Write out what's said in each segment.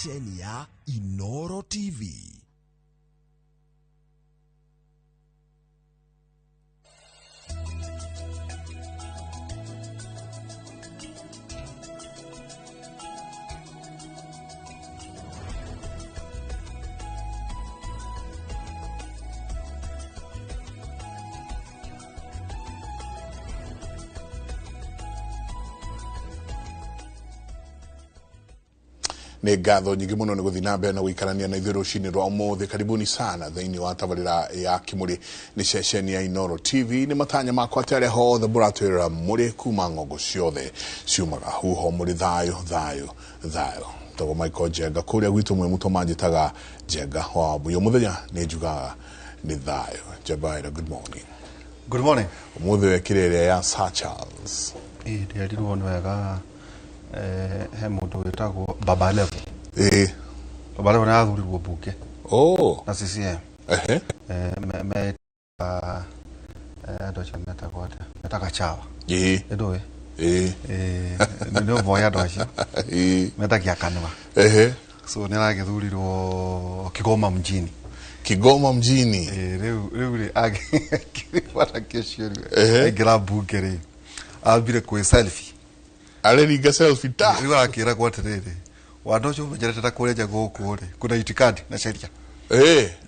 Ceceni ya Inoro TV. Nä ngatho nyingä må no nä gå thiä na mbere na gå ikarania na ithuä rå cinä rwa å karibuni sana thä wa tabarä ya kä nä ceceni ya Inoro TV. Nä matanya makwa atä arä a hothe må ratwä ra må rä kuma ng'ongo ciothe ciumaga huho må rä thayå thayå thayå. Tagwo Michael Njenga kå rä a gwitå mwä må manjätaga Njenga wa Mbuya. Må thenya nä njugaga nä thayå. Njebaira, good morning. Good morning. Å må thä wekä re ä rä a ya Sir Charles. Ä ndĩrerirwo nĩ wega, he mũndũ wĩtagwo Baba Levo. Baba Levo nĩ arathurirwo mbunge Oh. na CCM. Ehe. Me andũ acio metagwo atĩa? Metaga chawa. Ndũĩ? Nĩ ũmoĩ andũ acio. Metagia kanua. Ehe. So nĩ aragĩthurirwo Kigoma mjini. Kigoma mjini. Rĩu rĩ akĩrĩ ũcio rĩ aingĩra mbunge rĩ ambire kwĩ selfie. Areringa selfie ta. Rĩu arakĩragwo atĩrĩrĩ, wandũ ũcio ũmenyerete ta kũrĩa nja gũkũ rĩ kuna itikadi na sheria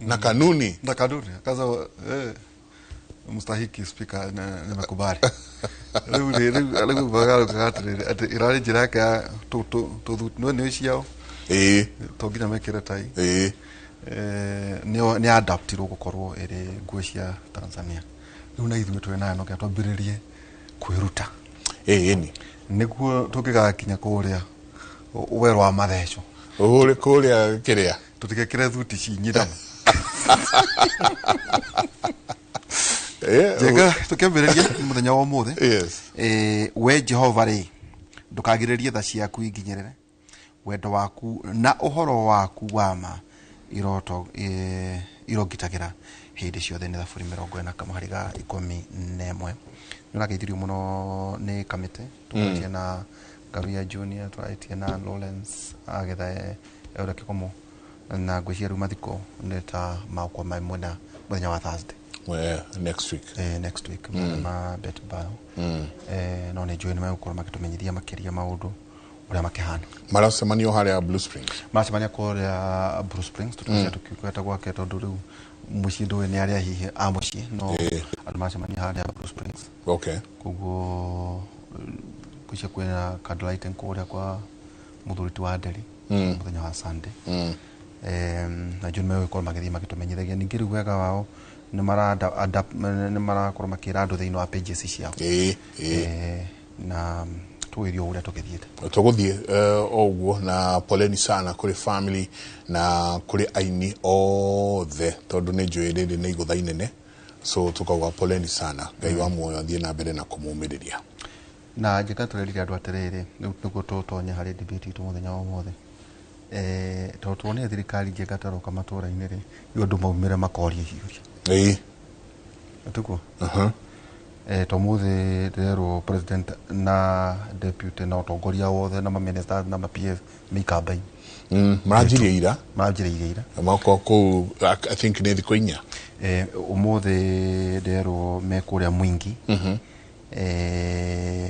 na kanuni. Na kanuni. Akaza mstahiki speaker nimekubali. Rĩu rĩ rĩu bagarukaga atĩrĩrĩ atĩ ĩrarĩ njĩra yake ya tũthuti nĩ ciao. To nginya mekĩre tai. Nĩ adaptirwo gũkorwo ĩrĩ nguo cia Tanzania. Rĩu na ithuĩ twĩ nayo no nginya twambĩrĩrie kwĩruta. Ni nĩguo tũngĩgakinya kũrĩa werũ wa matheco ũrĩ kũrĩa kĩrĩa tũtigekĩre thuti cinyiramu. Njega, tũkĩambĩrĩria mũthenya wa ũmũthĩ. Yes. We Jehova rĩ ndũkagirĩrie tha ciaku inginyĩrĩre, wendo waku na ũhoro waku wa ma irongitagĩra hĩndĩ ciothe. Nĩ Thaburi 41:11. Nĩ ũrageithirio mũno nĩ kamĩtĩ tũkwatie na Ngaruiya Junior, tũraitie na Lawrence agetha ũrĩa kĩgomo na ngwĩciria rĩu mathiko nĩ ta magũkorwo me mwena mũthenya wa Thursday. Well, next week. Next week ma Bet Bio. No nĩ njũĩ nĩ megũkorwo makĩtũmenyithia makĩria maũndũ ũrĩa makĩhana. Maracemanio harĩa Blue Springs. Maracemania kũrĩa Blue Springs tũtũcia tũkiugĩte gwake tondũ rĩu mũciĩ ndũĩ nĩ arĩa hihi a mũciĩ no andũ maracemania harĩa Blue Springs. Okay. Koguo ngwĩciria kwĩna candle lighting kũrĩa kwa mũthuri ti wa Nderi mũthenya wa Sunday. Na njũĩ nĩ megũkorwo magĩthiĩ magĩtũmenyithagia. Ningĩ rĩu wega wao nĩ marakorwo makĩra andũ thĩinĩ wa pages ciao. Na tũgĩthiĩ o ũrĩa tũgĩthiĩte. Tũgũthiĩ o ũguo na poleni sana kũrĩ family na kũrĩ aini othe tondũ nĩ njũĩ rĩrĩ nĩ igũtha inene, so tukauga poleni sana. Ngai wa muoyo athiĩ na mbere na kũmũmĩrĩria. Na njĩka tũrerire andũ atĩrĩrĩ rĩu nĩguo tũtonye harĩ debate itũ mũthenya wa ũmũthĩ. Tondũ tuonire thirikari njega taroka matũra-inĩ rĩ rĩu andũ maumĩre makoria ciũria. Tuko. To mũthĩ ndĩrerwo president na deputy na ũtongoria wothe na ma-ministers na ma-PS mĩikamba-inĩ. Maranjirie ira. Maranjĩrĩirie ira. Makorwo kũu I think nĩ thikũ 4. Ũmũthĩ ndĩrerwo me kũrĩa Mwingi.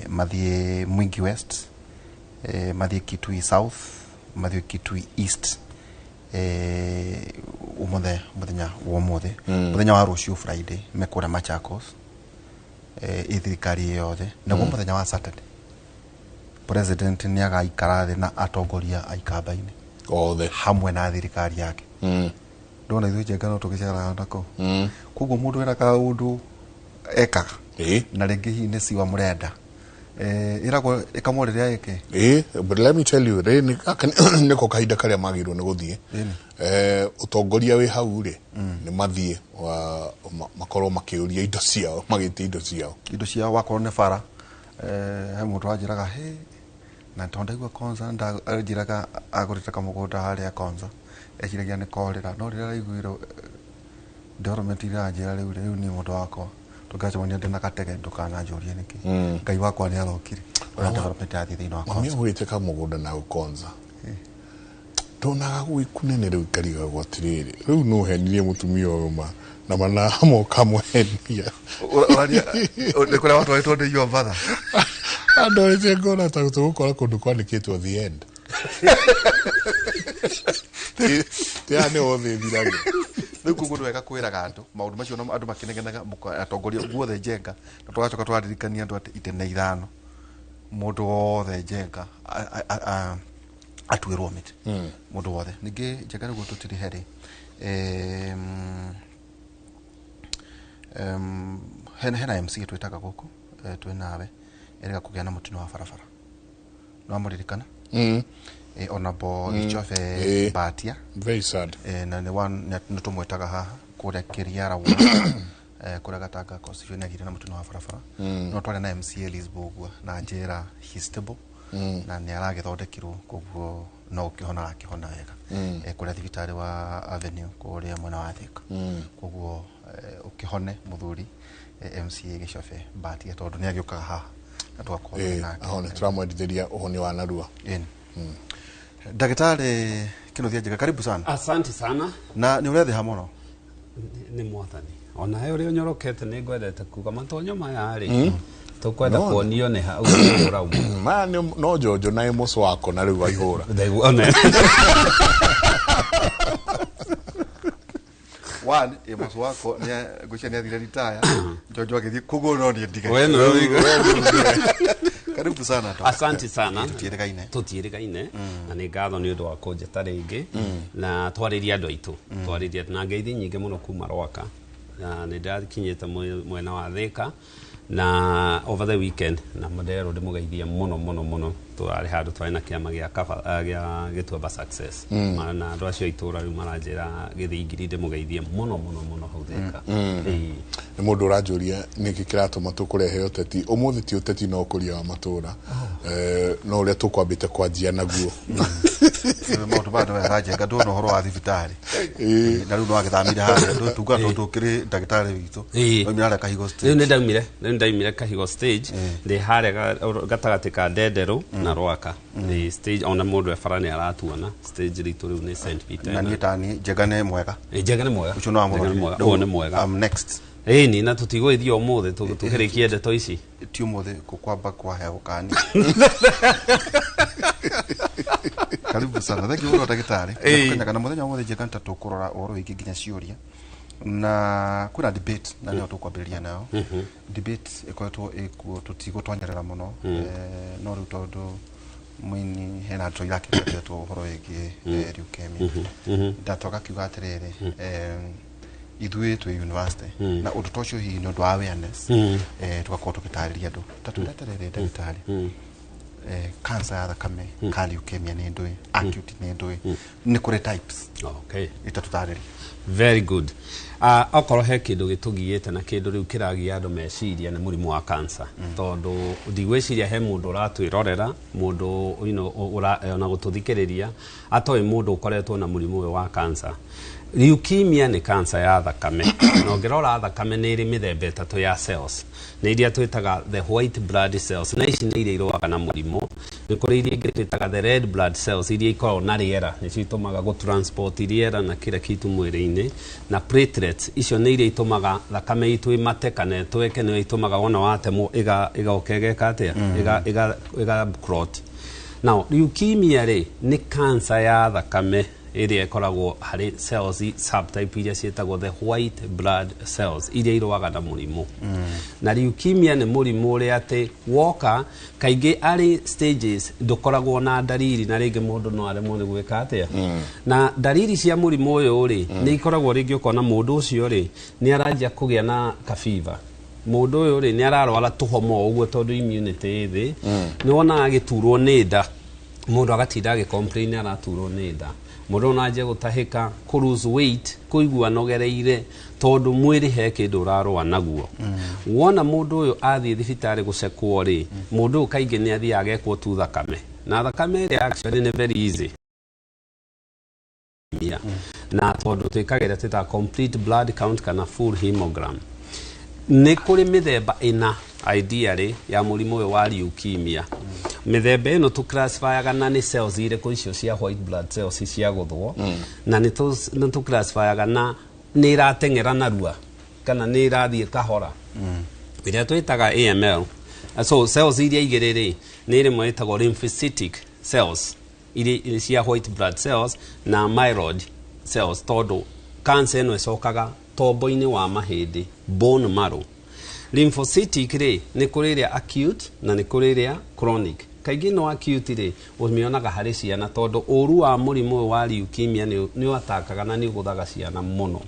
Mathiĩ Mwingi West, mathiĩ Kitui South, mathiĩ Kitui East. Ũmũthĩ mũthenya wa ũmũthĩ. Mũthenya wa rũciũ Friday me kũrĩa Machakos. Thirikari yothe. Naguo mũthenya wa Saturday president nĩ agaikara thĩ na atongoria a ikamba-inĩ othe hamwe na thirikari yake. Ndona ithuĩ Njenga no tũgĩceraga nako. Koguo mũndũ wĩna kaũndũ ekaga na rĩngĩ hihi nĩ ciwa mũrenda ĩragwo ĩkamwo rĩrĩa ĩke. But let me tell you rĩ nĩko kahinda karĩa magĩrĩirwo nĩ gũthiĩ. Ũtongoria wĩ hau rĩ nĩ mathiĩ makorwo makĩũria indo ciao, magĩtia indo ciao. Indo ciao wakorwo nĩ bara. He mũndũ wanjĩraga he na tondũ ndaigua Konza anjĩraga agũrĩte kamũgũnda harĩa Konza eciragia nĩ korĩra no rĩrĩa araiguire development iranjĩra rĩu rĩu nĩ mũndũ wakwa tũngacemania ndĩ na gatege ndũkananjũrie nĩkĩ. Ngai wakwa nĩ arokire. Ũrĩa development yathiĩ thĩinĩ wa Mami Konza. agũrĩte kamũgũnda na Konza. Ndonaga gwĩ kũnene rĩu ngarigagwo atĩrĩrĩ, rĩu no henirie mũtumia ũyũ ma na manamoka mwenia. Ũraria nĩ kũrĩa watwarĩtwo nĩ your mother. Andorĩte ngona ta tũgũkora kũndũ kwandĩkĩtwo the end. Tia nĩ othe ĩthiragĩra. Rĩu koguo nĩ wega kwĩraga andũ maũndũ macio na andũ makĩnegenaga atongoria guothe Njenga, na tũgacoka twaririkania andũ atĩ itene ithano mũndũ wothe Njenga atuĩrwo mĩtĩ, mũndũ wothe. Ningĩ Njenga nĩguo tũtirihe rĩ, hena MC twĩtaga gũkũ, twĩ nawe erĩga kũgĩa na mũtino wa barabara, no amũririkana? Honorable Gichobe Mbatia. Very sad. Na nĩ nĩ tũmwĩtaga haha kũrĩa Kĩriara kũrĩa Gatanga constituency, nĩ agĩire na mũtino wa barabara. No twarĩ na MCA Liz Mbugua na njĩra he's stable na nĩ aragĩthondekirwo, koguo no gũkĩhona arakĩhona wega, kũrĩa thibitarĩ wa Avenue kũrĩa mwena wa Thika. Koguo ũkĩhone mũthuri, MCA Gichobe Mbatia, tondũ nĩ agĩũkaga haha na tũgakorwo nake. Ahone, tũramwendithĩria ũhoni wa narua. Ĩni. Ndagĩtarĩ Kĩnuthia Njenga, karibu sana. Asante sana. Na nĩ ũrethĩha mũno. Nĩ mwathani onawe ũrĩa ũnyorokete, nĩ ngwendete kuga matonyo maya rĩ, tũkwenda kuonio nĩ ha ũguo ũrauma. Maya no njonjo na ĩmoco wako na rĩu waihũra. Ndaigua one. One ĩmoco wako ngwĩciria nĩ athire ritaya, njonjo agĩthiĩ, koguo no niĩ ndige. We nĩwe ũige. Karibu sana, Dr. Asante sana. Tũtiĩrĩgaine. Tũtiĩrĩgaine, na nĩ ngatho nĩ ũndũ wa kũnjĩta rĩngĩ na twarĩria andũ aitũ, twarĩria na ngeithi nyingĩ mũno kuma Rwaka, na nĩ ndakinyĩte mwena wa Thika na over the weekend, na nderwo ndĩmũgeithie mũno mũno mũno. Tũrarĩ handũ twarĩ na kĩama gĩa gĩa Gĩtuamba Success. Na andũ acio a itũũra rĩu maranjĩra gĩthingiri ndĩmũgeithie mũno mũno mũno hau Thika. Ĩĩ. Nĩ mũndũ ũranjũria nĩkĩ kĩratũma tũkũrehe ũteti ũmũthĩ. Ti ũteti no ũkũria wa matũra, no ũrĩa tũkwambĩte kwanjia naguo. Maũndũ maya nĩ wega Njenga, ndona ũhoro wa thibitarĩ na rĩu no agĩthamire harĩa tuga tondũ ũkĩrĩ ndagĩtarĩ witũ. Waumire harĩa Kahigo Rĩu stage. Nĩ ndaumire Kahigo stage, ndĩ harĩa gatagatĩ ka Ndenderũ na Rwaka. Nĩ stage ona mũndũ e bara nĩ aratuona. Stage ritũ rĩu nĩ St Peter. Na niĩ tani Njenga nĩ mwega. Ĩ, Njenga nĩ mwega. Ũcio no Njenga nĩ mwega, ũyũ nĩ mwega. I'm next. Ĩni, na tũtigũgĩthiĩ ũmũthĩ tũkĩrĩkie ndeto ici. Ti ũmũthĩ kwamba kwahe gũkani. Karibu sana, thank you mũno ndagĩtarĩ. Tũkenyaga na mũthenya wa ũmũthĩ Njenga nĩ ta tũkũrora ũhoro wĩgiĩ nginya ciũria na kwĩna debate, na nĩyo tũkwambĩrĩria nayo. Debate ĩkoretwo ĩkuo, tũtigũtonyerera mũno, no rĩu tondũ mũini hena ndeto irakĩgwetetwo ũhoro wĩgiĩ leukemia, ndatũ agakiuga atĩrĩrĩ, ithuĩ twĩ university na ũndũ ta ũcio hihi nĩ ũndũ wa awareness, tũgakorwo tũgĩtarĩria andũ. Ta twĩre atĩrĩrĩ ndagĩtarĩ, cancer ya thakame ka leukemia nĩ ndũĩ, acute nĩ ndũĩ, nĩ kũrĩ types? Okay. Itatũtarĩria. Very good. Okorwo he kĩndũ gĩtũgiĩte na kĩndũ rĩu kĩragia andũ meciria nĩ mũrimũ wa cancer, tondũ ndigwĩciria he mũndũ ũratwĩrorera, mũndũ ona gũtũthikĩrĩria atoĩ mũndũ ũkoretwo na mũrimũ ũyũ wa cancer. Leukemia nĩ cancer ya thakame, na ũngĩrora thakame nĩ ĩrĩ mĩthemba ĩtatũ ya cells. Nĩ iria twĩtaga the white blood cells, na ici nĩ iria irũaga na mũrimũ. Nĩ kũrĩ iria ingĩ twĩtaga the red blood cells, iria ikoragwo na rĩera, nĩcio itũmaga gũ transport rĩera na kila kitu mwĩrĩ-inĩ, na platelets, icio nĩ iria itũmaga thakame itũ ĩmate kana ĩtweke, nĩyo itũmaga wona watemwo ĩgoka ĩgeka atĩa, ĩga clot. Now leukemia rĩ, nĩ cancer ya thakame ĩrĩa ĩkoragwo harĩ cells subtype iria ciĩtagwo the white blood cells, iria irũaga na mũrimũ. Na leukemia nĩ mũrimũ ũrĩa atĩ woka kaingĩ arĩ stages ndũkoragwo na ndariri, na rĩngĩ mũndũ no aremwo nĩ gwĩka atĩa. Na ndariri cia mũrimũ ũyũ rĩ, nĩ ikoragwo rĩngĩ ũkona mũndũ ũcio rĩ, nĩ aranjia kũgĩa na kabiba, mũndũ ũyũ rĩ, nĩ ararwara tũhoma o ũguo tondũ immunity ĩ thĩ. Nĩ wonaga agĩturwo nĩ nda, mũndũ agatinda agĩ complain araturwo nĩ nda, mũndũ ona anjia gũtahĩka, kũ lose weight, kũigua anogereire, tondũ mwĩrĩ he kĩndũ ũrarũa naguo. Wona mũndũ ũyũ athiĩ thibitarĩ gũcekwo rĩ, mũndũ ũyũ kaingĩ nĩ athiaga agekwo tu thakame, na thakame ĩrĩa actually nĩ very easy na tondũ twĩkagĩra twĩtaga complete blood count kana full hemogram. Nĩ kũrĩ mĩthemba ĩna ideally ya mũrimũ ũyũ wa leukemia. Mĩthemba ĩno tũ-classifyaga na nĩ cells irĩkũ icio cia white blood cells cia gũthwo, na nĩ tũ-classifyaga na nĩ ĩrateng'era narua kana nĩ ĩrathiĩ kahora, ĩrĩa twĩtaga AML. So cells iria igĩrĩ rĩ, nĩ rĩmwe ĩtagwo lymphocytic cells iria cia white blood cells na myeloid cells, tondũ cancer ĩno ĩcokaga tombo-inĩ wa mahĩndĩ, bone marrow. Lymphocytic rĩ, nĩ kũrĩ ĩrĩa acute na nĩ kũrĩ ĩrĩa chronic. Kaingĩ no acute rĩ, ũmĩonaga harĩ ciana, tondũ ũru wa mũrimũ ũyũ wa leukemia nĩ ũatakaga na nĩ ũgũthaga ciana mũno.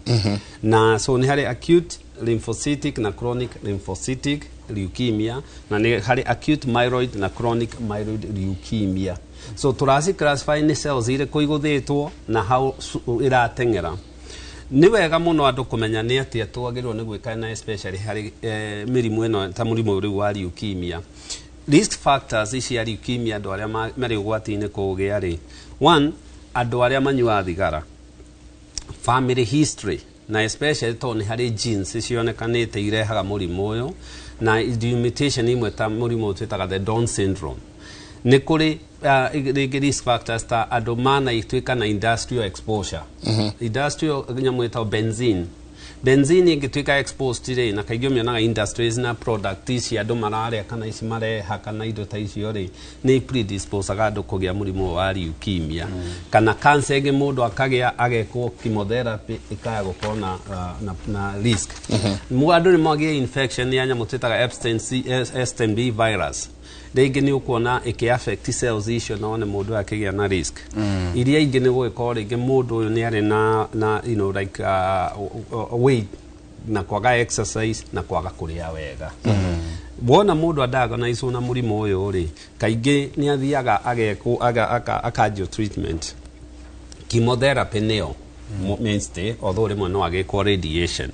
Na so nĩ harĩ acute lymphocytic na chronic lymphocytic leukemia, na nĩ harĩ acute myeloid na chronic myeloid leukemia. So tũraci classify nĩ cells irĩkũ igũthĩtwo na how ĩrateng'era. Nĩ wega mũno andũ kũmenya nĩ atĩa twagĩrĩirwo nĩ gwĩka, na especially harĩ mĩrimũ ĩno ta mũrimũ rĩu wa leukemia. Risk factors cia leukemia, andũ arĩa marĩ ũgwati-inĩ kũũgĩa rĩ, one, andũ arĩa manyuaga thigara, family history, na especially tondũ nĩ harĩ genes cionekanĩte irehaga mũrimũ ũyũ na mutation imwe ta mũrimũ ũyũ twĩtaga the Down syndrome. Nĩ kũrĩ rĩngĩ risk factors ta andũ mana ituĩka na industrial exposure, industrial nyamũ ĩtagwo benzene. Benzene ĩngĩtuĩka exposed rĩ, na kaingĩ ũmĩonaga industries na product ici andũ mararĩa kana ici mareha kana indo ta icio rĩ, nĩ predisposaga andũ kũgĩa mũrimũ wa leukemia kana cancer ĩngĩ. Mũndũ akagĩa, agekwo chemotherapy, ĩkaya gũkorwo na risk. Andũ nĩ magĩe infection ya nyamũ twĩtaga Epstein C, Epstein B virus, rĩngĩ nĩ ũkuona ĩkĩ affect cells icio na wone mũndũ ũyũ akĩgĩa na risk. Iria ingĩ nĩ gũgĩkorwo rĩngĩ mũndũ ũyũ nĩ arĩ na like weight na kwaga exercise na kwaga kũrĩa wega. Wona mũndũ adiagnosed na mũrimũ ũyũ rĩ, kaingĩ nĩ athiaga agekwo akanjio treatment. Chemotherapy nĩyo mainstay, although rĩmwe no agĩkwo radiation.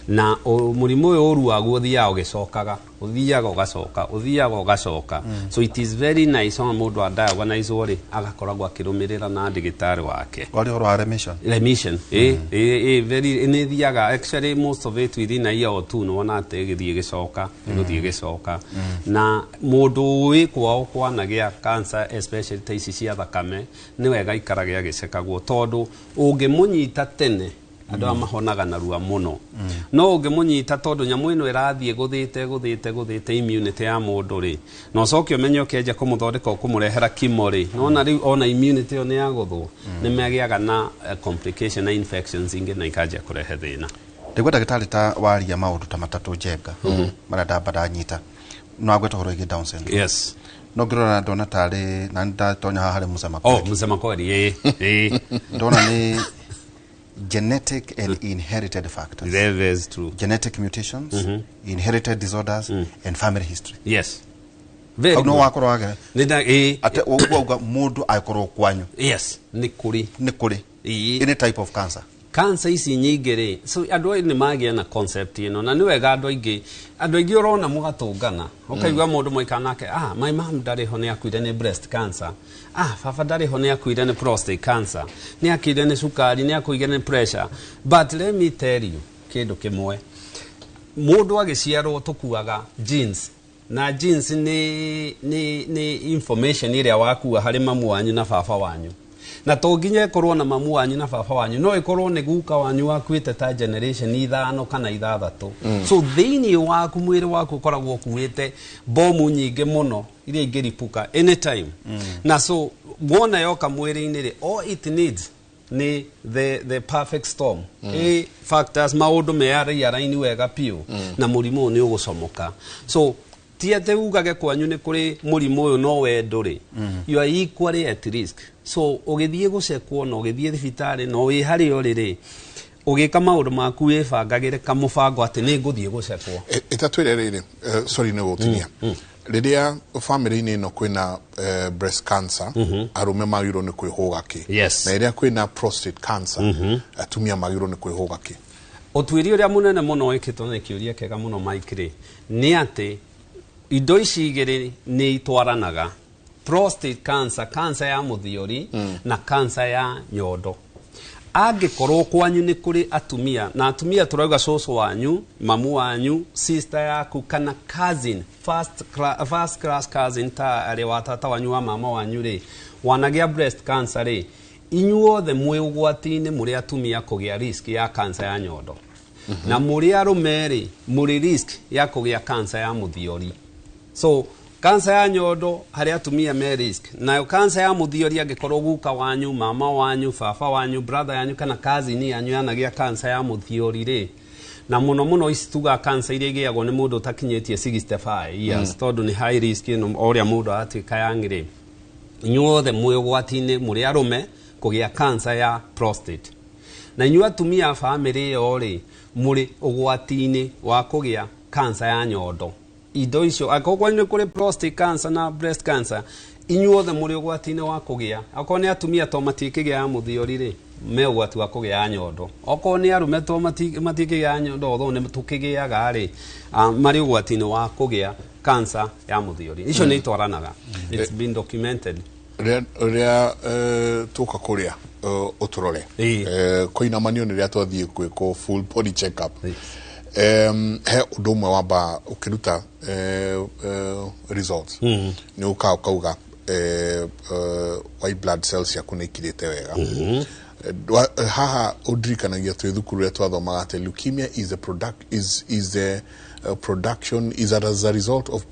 Na mũrimũ ũyũ ũru waguo ũthiaga ũgĩcokaga, ũthiaga ũgacoka, ũthiaga ũgacoka. So it is very nice ona mũndũ adiagnosed rĩ, agakoragwo akĩrũmĩrĩra na ndagĩtarĩ wake. Wari ũhoro wa remission. Remission ĩ very nĩ thiaga, actually most of it within a year or two nĩ wona atĩ ĩgĩthiĩ ĩgĩcoka, ĩgũthiĩ ĩgĩcoka. Na mũndũ wĩ kwao kwanagĩa cancer, especially ta ici cia thakame, nĩ wega aikarage agĩcekagwo, tondũ ũngĩmũnyita tene, andũ aya mahonaga narua mũno. No ũngĩmũnyita, tondũ nyamũ ĩno ĩrathiĩ gũthĩte gũthĩte gũthĩte immunity ya mũndũ rĩ, na ũcoke ũmenye ũkĩanjia kũmũthondeka ũkũmũrehera chemo rĩ, nona rĩu ona immunity ĩyo nĩ yagũthwo, nĩ magĩaga na complication na infections ingĩ na ikanjia kũrehe thĩna. Ndĩgua ndagĩtarĩ ta waria maũndũ ta matatũ njenga marĩa ndamba ndanyita, no agweta ũhoro wĩgiĩ Down syndrome. Yes. No ngĩrora ndona tarĩ na nĩndatonya haha harĩ mũcema Oh, mũcema kweli, ĩ ĩ. Ndona nĩ genetic and inherited factors. That is true. Genetic mutations, inherited disorders and family history. Yes, very Hau no good. wakorwo wagera Nĩ ĩ. Ate ũguo auga mũndũ angĩkorwo kwanyu Yes, nĩ kũrĩ. Nĩ kũrĩ Ĩ. any type of cancer. Cancer ici nyingĩ rĩ, so andũ aya nĩ magĩa na concept ĩno, na nĩ wega andũ aingĩ ũrona mũgatũngana, ũkaigua mũndũ mwaikara nake, "Ah, my mom ndarĩ ho, nĩ akuire nĩ breast cancer. Ah, baba ndarĩ ho, nĩ akuire nĩ prostate cancer, nĩ akuire nĩ cukari, nĩ akuire nĩ pressure." But let me tell you kĩndũ kĩmwe: mũndũ agĩciarwo tũkuaga genes, na genes nĩ information ĩrĩa wakua harĩ mamu wanyu na baba wanyu. Na to nginya ĩkorwo na mamu wanyu na baba wanyu, no ĩkorwo nĩ guka wanyu wakuĩte ta generation ithano kana ithathatũ. So thĩinĩ waku, mwĩrĩ waku ũkoragwo ũkuĩte bomu nyingĩ mũno iria ingĩripuka anytime. Na so wona yoka mwĩrĩ-inĩ rĩ, all it needs nĩ the perfect storm, a factors, maũndũ mearĩaraini wega biũ, na mũrimũ ũyũ nĩ ũgũcomoka. So ti atĩ ugage kwanyu nĩ kũrĩ mũrimũ ũyũ no we ndũrĩ. You are equally at risk. So ũgĩthiĩ gũcekwo na ũgĩthiĩ thibitarĩ na wĩ harĩa ũrĩ rĩ, ũgĩka maũndũ maku, wĩbangagĩre kamũbango atĩ nĩ ngũthiĩ gũcekwo. Ĩtatwĩre rĩrĩ, sorry nĩ gũtinia, rĩrĩa family-inĩ ĩno kwĩna breast cancer, arũme magĩrĩirwo nĩ kwĩhũga kĩ? Na rĩrĩa kwĩna prostate cancer, atumia magĩrĩirwo nĩ kwĩhũga kĩ? Ũtuĩria ũrĩa mũnene mũno wĩkĩtwo, nĩ kĩũria kĩega mũno Mike, rĩ, nĩ atĩ indo ici igĩrĩ nĩ itwaranaga, prostate cancer, cancer ya mũthiori, na cancer ya nyondo. Angĩkorwo kwanyu nĩ kũrĩ atumia, na atumia tũrauga cũcũ wanyu, mamu wanyu, sister yaku kana cousin, first class cousin, ta arĩ wa tata wanyu, wa mama wanyu rĩ, wanagĩa breast cancer rĩ, inyuothe mwĩ ũgwati-inĩ mũrĩ atumia kũgĩa risk ya cancer ya nyondo. Na mũrĩ arũme rĩ, mũrĩ risk ya kũgĩa cancer ya mũthiori. So cancer ya nyondo harĩ atumia me risk, nayo cancer ya mũthiori angĩkorwo guka wanyu, mama wanyu, baba wanyu, brother yanyu kana cousin yanyu yanagĩa cancer ya mũthiori rĩ, na mũno mũno ici tugaga cancer iria igĩagwo nĩ mũndũ ũtakinyĩtie 65 years, tondũ nĩ high risk ĩno o ũrĩa mũndũ aratuĩka young rĩ, inyuothe mwĩ ũgwati-inĩ mũrĩ arũme kũgĩa cancer ya prostate, na inyuĩ atumia a bamĩrĩ ĩyo rĩ, mũrĩ ũgwati-inĩ wa kũgĩa cancer ya nyondo. Indo icio angĩkorwo kwanyu nĩ kũrĩ prostate cancer na breast cancer, inyuothe mũrĩ ũgwati-inĩ wa kũgĩa. Akorwo nĩ atumia to matikĩgĩa ya mũthiori rĩ, me ũgwati wa kũgĩa ya nyondo. Okorwo nĩ arũme to matikĩgĩa ya nyondo, although nĩ tũkĩgĩaga rĩ, marĩ ũgwati-inĩ wa kũgĩa cancer ya mũthiori. Icio nĩ itwaranaga, it's been documented. Rĩrĩa tũka kũrĩa ũtũrore kũinamanio nĩ rĩrĩa twathiĩ gwĩkwo full body check up, he ũndũ ũmwe wamba ũkĩruta results, nĩ ũkaga ũkauga white blood cells ciaku nĩ ikirĩte wega. Haha ũndirikanagia twĩ thukuru rĩrĩa twathomaga atĩ leukemia is a product is the production is as a result of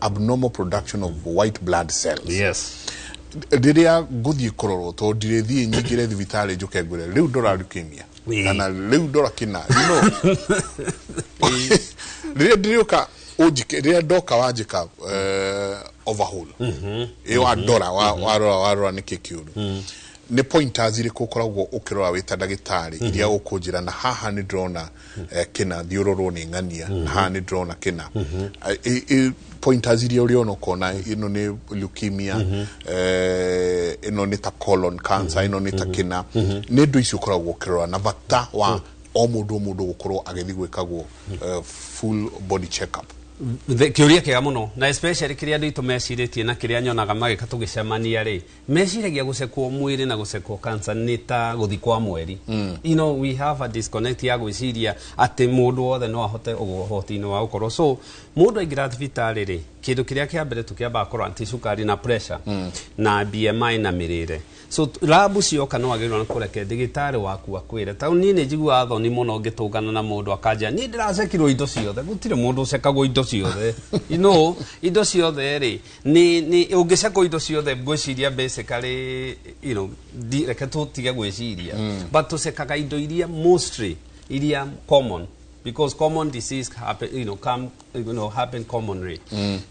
abnormal production of white blood cells. Rĩrĩa ngũthiĩ kũrorwo, tondũ ndirĩthiĩ nyingĩre thibitarĩ njũke ngwĩre rĩu ndora leukemia kana rĩu ndora kĩna, rĩrĩa ndĩrĩũka ũnjĩke, rĩrĩa ndoka wanjĩka overhaul ĩ wandora, warora warora nĩkĩ kĩũru, nĩ pointers irĩkũ ũkoragwo ũkĩrora wĩ ta ndagĩtarĩ iria ũkũnjĩra na haha nĩ ndĩrona kĩna, thiĩ ũrorwo nĩ ng'ania, na haha nĩ ndĩrona kĩna? Pointers iria ũrĩona ũkona ĩno nĩ leukemia, ĩno nĩ ta colon cancer, ĩno nĩ ta kĩna, nĩ indo icio ũkoragwo ũkĩrora na bata wa o mũndũ o mũndũ gũkorwo agĩthiĩ gwĩkagwo full body check up? Kĩũria kĩega mũno, na especially kĩrĩa andũ aitũ mecirĩtie na kĩrĩa nyonaga magĩka tũgĩcemania rĩ, meciragia gũcekwo mwĩrĩ na gũcekwo cancer nĩ ta gũthi kwa mweri. We have a disconnect ya gwĩciria atĩ mũndũ wothe no ahote ũhoti-inĩ wa gũkorwo. So mũndũ aingĩra thibitarĩ rĩ, kĩndũ kĩrĩa kĩa mbere tũkĩambaga kũrora nĩ cukari na pressure na BMI na mĩrĩre. So lab cioka no wagĩrĩirwo nĩ kũreke ndagĩtarĩ waku akwĩre, tondũ niĩ nĩ njiguaga thoni mũno ngĩtũngana na mũndũ akanjĩra niĩ ndĩracekirwo indo ciothe. Gũtirĩ mũndũ ũcekagwo indo ciothe. Indo ciothe rĩ, nĩ ũngĩcekwo indo ciothe, ngwĩciria basically, reke tũtige gwĩciria, but tũcekaga indo iria mostly iria common, because common disease happen, you know, come, you know, happen commonly.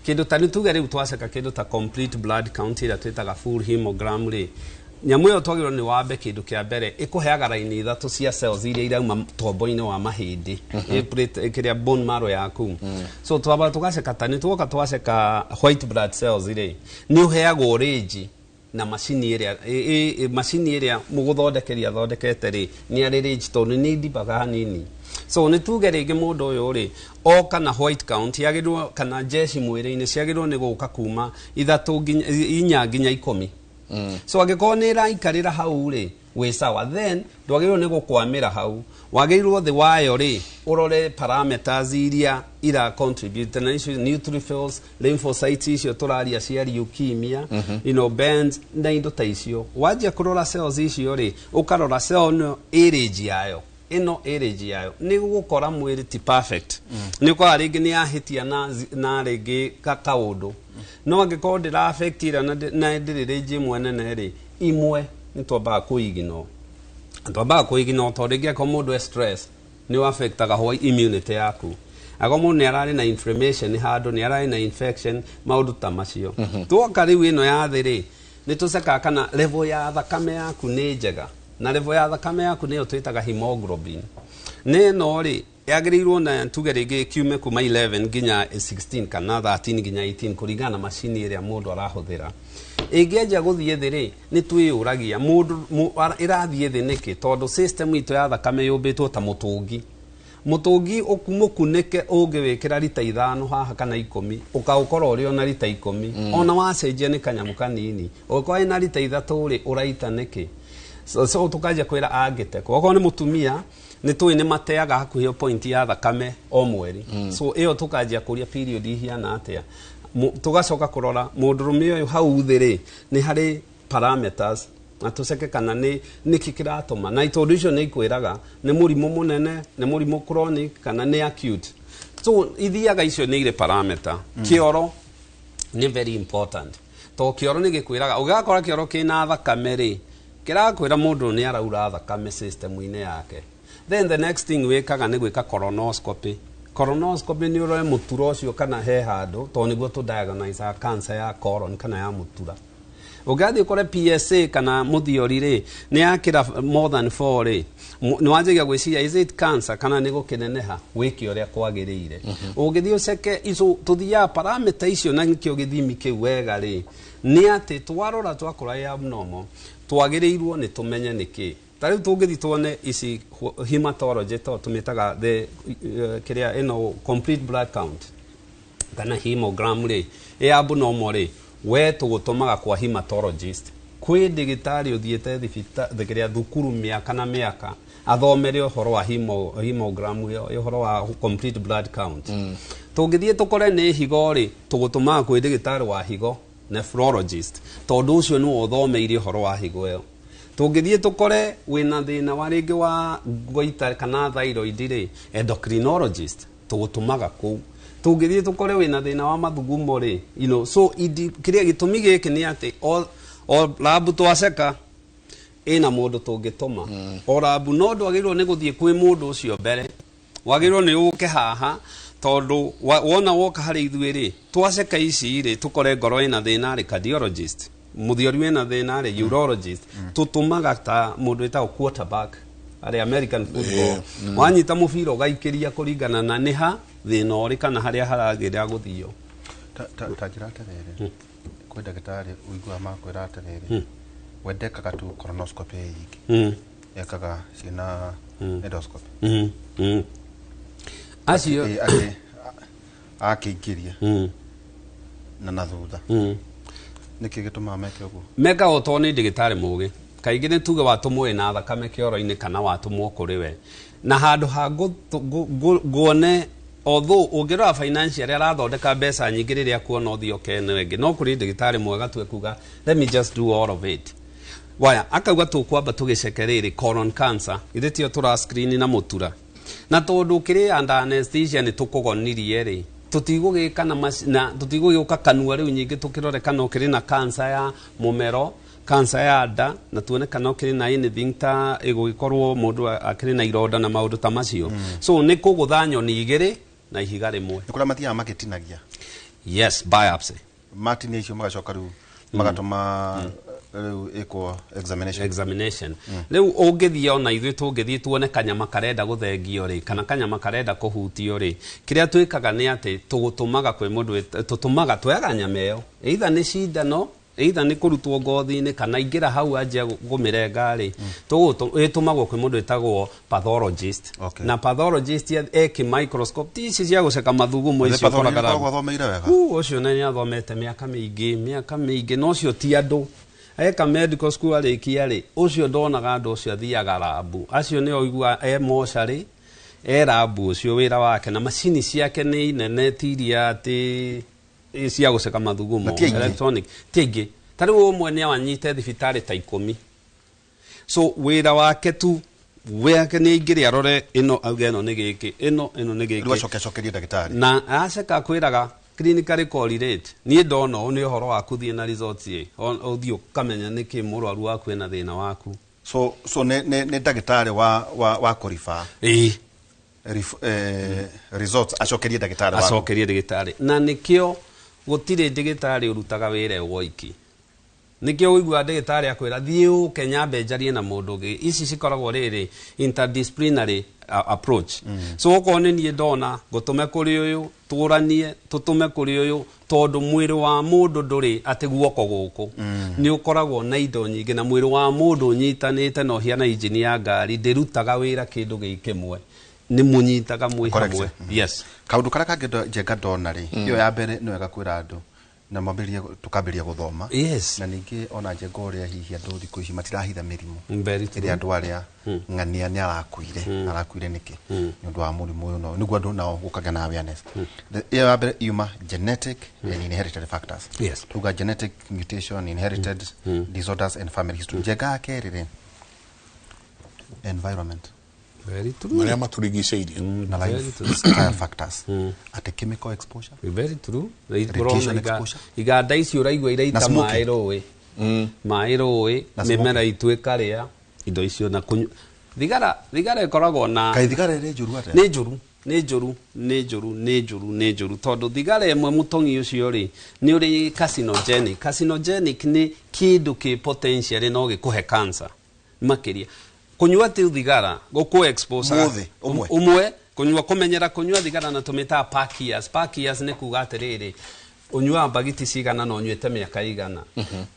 Kĩndũ ta nĩ tuge rĩu twaceka kĩndũ ta complete blood count ĩrĩa twĩtaga full hemogram rĩ, nyamũ ĩyo twagĩrĩirwo nĩ wambe kĩndũ kĩa mbere ĩkũheaga raini ithatũ cia cells iria irauma tombo-inĩ wa mahĩndĩ, kĩrĩa bone marrow yaku. So twamba tũgaceka ta nĩ tuoka twaceka white blood cells rĩ, nĩ ũheagwo range na macini ĩrĩa macini ĩrĩa mũgũthondekeria athondekete rĩ, nĩ arĩ range tondũ nĩ indibaga hanini. So nĩ tuge rĩngĩ mũndũ ũyũ rĩ, oka na white count yagĩrĩirwo kana jeshi mwĩrĩ-inĩ ciagĩrĩirwo nĩ gũka kuma 3 nginya 4 nginya 10. So angĩkorwo nĩ ĩraikarĩra hau rĩ, wĩ sawa. Then ndwagĩrĩirwo nĩ gũkwamĩra hau, wagĩrĩirwo thĩ wayo rĩ, ũrore parameters iria ira contribute na icio neutrophils, lymphocytes icio tũraria cia leukemia, bands na indo ta icio. Wanjia kũrora cells icio rĩ, ũkarora cell ĩno ĩ range yayo, ĩno ĩ range yayo, nĩ gũkora mwĩrĩ ti perfect, nĩ ũkora rĩngĩ nĩ yahĩtia na rĩngĩ kaũndũ, no angĩkorwo ndĩra affect ĩrĩa na ndĩrĩ range ĩmwe nene rĩ, imwe nĩ twambaga kũignore, tondũ rĩngĩ angĩkorwo mũndũ e stress nĩ affectaga immunity yaku, angĩkorwo mũndũ nĩ ararĩ na inflammation handũ, nĩ ararĩ na infection, maũndũ ta macio. Tuoka rĩu ĩno ya thĩ rĩ, nĩ tũcekaga kana level ya thakame yaku nĩ njega, na level ya thakame yaku nĩyo twĩtaga hemoglobin. Nĩ ĩno rĩ, yagĩrĩirwo na tuge rĩngĩ kiume kuma 11 nginya 16 kana 13 nginya 18 kũringana na macini ĩrĩa mũndũ arahũthĩra. Ĩngĩanjia gũthiĩ thĩ rĩ, nĩ twĩyũragia mũndũ ĩrathiĩ thĩ nĩkĩ, tondũ system itũ ya thakame yũmbĩtwo ta mũtũngi. Mũtũngi mũkunĩke ũngĩwĩkĩra rita 5 haha kana 10, ũkaũkorwo ũrĩ ona rita 10. Ona wacenjia nĩ kanyamũ kanini, ũngĩkorwo wĩna rita 3 rĩ, ũraita nĩkĩ? So tũkanjia kwĩra angĩtekwo okorwo nĩ mũtumia nĩ tũĩ nĩ mateaga hakuhĩ point ya thakame o mweri. So ĩyo tũkanjia kũria period ihiana atĩa. Tũgacoka kũrora mũndũrũme ũyũ hau thĩ rĩ nĩ harĩ parameters na tũceke kana nĩ nĩkĩ kĩratũma, na tondũ icio nĩ ikwĩraga nĩ mũrimũ mũnene, nĩ mũrimũ chronic kana nĩ acute. So ithiaga icio nĩ irĩ parameter. Kĩoro nĩ very important to kĩoro nĩ gĩkwĩraga ũgakora kĩoro kĩna thakame rĩ kĩrakwĩra mũndũ nĩ araura thakame system-inĩ yake. Then the next thing wĩkaga nĩ gwĩka colonoscopy. Colonoscopy nĩ ũrore mũtura ũcio kana he handũ, tondũ nĩguo tũ diagnose cancer ya colon kana ya mũtura. Ũngathiĩ ũkore PSA kana mũthiori rĩ nĩ yakĩra more than 4 rĩ, nĩ wanjagia gwĩciria is it cancer kana nĩ gũkĩneneha, wĩke ũrĩa kwagĩrĩire. Ũngĩthiĩ ũceke ico tũthiaga parameter icio na nĩkĩo gĩthimi kĩu wega rĩ nĩ atĩ twarora twakora ĩ abnormal twagĩrĩirwo nĩ tũmenye nĩkĩ. Ta rĩu tũngĩthiĩ tuone ici hematology to tũmĩtaga the kĩrĩa ĩno complete blood count kana hemogram rĩ ĩ abnormal rĩ we tũgũtũmaga kwa hematologist, kwĩ ndagĩtarĩ ũthiĩte thibitarĩ kĩrĩa thukuru mĩaka na mĩaka athomere ũhoro wa hemogram ĩyo, ũhoro wa complete blood count. Tũngĩthiĩ tũkore nĩ higo rĩ tũgũtũmaga kwĩ ndagĩtarĩ wa higo nephrologist, tondũ ũcio nĩwe ũthomeire ũhoro wa higo ĩyo. Tũngĩthiĩ tũkore wĩna thĩna wa rĩngĩ wa goita kana thyroid rĩ endocrinologist tũgũtũmaga kũu. Tũngĩthiĩ tũkore wĩna thĩna wa mathugumo rĩ so kĩrĩa gĩtũmi gĩkĩ nĩ atĩ o lab twaceka ĩna mũndũ tũngĩtũma. O lab no ndwagĩrĩirwo nĩ gũthiĩ kwĩ mũndũ ũcio mbere, wagĩrĩirwo nĩ ũke haha tondũ wona woka harĩ ithuĩ rĩ twaceka ici rĩ tũkore ngoro ĩna thĩna rĩ cardiologist, mũthiori wĩna thĩna rĩ urologist, tũtũmaga ta mũndũ wĩtagwo quarterback arĩ American football. Wanyita mũbira ũgaikĩria kũringana na nĩ ha thĩna ũrĩ kana harĩa haragĩrĩra gũthio. Ta njĩra atĩrĩrĩ, kwĩ ndagĩtarĩ ũiguaga makwĩra atĩrĩrĩ we ndekaga tu colonoscopy nyingĩ, ekaga ciĩna endoscopy. Acio atĩ akĩingĩria na thutha. Nĩkĩ gĩtũmaga meke ũguo? Mekaga ũtoo nĩ ndagĩtarĩ mũgĩ. Kaingĩ nĩ tuge watũmwo wĩna thakame kĩoro-inĩ kana watũmwo kũrĩ we na handũ ha nguone although ũngĩrora financially arathondeka mbeca nyingĩ rĩrĩa kuona ũthiĩ ũkene ĩngĩ, no kũrĩ ndagĩtarĩ mwega tu ekuga let me just do all of it. Waya akauga tũkwamba tũgĩceke rĩrĩ colon cancer ithe tiyo tũra screen na mũtura, na tondũ kĩrĩ under anesthesia nĩ tũkũgonirie rĩ tũtigũgĩka na tũtigũgĩũka kanua rĩu nyingĩ tũkĩrore kana ũkĩrĩ na cancer ya mũmero, cancer ya nda, na tuone kana ũkĩrĩ na anything ta ĩgũgĩkorwo mũndũ akĩrĩ na ironda na maũndũ ta macio. So nĩ kũgũtha nyoni igĩrĩ na ihiga rĩmwe. Nĩ kũrĩa mathiaga makĩtinagia. Yes, biopsy. Matinia icio magacoka rĩu magatũma rĩu ĩkwo examination. Rĩu ũngĩthiĩ ona ithuĩ tũngĩthiĩ tuone kanyama karenda gũthengio rĩ kana kanyama karenda kũhutio rĩ, kĩrĩa twĩkaga nĩ atĩ tũgũtũmaga kwĩ mũndũ tũtũmaga twoyaga nyama ĩyo either nĩ cindano either nĩ kũrutwo ngothi-inĩ kana ingĩra hau anjia kũmĩrenga rĩ, ĩtũmagwo kwĩ mũndũ wĩtagwo pathologist. Na pathologist eke microscope ti ici cia gũceka mathugumo icio ũkoraga athomeire wega. Ũcio nĩ athomete mĩaka mĩingĩ na ũcio ti andũ eka medical school arĩkia rĩ, ũcio ndonaga andũ ũcio athiaga rabu, acio nĩo ũigua e mocarĩ e rabu ũcio wĩra wake na macini ciake nĩ nene ti iria atĩ cia gũceka mathugumo electronic ti aingĩ. Ta rĩu ũmwe nĩ awanyite thibitarĩ ta 10, so wĩra wake tu wake nĩ aingĩre arore ĩno auge ĩno nĩ gĩkĩ ĩno nĩ gĩkĩ, rĩu acoke acokerie ndagĩtarĩ na aceka kwĩraga clinically correlate. Niĩ ndona ũũ nĩ ũhoro wa kũthiĩ na results ĩ ũthiĩ ũkamenya nĩkĩ mũrwaru waku ena thĩna waku. So nĩ ndagĩtarĩ wa kũriba results acokerie ndagĩtarĩ waku, acokerie ndagĩtarĩ, na nĩkĩo gũtirĩ ndagĩtarĩ ũrutaga wĩra woiki. Nĩkĩo ũiguaga ndagĩtarĩ akwĩra thiĩ ũke nyambe njarie na mũndũ ũngĩ. Ici cikoragwo rĩrĩ interdisciplinary approach. So okorwo nĩ niĩ ndona ngũtũme kũrĩ ũyũ tũranie tũtũme kũrĩ ũyũ, tondũ mwĩrĩ wa mũndũ ndũrĩ atĩ guoko gũkũ nĩ ũkoragwo na indo nyingĩ, na mwĩrĩ wa mũndũ ũnyitanĩte na ũhiana injini ya ngari ndĩrutaga wĩra kĩndũ gĩ kĩmwe, nĩ mũnyitaga mwĩ hamwe. Yes. Kaũndũ karĩa kangĩ Njenga ndona rĩ, ĩyo ya mbere nĩ wega kwĩra andũ Na mambĩrĩrie tũkambĩrĩria gũthoma. Yes. Na ningĩ ona njenga ũrĩa hihi andũ thikũ ici matirahitha mĩrimũ. Very true. Ĩrĩa andũ arĩa ng'ania nĩ arakuire, arakuire nĩkĩ? Nĩ ũndũ wa mũrimũ ũyũ no nĩguo andũ nao gũkagĩa na awareness. Ĩyo ya mbere yuma genetic and inherited factors. Yes. Tuga genetic mutation, inherited disorders and family history. Njenga ya kerĩ rĩ, environment. Very true. Marĩa matũrigicĩirie. Na Very lifestyle factors. Ati chemical exposure. Very true. Radiation exposure. Iganda icio ũraigua iraita Na smoking. maĩ rũĩ, maĩ rũĩ, Na smoking. mĩmera itũ ĩkarĩa indo icio na kũnyua thigara. Thigara ĩkoragwo na Kaĩ thigara ĩrĩ njũru atĩa? Nĩ njũru, nĩ njũru, nĩ njũru, nĩ njũru, nĩ njũru, tondũ thigara ĩmwe mũtong'i ũcio rĩ nĩ ũrĩ carcinogenic. Carcinogenic nĩ kĩndũ kĩ potentially no gĩkũhe cancer makĩria. Kũnyua tu thigara gũkũ expose Mũthĩ, ũmwe. Ũmwe kũnyua, kũmenyera kũnyua thigara na tũmĩtaga pack years. Pack years nĩ kuga atĩrĩrĩ, ũnyuaga mbagiti cigana na ũnyuĩte mĩaka igana.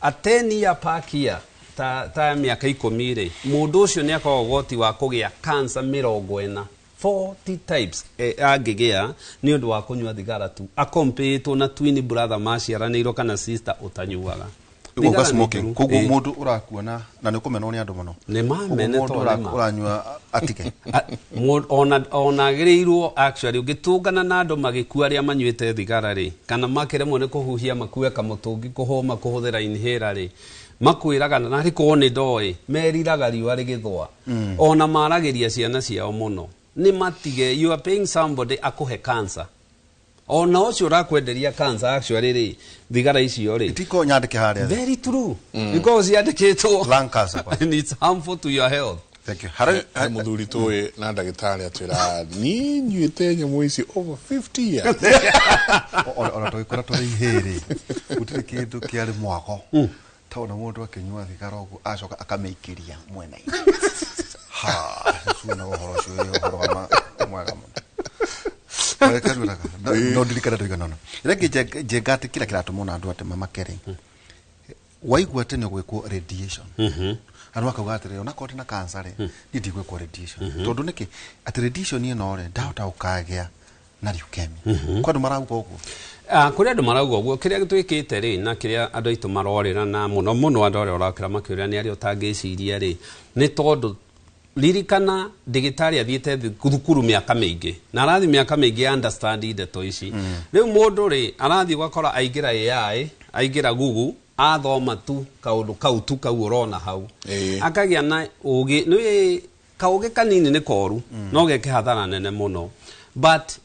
A 10 year pack year, ta mĩaka 10 rĩ, mũndũ ũcio nĩ akoragwo ũgwati wa kũgĩa cancer 40, 40 types angĩgĩa nĩ ũndũ wa kũnyua thigara tu, akompĩtwo na twin brother maciaranĩirwo kana sister ũtanyuaga. Ũguo Thigara nĩ smoking. njũru. Koguo Ĩĩ. mũndũ ũrakuona na nĩ ũkũmenwo nĩ andũ mũno. Nĩ mamene. Ũguo To mũndũ nĩ ma. ũranyua atige. Ona agĩrĩirwo actually ũngĩtũngana na andũ magĩkua arĩa manyuĩte thigara rĩ, kana makĩremwo nĩ kũhuhia makue kamũtũngi kũhũma kũhũthĩra inhaler rĩ, makwĩraga na narĩ korwo nĩ ndoĩ meriraga riũa rĩgĩthũa. Ona maragĩria ciana ciao mũno nĩ matige. You are paying somebody akũhe cancer, ona ũcio ũrakwenderia cancer actually rĩ, thigara icio rĩ Itiko nyandĩke harĩa thĩ. Very true, because ciandĩkĩtwo Lung cancer kwa. And it's harmful to your health. Thank you. Harĩ He mũthuri tũĩ na ndagĩtarĩ atwĩra niĩ nyuĩte nyamũ ici over 50 years. Ona tũgĩkũra tũrĩ ihĩrĩ gũtirĩ kĩndũ kĩarĩ mwago tona mũndũ akĩnyua thigara ũguo acoka akamĩikĩria mwena-inĩ ha cuona ũhoro ũcio wĩ ũhoro wa mwega mũno. Reke no ndirikana tũigana ũna. Ĩrĩa ĩngĩ njenga atĩ kĩrĩa kĩratũma ona andũ atĩ mamake rĩ, waigua atĩ nĩ ũgwĩkwo radiation, andũ makauga atĩrĩrĩ, onakorwo ndĩ na cancer rĩ, niĩ ndigwĩkwo radiation tondũ nĩkĩ? Atĩ radiation ĩno rĩ, ndahota gũkagĩa na leukemia. Kwa andũ marauga ũguo. Ah, kũrĩ andũ marauga ũguo. Kĩrĩa twĩkĩte rĩ na kĩrĩa andũ aitũ marorĩra na mũno mũno andũ arĩa ũrakĩra makĩũria nĩ arĩa ũtangĩciria rĩ, nĩ tondũ ririkana ndagĩtarĩ athiĩte thukuru mĩaka mĩingĩ na arathiĩ mĩaka mĩingĩ understand ndeto ici. Rĩu mũndũ rĩ arathiĩ ũgakora aingĩra AI, aingĩra Google, athoma tu kaũndũ kau tu kau ũrona hau, akagĩa na ũgĩ nĩ kaũgĩ kanini nĩ koru no geke hathara nene mũno. But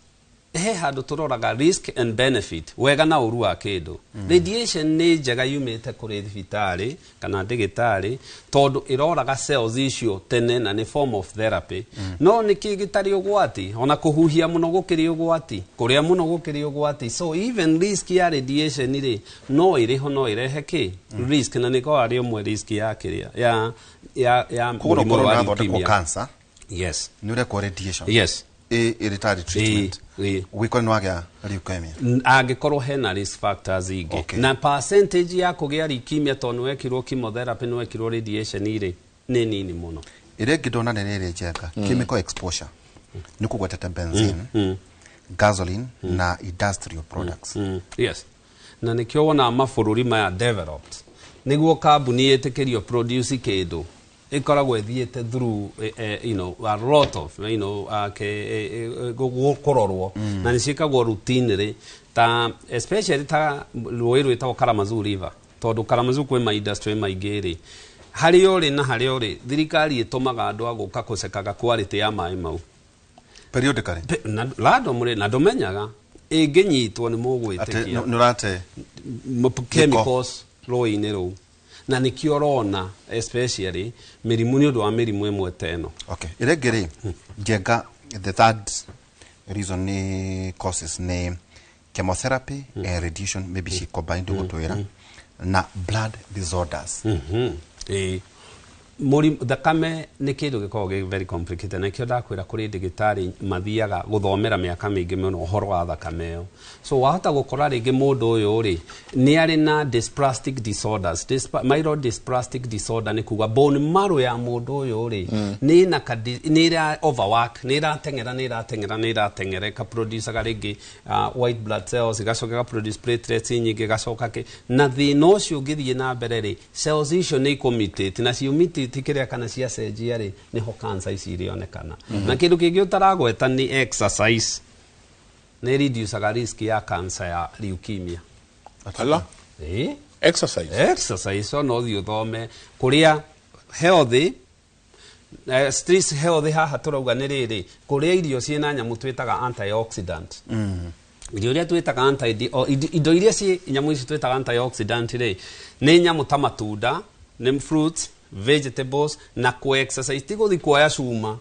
he handũ tũroraga risk and benefit, wega na ũru wa kĩndũ. Radiation nĩ njega yumĩte kũrĩ thibitarĩ kana ndĩgĩtarĩ tondũ ĩroraga cells icio tene na nĩ form of therapy. No nĩ kĩ gĩtarĩ ũgwati? Ona kũhuhia mũno gũkĩrĩ ũgwati, kũrĩa mũno gũkĩrĩ ũgwati. So even risk ya radiation rĩ no ĩrĩho, no ĩrehe kĩ risk, na nĩkoragwo arĩ ũmwe risk ya kĩrĩa ya Koguo no mũrimũ korwo wa ũrathondekwo leukemia. cancer, Yes. nĩ ũrekwo radiation ĩrĩ tarĩ treatment, ũgĩkore nĩ wagĩa leukemia. Angĩkorwo hena risk factors ingĩ. Na percentage ya kũgĩa leukemia tondũ nĩwekirwo chemotherapy, nĩwekirwo radiation rĩ, nĩ nini mũno. Ĩrĩa ĩngĩ ndona nĩ rĩrĩ, njenga, chemical exposure nĩ kũgwetete benzene, gasoline na industrial products. Yes, na nĩkĩo wonaga mabũrũri maya developed, nĩguo kambuni ĩtĩkĩrio produce kĩndũ ĩkoragwo ĩthiĩte through a lot of kũrorwo na nĩ ciĩkagwo routinely, ta especially ta rũĩ rwĩtagwo Kalamazoo River, tondũ Kalamazoo kwĩ ma industry maingĩ rĩ, harĩa ũrĩ na harĩa ũrĩ thirikari ĩtũmaga andũ a gũka kũcekaga quality ya maĩ mau. Periodically. Na randomly, na ndũmenyaga ĩngĩnyitwo nĩ Atĩ mũgwĩtĩkia nĩ ũrate chemicals rũĩ-inĩ rũu, na nĩkĩo ũrona especially mĩrimũ nĩ ũndũ wa mĩrimũ ĩmwe ta ĩno. Okay, ĩrĩa ĩngĩ rĩ, njenga, the third reason nĩ causes nĩ chemotherapy and radiation, maybe she combined gũtwĩra na blood disorders. Ĩĩ. Thakame nĩ kĩndũ gĩkoragwo gĩ very complicated, na nĩkĩo ndakwĩra kũrĩ ndagĩtarĩ mathiaga gũthomera mĩaka mĩingĩ mũno ũhoro wa thakame ĩyo. So wahota gũkora rĩngĩ mũndũ ũyũ rĩ nĩ arĩ na dysplastic disorders. Myeloid dysplastic disorder nĩ kuga bone marrow ya mũndũ ũyũ rĩ nĩ ĩna nĩ ĩra overwork, nĩ ĩrateng'era, nĩ ĩrateng'era, nĩ ĩrateng'era, ĩkaproducaga rĩngĩ white blood cells, ĩgacoka ĩgaproduce platelets nyingĩ, ĩgacoka kĩ, na thĩna ũcio ũngĩthiĩ na mbere rĩ, cells icio nĩ ikũmutate, na ciũmutate kĩrĩa kana ciacenjia rĩ, nĩho cancer ici irĩonekana. Na kĩndũ kĩngĩ ũtaragweta nĩ exercise nĩ reducaga risk ya cancer ya leukemia. Ala? Exercise. Exercise no ũthiĩ ũthome kũrĩa healthy, stress healthy haha tũrauga nĩ rĩrĩ, kũrĩa irio ciĩna nyamũ twĩtaga antioxidant. Irio iria twĩtaga anti, indo iria ci nyamũ ici twĩtaga antioxidant rĩ, nĩ nyamũ ta matunda, nĩ fruits, vegetables, na kũ exercise, ti gũthiĩ kuoya cuma,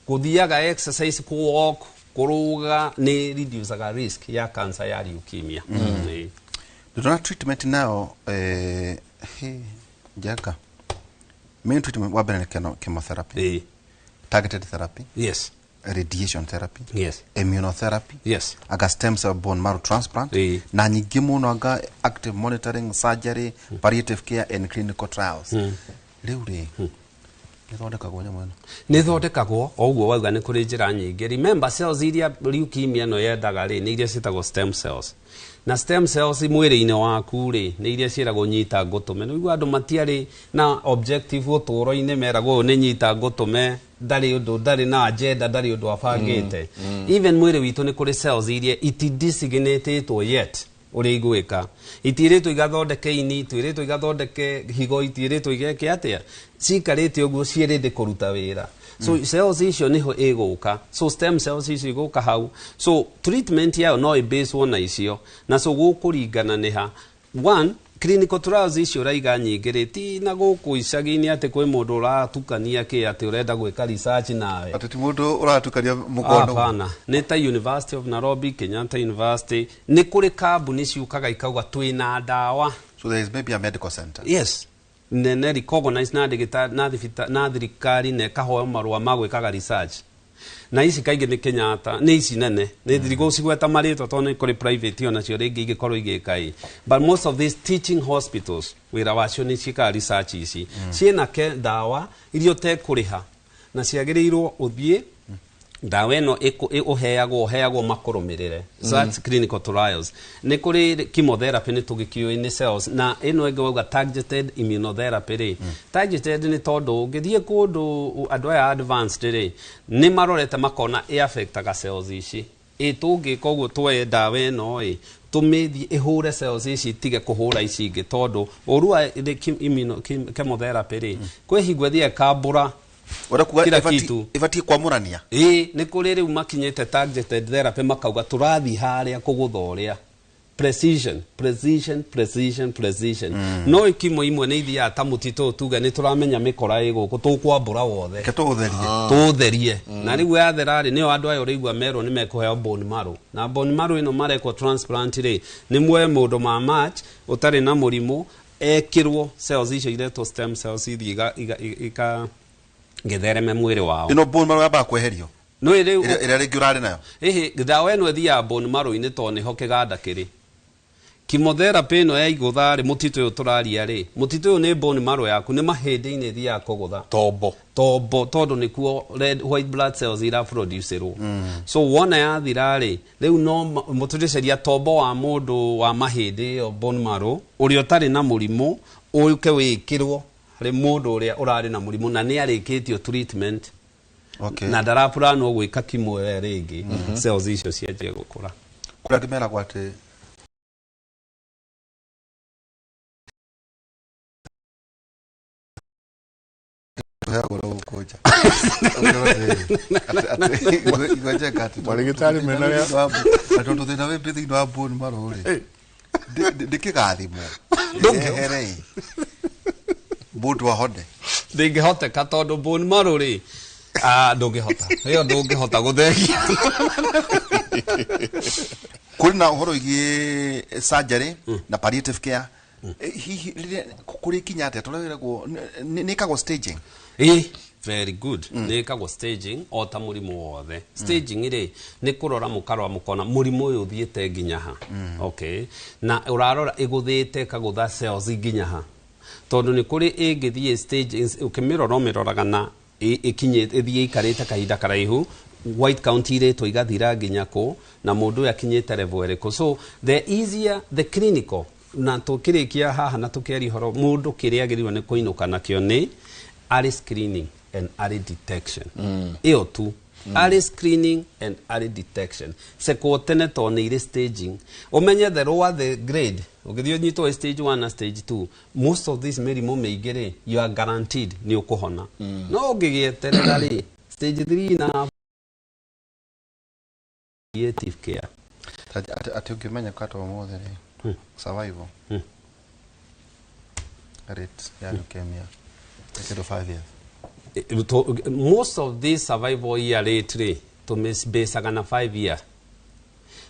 gũthiaga exercise, kũ walk, kũrũga, nĩ reducaga risk ya cancer ya leukemia. Ndĩrona treatment nayo, Njenga, main treatment wa mbere nĩ chemotherapy, targeted therapy, radiation therapy, immunotherapy, anga stem cell bone marrow transplant, na nyingĩ mũno anga active monitoring, surgery, palliative care and clinical trials. Rĩu rĩ, nĩthondekagwo nyamũ ĩno? Nĩthondekagwo o ũguo wauga, nĩ kũrĩ njĩra nyingĩ. Remember, cells iria leukemia ĩno yendaga rĩ, nĩ iria ciĩtagwo stem cells, na stem cells mwĩrĩ-inĩ waku rĩ, nĩ iria ciĩragwo nyita ngũtũme. Nĩ ũigua andũ matiarĩ na objective ũtũũro-inĩ, meragwo ũyũ nĩ nyita ngũtũme, ndarĩ ũndũ, ndarĩ na agenda, ndarĩ ũndũ abangĩte. Even mwĩrĩ witũ nĩ kũrĩ cells iria itidesignatetwo yet ũrĩa igwĩka, itiĩrĩtwo igathondeke ini, itiĩrĩtwo igathondeke higo, itiĩrĩtwo igeke atĩa, cikarĩte ũguo ciĩrĩndĩ kũruta wĩra. So cells icio nĩho ĩgũka, so stem cells icio igũka hau, so treatment yayo no ĩbaswo na icio, na so gũkũringana nĩ ha. One, clinical trials icio ũraiga nyingĩ rĩ, ti na gũkũ icagi-inĩ atĩ kwĩ mũndũ ũratukania kĩ atĩ ũrenda gwĩka research nawe. Atĩ ti mũndũ ũratukania mũkono. Hapana, nĩ ta University of Nairobi, Kenyatta University, nĩ kũrĩ kambuni ciũkaga ikauga twĩna ndawa. So there is maybe a medical center. Yes, nene recognized na ndagĩtarĩ na thibita na thirikari, na ĩkahoyo marũa ma gwĩkaga research, na ici kaingĩ nĩ Kenyatta, nĩ ici nene, nĩ ndigũcigweta marĩtwa tondũ nĩ kũrĩ private onacio rĩngĩ ingĩkorwo igĩka ĩ, but most of these teaching hospitals wĩra wacio nĩ ciĩkaga research ici. Ciĩna ke ndawa iria ũtekũrĩha na ciagĩrĩirwo ũthiĩ ndawa ĩno ũheagwo makũrũmĩrĩre. So that's clinical trials. Nĩ kũrĩ chemotherapy, nĩ tũgĩkĩũĩ nĩ cells, na ĩno ĩngĩ wauga targeted immunotherapy rĩ, targeted nĩ tondũ ũngĩthiĩ kũndũ andũ aya advanced rĩ, nĩ marorete makona ĩ affectaga cells ici, ĩ tũngĩka ũguo tuoye ndawa ĩno ĩ tũmĩthiĩ ĩhũre cells ici itige kũhũra ici ingĩ, tondũ ũru wa chemotherapy rĩ, kwĩ hingo ĩthiĩ ĩkambũra Ũrĩa kuga kila kitu. Ĩbatiĩ kwamũrania. Ĩĩ, nĩ kũrĩ rĩu makinyĩte targeted therapy, makauga tũrathiĩ harĩa kũgũtha ũrĩa precision, precision, precision, precision. No ikimo imwe nĩ ithiaga ta mũtitũ, tuge nĩ tũramenya mĩkora ĩ gũkũ, tũkwambũra wothe. Reke tũũtherie. Tũũtherie, na rĩu yathera rĩ, nĩo andũ aya ũraigua merwo nĩ mekũheo bone marrow, na bone marrow ĩno marekwo transplant rĩ, nĩ muoe mũndũ ma match ũtarĩ na mũrimũ, ekĩrwo cells icio iretwo stem cells, ithiĩ ika gĩthereme mwĩrĩ wao. Ĩno bone marrow yambaga kweherio? No rĩu Ĩrĩa rĩngĩ ũrarĩ nayo? Ĩhĩ, ndawa ĩno ĩthiaga bone marrow-inĩ tondũ nĩho kĩganda kĩrĩ. Chemotherapy ĩno ya igũtha rĩ, mũtitũ ũyũ tũraria rĩ, mũtitũ ũyũ nĩ bone marrow yaku, nĩ mahĩndĩ-inĩ ĩthiaga kũgũtha. Tombo. Tombo, tondũ nĩkuo red white blood cells iraproducerwo. So wona yathira rĩ, rĩu no mũtũrĩceria tombo wa mũndũ wa mahĩndĩ ĩyo bone marrow ũrĩa ũtarĩ na mũrimũ, ũke wĩkĩrwo harĩ mũndũ ũrĩa ũrarĩ na mũrimũ na nĩ arĩkĩtio treatment, na ndarapuranwo gwĩka chemo ĩyo rĩngĩ, cells icio cianjie gũkũra. Kũrĩa angĩ meragwo atĩ tũheagwo na gũkũ nja. Marĩgĩtarĩ mena rĩa- Tondũ thĩna wĩ thĩinĩ wa bone marrow rĩ, ndĩkĩgathimwo ehere ĩ mũndũ ahone? Ndĩngĩhoteka tondũ bone marrow rĩ, ndũngĩhota, ĩyo ndũngĩhota gũthengia. Kũrĩ na ũhoro wĩgiĩ surgery na palliative care. Hihi rĩrĩa kũrĩ kinya atĩa tũreragwo nĩ ĩkagwo staging? Very good. Nĩ ĩkagwo staging o ta mũrimũ wothe. Staging rĩ nĩ kũrora mũkarora mũkona mũrimũ ũyũ ũthiĩte nginya ha. Okay, na ũrarora ĩgũthĩte ĩkagũtha cells nginya ha, tondũ nĩ kũrĩ ĩngĩthiĩ stage ũkĩmĩrora ũmĩroraga na ĩkinye ĩthiĩ ĩikarĩte kahinda karaihu, white count irĩtwo igathira nginya kũ, na mũndũ ũyũ akinyĩte level ĩrĩkũ. So the easier the clinical, na tũkĩrĩkia haha na tũkĩaria ũhoro mũndũ kĩrĩa agĩrĩirwo nĩ kũinũka nakĩo nĩ early screening and early detection. Ĩyo tu, early screening and early detection. Cekwo tene tondũ nĩ irĩ staging, ũmenye the lower the grade ũngĩthiĩ ũnyitwo wĩ stage 1 na stage 2, most of these mĩrimũ mĩingĩ rĩ, you are guaranteed nĩ ũkũhona. No ũngĩgĩeterera rĩ, stage 3 na palliative care. Atĩ ũngĩmenya kata ũmũthĩ rĩ, survival rate ya leukemia nĩ kĩndũ 5 years? Most of these survival year rate rĩ, tũmĩbasaga na 5 year,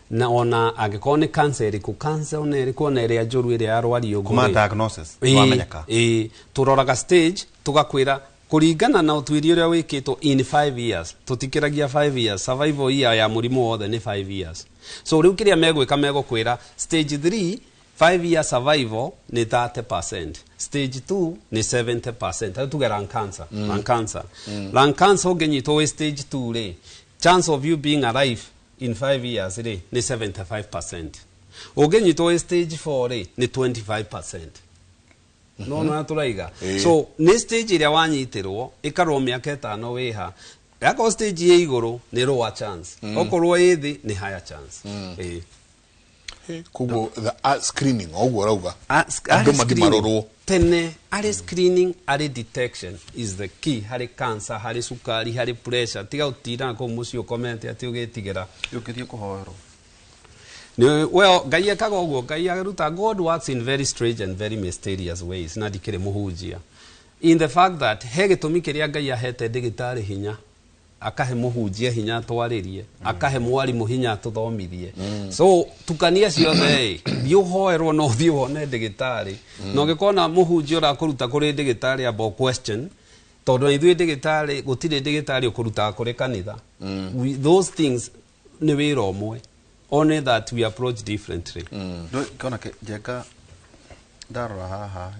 na ona angĩkorwo nĩ cancer ĩrĩkũ, cancer ona ĩrĩkũ, ona ĩrĩa njũru ĩrĩa yarwario ũguo Kuma rĩ. Diagnosis wamenyeka. Ĩĩ, tũroraga stage tũgakwĩra kũringana na ũtuĩria ũrĩa wĩkĩtwo in 5 years. Tũtikĩragia 5 years. Survival year ya mũrimũ wothe nĩ 5 years. So rĩu kĩrĩa megwĩka, megũkwĩra stage 3, 5 year survival nĩ 30%, stage 2 nĩ 70%. Rĩu tuge lung cancer, lung cancer ũngĩnyitwo wĩ stage 2 rĩ, chance of you being alive in 5 years rĩ nĩ 75%. Ũngĩnyitwo wĩ stage 4 rĩ, nĩ 25%. No no tũraiga. So nĩ stage ĩrĩa wanyitĩrwo, ĩkarwo mĩaka 5 wĩha. Yakorwo stage ĩ igũrũ nĩ lower chance, okorwo ĩ thĩ nĩ higher chance. Ĩĩ. Koguo the screening o ũguo ũrauga, andũ Early mathiĩ screening. marorwo. Tene, early screening, early detection is the key harĩ cancer, harĩ cukari, harĩ pressure. Tiga gũtinda kũu mũciĩ ũkomete atĩ ũgĩtigĩra. Ũngĩthiĩ kũhoerwo? Well, Ngai ekaga ũguo. Ngai aruta, God works in very strange and very mysterious ways, na ndikĩrĩ mũhunjia in the fact that he gĩtũmi kĩrĩa Ngai ahete ndĩgĩtarĩ hinya, akahe mũhunjia hinya atwarĩrie, akahe mwarimũ hinya atũthomithie. So tukania ciothe ĩ, thiĩ ũhoerwo no ũthiĩ wone ndĩgĩtarĩ, na ũngĩkona mũhunjia ũrakũruta kũrĩ ndĩgĩtarĩ, amba question, tondũ na ithuĩ ndĩgĩtarĩ gũtirĩ ndĩgĩtarĩ ũkũrutaga kũrĩ kanitha. Those things nĩ wĩra ũmwe, only that we approach differently. Kona Njenga, ndarora haha,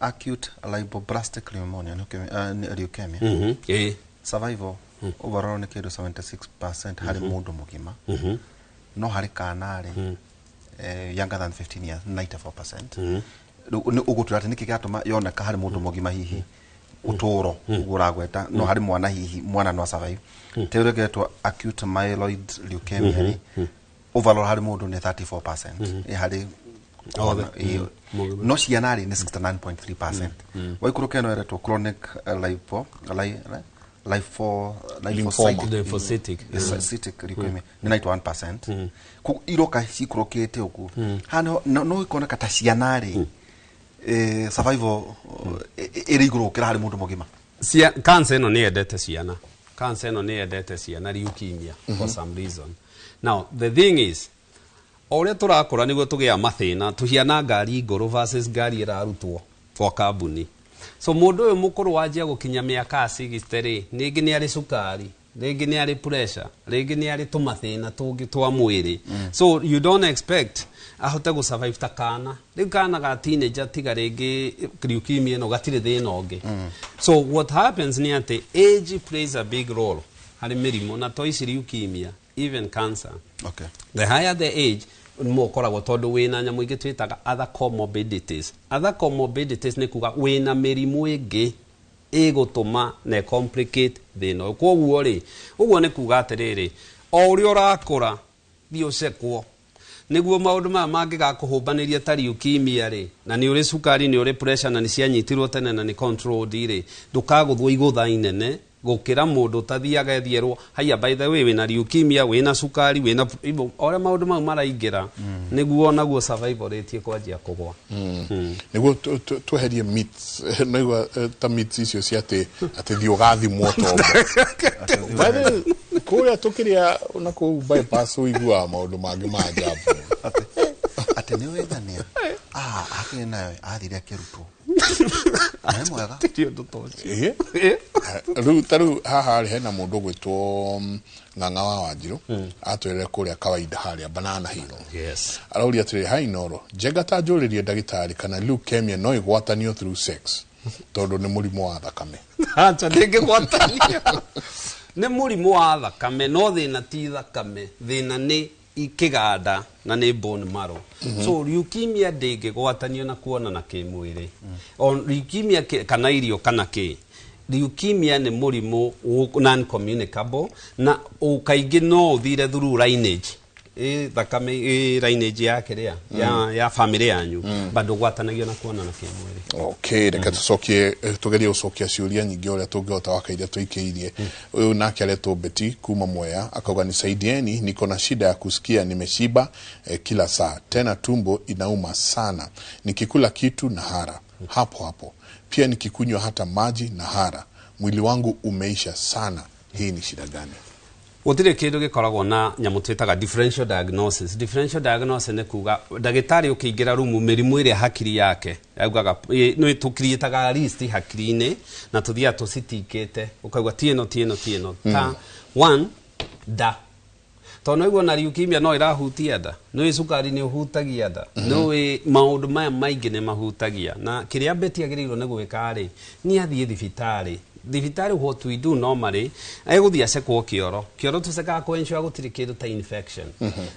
acute lymphoblastic pneumonia nĩ leukemia. Ĩĩ. Survival overall nĩ kĩndũ 76% harĩ mũndũ mũgima, no harĩ kana rĩ, younger than 15 years, 94%. Rĩu nĩ ũgũtwĩra atĩ nĩkĩ gĩatũma yoneka harĩ mũndũ mũgima hihi ũtũro ũguo ũragweta, no harĩ mwana hihi mwana no survive? Ta ĩrĩa ĩgetwo acute myeloid leukemia rĩ, overall harĩ mũndũ nĩ 34%, harĩ Othe. Ĩĩ. Mũgima. No ciana rĩ, nĩ 69.3%. Waikũrũka ĩno ĩretwo chronic lipo Lymphoma. Lymphocytic. Lymphocytic leukemia nĩ 91%. Koguo iroka cikũrũkĩte ũguo haha no ikoneka ta ciana rĩ, survival ĩrĩ igũrũ gũkĩra harĩ mũndũ mũgima. Cancer ĩno nĩ yendete ciana. Cancer ĩno nĩ yendete ciana, leukemia, for some reason. Now the thing is, o ũrĩa tũrakũra nĩguo tũgĩa mathĩna. Tũhiana ngari ngũrũ versus ngari ĩrarutwo kwa kambuni. So mũndũ ũyũ mũkũrũ wanjia gũkinya mĩaka ya 60 rĩ, rĩngĩ nĩ arĩ cukari, rĩngĩ nĩ arĩ pressure, rĩngĩ nĩ arĩ tũmathĩna tũngĩ twa mwĩrĩ. So you don't expect ahote gũ survive ta kana rĩu, kana ga teenager, tiga rĩngĩ leukemia ĩno gatirĩ thĩna ũngĩ. So what happens nĩ atĩ age plays a big role harĩ mĩrimũ na to ici, leukemia, even cancer. The higher the age mũkoragwo, tondũ wĩna nyamũ ingĩ twĩtaga other comorbidities. Other comorbidities nĩ kuga wĩna mĩrimũ ĩngĩ ĩgũtũma na complicate thĩna ũyũ. Koguo rĩ, ũguo nĩ kuga atĩrĩrĩ, o ũrĩa ũrakũra thiĩ ũcekwo nĩguo maũndũ maya mangĩgakũhũmbanĩria ta leukemia rĩ, na nĩ ũrĩ cukari, nĩ ũrĩ pressure, na nĩ cianyitirwo tene na nĩ controlled rĩ, ndũkagũthwo igũtha inene gũkĩra mũndũ ũtathiaga ethierwo, haiya, by the way, wĩna leukemia, wĩna cukari, wĩna o ũrĩa maũndũ mau maraingĩra nĩguo naguo survival rate ĩkwanjia kũgwa. Nĩguo tweherie myths, naigua ta myths icio cia atĩ thiĩ ũgathimwo tombo. By the way, kũrĩa tũkĩrĩa na kũu bypass ũiguaga maũndũ mangĩ ma ajabu. Atĩ nĩ wĩthania. Ah, Hakĩrĩ nayo athire akĩrutwo nĩ mwega. Ti ũndũ ta ũcio. Ĩĩ. Rĩu ta rĩu haha rĩ hena mũndũ ũgwĩtwo Ng'ang'a wa Wanjirũ, atwĩrĩre kũrĩa kawaida harĩa Banana Hill. Arauria atĩrĩrĩ, hi Inooro, Njenga, ta njũrĩrie ndagĩtarĩ kana leukemia no ĩgwatanio through sex, tondũ nĩ mũrimũ wa thakame. Acha, ndĩngĩgwatanio. Nĩ mũrimũ wa thakame, no thĩna ti thakame, thĩna nĩ kĩganda na nĩ bone marrow. So leukemia ndĩngĩgwatanio na kuonana kĩmwĩrĩ o leukemia kana irio kana kĩ. Leukemia nĩ mũrimũ non communicable na kaingĩ no ũthire through lineage, ĩ thakame, ĩ lineage ya kĩrĩa ya family yanyu, but ndũgwatanagio na kuonana kĩmwĩrĩ. Okay, reke tũcokie, tũgerie gũcokia ciũria nyingĩ ũrĩa tũngĩhota wakaire tũikĩirie. Ũyũ nake aretwo Beti kuma Mwea, akauga, "Nisaidieni, niko na shida ya kusikia nimeshiba kila saa, tena tumbo inauma sana, nikikula kitu na hara hapo hapo, pia nikikunywa hata maji na hara, mwili wangu umeisha sana. Hii ni shida gani?" Gũtirĩ kĩndũ gĩkoragwo na nyamũ twĩtaga differential diagnosis. Differential diagnosis nĩ kuga ndagĩtarĩ ũkĩingĩra rumu, mĩrimũ ĩrĩa hakiri yake yaugaga nĩ tũkiriĩtaga list hakiri-inĩ na tũthiaga tũcitikĩte, ũkaigua ti ĩno, ti ĩno, ti ĩno, ta one nda, tondũ no na leukemia no ĩrahutia nda, nĩ cukari nĩ ũhutagia nda, nĩ maũndũ maya maingĩ nĩ mahutagia. Na kĩrĩa Beti agĩrĩirwo nĩ gwĩka rĩ, nĩ athiĩ thibitarĩ. Thibitarĩ, what we do normally, egũthiĩ acekwo kĩoro. Kĩoro tũcekaga kũ ensure gũtirĩ kĩndũ ta infection.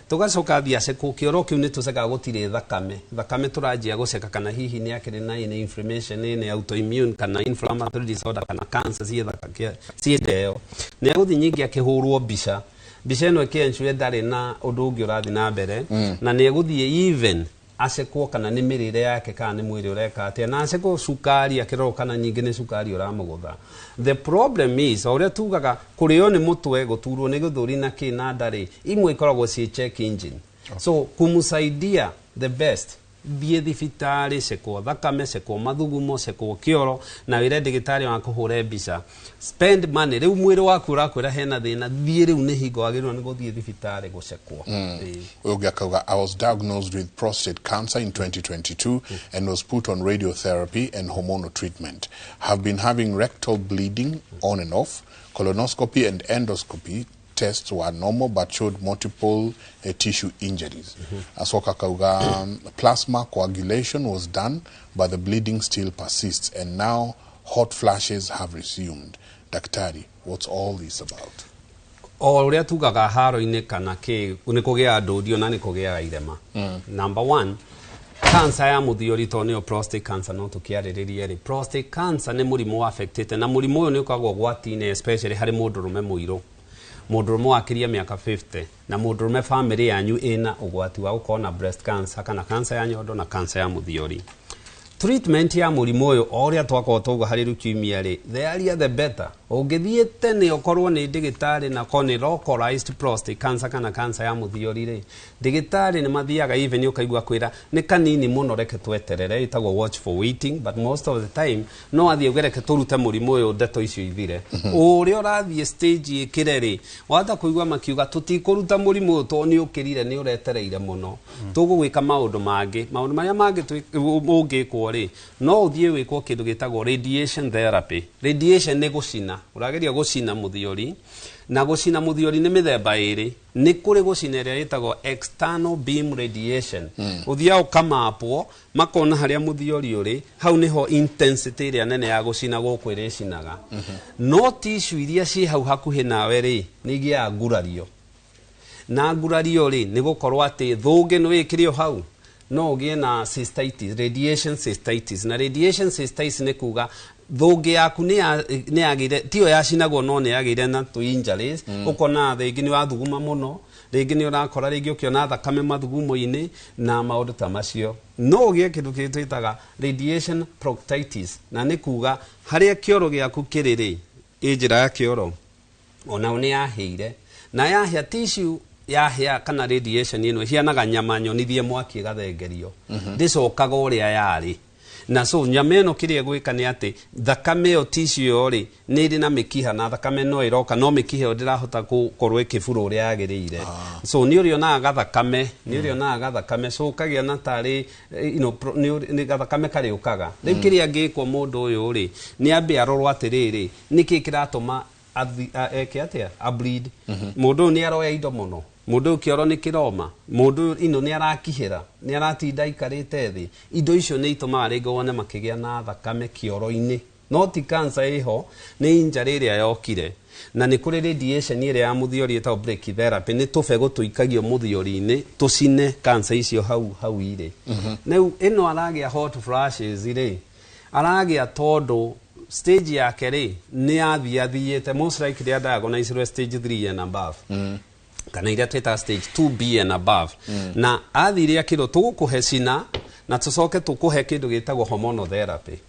Tũgacoka athiĩ acekwo kĩoro kĩu, nĩ tũcekaga gũtirĩ thakame. Thakame tũranjia gũceka kana hihi nĩ akĩrĩ na any inflammation, nĩ autoimmune kana inflammatory disorder kana cancer ciĩ ciĩ ndeo. Nĩ egũthiĩ nyingĩ akĩhũrwo mbica. Mbica ĩno ĩkĩ ensure ndarĩ na ũndũ ũngĩ ũrathiĩ na mbere, na nĩ egũthiĩ even acekwo kana nĩ mĩrĩre yake kana nĩ mwĩrĩ ũreka atĩa, na acekwo cukari, akĩrorwo kana nyingĩ nĩ cukari ũramũgũtha. The problem is, o ũrĩa tugaga kũrĩo nĩ mũtwe, gũturwo nĩ gĩthũri na kĩ na ndarĩ imwe ikoragwo ciĩ check engine. So kumsaidia, the best, thiĩ thibitarĩ, cekwo thakame, cekwo mathugumo, cekwo kĩoro, na wĩre ndagĩtarĩ wa kũhũre mbica. Spend money. Rĩu mwĩrĩ waku ũrakwĩra hena thĩna, thiĩ rĩu, nĩ hingo wagĩrĩirwo nĩ gũthiĩ thibitarĩ gũcekwo. Ĩĩ. Ũyũ ũngĩ akauga, "I was diagnosed with prostate cancer in 2022 and was put on radiotherapy and hormonal treatment. Have been having rectal bleeding on and off. Colonoscopy and endoscopy tests were normal but showed multiple tissue injuries." Asoka akauga, "Plasma coagulation was done but the bleeding still persists and now hot flashes have resumed. Daktari, what's all this about?" O ũrĩa tugaga haro-inĩ kana kĩ, nĩ kũgĩaga ndũndio na nĩ kũgĩaga irema. Number one, cancer ya mũthiori, tondũ nĩyo prostate cancer no tũkĩarĩrĩrie rĩ, prostate cancer nĩ mũrimũ wa affectĩte, na mũrimũ ũyũ nĩ ũkoragwo ũgwati-inĩ especially harĩ mũndũrũme mũirũ, mũndũrũme wakĩria mĩaka 50, na mũndũrũme family yanyu ĩna ũgwati wa gũkorwo na breast cancer kana cancer ya nyondo na cancer ya mũthiori. Treatment ya mũrimũ ũyũ, o ũrĩa twakorwo twauga harĩ leukemia rĩ, the earlier the better. Ũngĩthiĩ tene, ũkorwo nĩ ndĩgĩtarĩ na korwo nĩ localized prostate cancer kana cancer ya mũthiori rĩ, ndĩgĩtarĩ nĩ mathiaga even ũkaigua kwĩra nĩ kanini mũno, reke tweterere, ĩtagwo watch for waiting. But most of the time no athiĩ uge reke tũrute mũrimũ ũyũ, ndeto icio ithire. Ũrĩa ũrathiĩ stage ĩkĩre rĩ, wahota kũigua makiuga tũtikũruta mũrimũ ũyũ tondũ nĩ ũkĩrire, nĩ ũretereire mũno, tũgũgwĩka maũndũ mangĩ. Maũndũ marĩa mangĩ ũngĩkwo rĩ, no ũthiĩ wĩkwo kĩndũ gĩtagwo radiation therapy. Radiation nĩ gũcina, ũrageria gũcina mũthiori, na gũcina mũthiori nĩ mĩthemba ĩrĩ. Nĩ kũrĩ gũcina ĩrĩa ĩtagwo external beam radiation. Ũthiaga ũkamapwo, makona harĩa mũthiori ũrĩ, hau nĩho intensity ĩrĩa nene ya gũcina gũkũ ĩrĩcinaga, no tissue iria ciĩ hau hakuhĩ nawe rĩ, nĩ igĩaga ngurario, na ngurario rĩ, nĩ gũkorwo atĩ thũngĩ nĩ wĩkĩre o hau, no ũgĩe na cystitis, radiation cystitis. Na radiation cystitis nĩ kuga thũngĩ yaku nĩ yagĩire, tiyo yacinagwo, no nĩ yagĩire na tũ injuries. Ũkona rĩngĩ nĩ wathuguma mũno, rĩngĩ nĩ ũrakora rĩngĩ ũkĩona thakame mathugumo-inĩ na maũndũ ta macio. No ũgĩe kĩndũ kĩngĩ twĩtaga radiation proctitis, na nĩ kuga harĩa kĩoro gĩaku kĩrĩ rĩ, ĩ njĩra ya kĩoro onao nĩ yahĩire, na yahĩa tissue yahĩa kana radiation ĩno ĩhianaga nyama nyonithie mwaki ĩgathengerio, ndĩcokaga ũrĩa yarĩ. Na so nyama ĩno kĩrĩa ĩgwĩka nĩ atĩ thakame ĩyo tissue ĩyo rĩ nĩ ĩrĩ na mĩkiha na thakame no ĩroka no mĩkiha ĩyo ndĩrahota gũkorwo ĩkĩbura ũrĩa yagĩrĩire. So nĩ ũrĩonaga gathakame, nĩ ũrĩonaga gathakame, so ũkagĩa na tarĩ you know, nĩ gathakame karĩũkaga. Rĩu kĩrĩa angĩkwo mũndũ ũyũ rĩ nĩ ambe arorwo atĩrĩrĩ, nĩkĩ kĩratũma eke atĩa a bleed. Mũndũ ũyũ nĩ aroya indo mũno, mũndũ ũyũ kĩoro nĩ kĩroma, mũndũ ũyũ ino nĩ arakihĩra, nĩ aratinda aikarĩte thĩ. Indo icio nĩ itũmaga rĩngĩ wone makĩgĩa na thakame kĩoro-inĩ. No ti cancer ĩho, nĩ injury ĩrĩa yokire. Na nĩ kũrĩ radiation ĩrĩa ya mũthiori ĩtagwo brachytherapy, nĩ tũbegũ tũikagio mũthiori-inĩ tũcine cancer icio hau hau irĩ. Rĩu ĩno aragĩa hot flashes rĩ, aragĩa tondũ stage yake rĩ nĩ yathiĩ athiĩte, most likely adiagnosed stage 3 and above. Kana iria twĩtaga stage 2B and above. Na athire akĩrwo tũgũkũhe cina na tũcoke tũkũhe kĩndũ gĩtagwo hormonal therapy.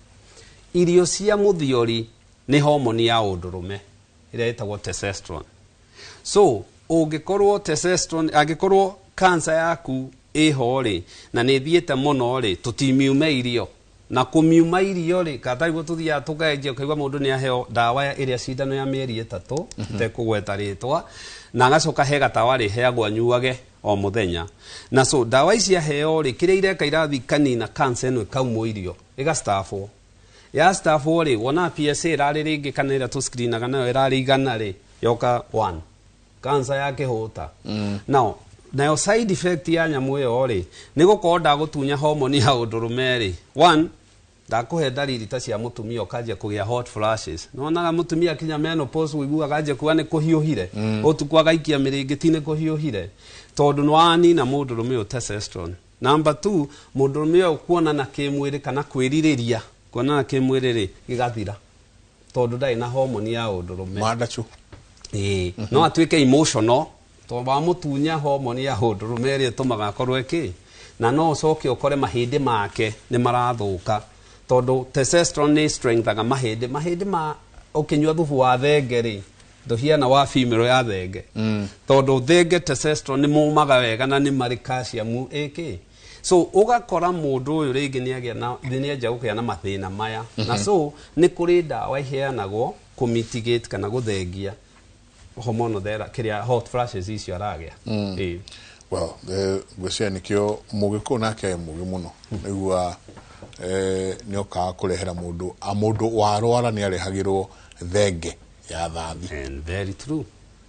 Irio cia mũthiori nĩ homoni ya ũndũrũme ĩrĩa ĩtagwo testosterone. So ũngĩkorwo testosterone, angĩkorwo cancer yaku ĩho rĩ na nĩ ĩthiĩte mũno rĩ, tũtimiume irio. Na kũmiuma irio rĩ, katariguo tũthiaga tũkenjia ũkaigua mũndũ nĩ aheo ndawa ĩrĩa cindano ya mĩeri 3, itekũgweta rĩtwa, na agacoka he gatawa rĩheagwo anyuage o mũthenya. Na so ndawa ici aheo rĩ, kĩrĩa ireka irathiĩ kanina cancer ĩno ĩkaumwo irio, ĩgastafwo. Ya stafwo rĩ, wona PSA ĩrarĩ rĩngĩ kana ĩrĩa tũscreenaga nayo ĩrarĩ 100 rĩ, yoka 1. Cancer ya kĩhũta. Now, nayo side effect ya nyamũ ĩyo rĩ, nĩ gũkorwo ndagũtunya homoni ya ũndũrũme rĩ. One, ndakũhe ndariri ta cia mũtumia ũkanjia kũgĩa hot flashes. Nĩwonaga mũtumia akinya menopause ũiguaga anjia kuga nĩ kũhiũhire. Ũtukũ agaikia mĩrĩngĩti nĩ kũhiũhire. Tondũ nĩwanina mũndũrũme ũyũ testosterone. Number 2, mũndũrũme ũyũ kuonana kĩmwĩrĩ kana kwĩrirĩria kuonana kĩmwĩrĩ rĩ, gĩgathira. Tondũ ndarĩ na homoni ya ũndũrũme. Mandacu. Ĩĩ, no atuĩke emotional tondũ wamũtunya homoni ya ũndũrũme ĩrĩa ĩtũmaga akorwo ĩkĩ, na no ũcoke ũkore mahĩndĩ make nĩ marathũka tondũ testosterone nĩ strengthaga mahĩndĩ. Mahĩndĩ ma ũkĩnyua thubu wa thenge rĩ, ndũhiana wa female ya thenge. Tondũ thenge testosterone nĩ momaga wega na nĩ marĩ calcium ĩkĩ. So ũgakora mũndũ ũyũ rĩngĩ nĩ agĩa na, nĩ anjia gũkĩa na mathĩna maya. Na so nĩ kũrĩ ndawa iheanagwo kũ mitigate kana gũthengia hormonal therapy kĩrĩa hot flashes icio aragĩa. Ĩĩ. Well, ngwĩciria nĩkĩo mũgĩkũyũ nake e mũgĩ mũno. Nĩguo nĩ okaga kũrehera mũndũ, mũndũ warwara nĩ arehagĩrwo thenge ya thathi. And very true.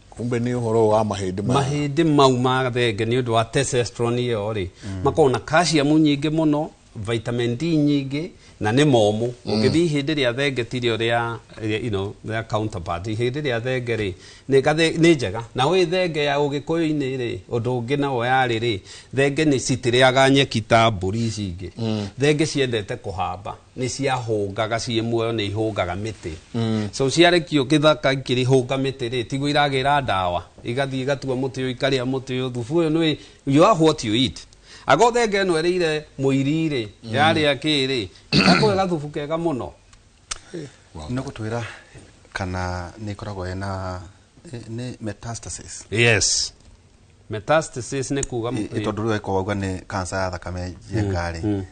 Kumbe nĩ ũhoro wa mahĩndĩ maya. Mahĩndĩ mau ma thenge nĩ ũndũ wa testosterone ĩyo rĩ, makoragwo na calcium nyingĩ mũno, vitamin D nyingĩ, na nĩ momũ. Ũngĩthiĩ ihĩndĩ rĩa thenge ti rĩo rĩa, you know, rĩa counterpart. Ihĩndĩ rĩa thenge rĩ, nĩ njega. Na wĩ thenge ya ũgĩkũyũ-inĩ rĩ, ũndũ ũngĩ nao yarĩ rĩ, thenge nĩ citirĩaga nyeki ta mbũri ici ingĩ. Thenge ciendete kũhamba, nĩ ciahũngaga ciĩ muoyo, nĩ ihũngaga mĩtĩ. So ciarekio gĩthaka ikĩrĩhũnga mĩtĩ rĩ, tiguo iragĩra ndawa, igathiĩ igatua mũtĩ ũyũ, ikarĩa mũtĩ ũyũ, thubu ũyũ nĩ you are what you eat. Ago thenge ĩno ĩrĩire mũiri rĩ, yarĩa kĩ rĩ, ĩgakũhe gathubu kega mũno. Nĩ gũtwĩra kana nĩ ĩkoragwo ĩna nĩ metastasis. Yes. Metastasis nĩ kuga Tondũ rĩu ĩkoragwo wauga nĩ cancer ya thakame njenga rĩ.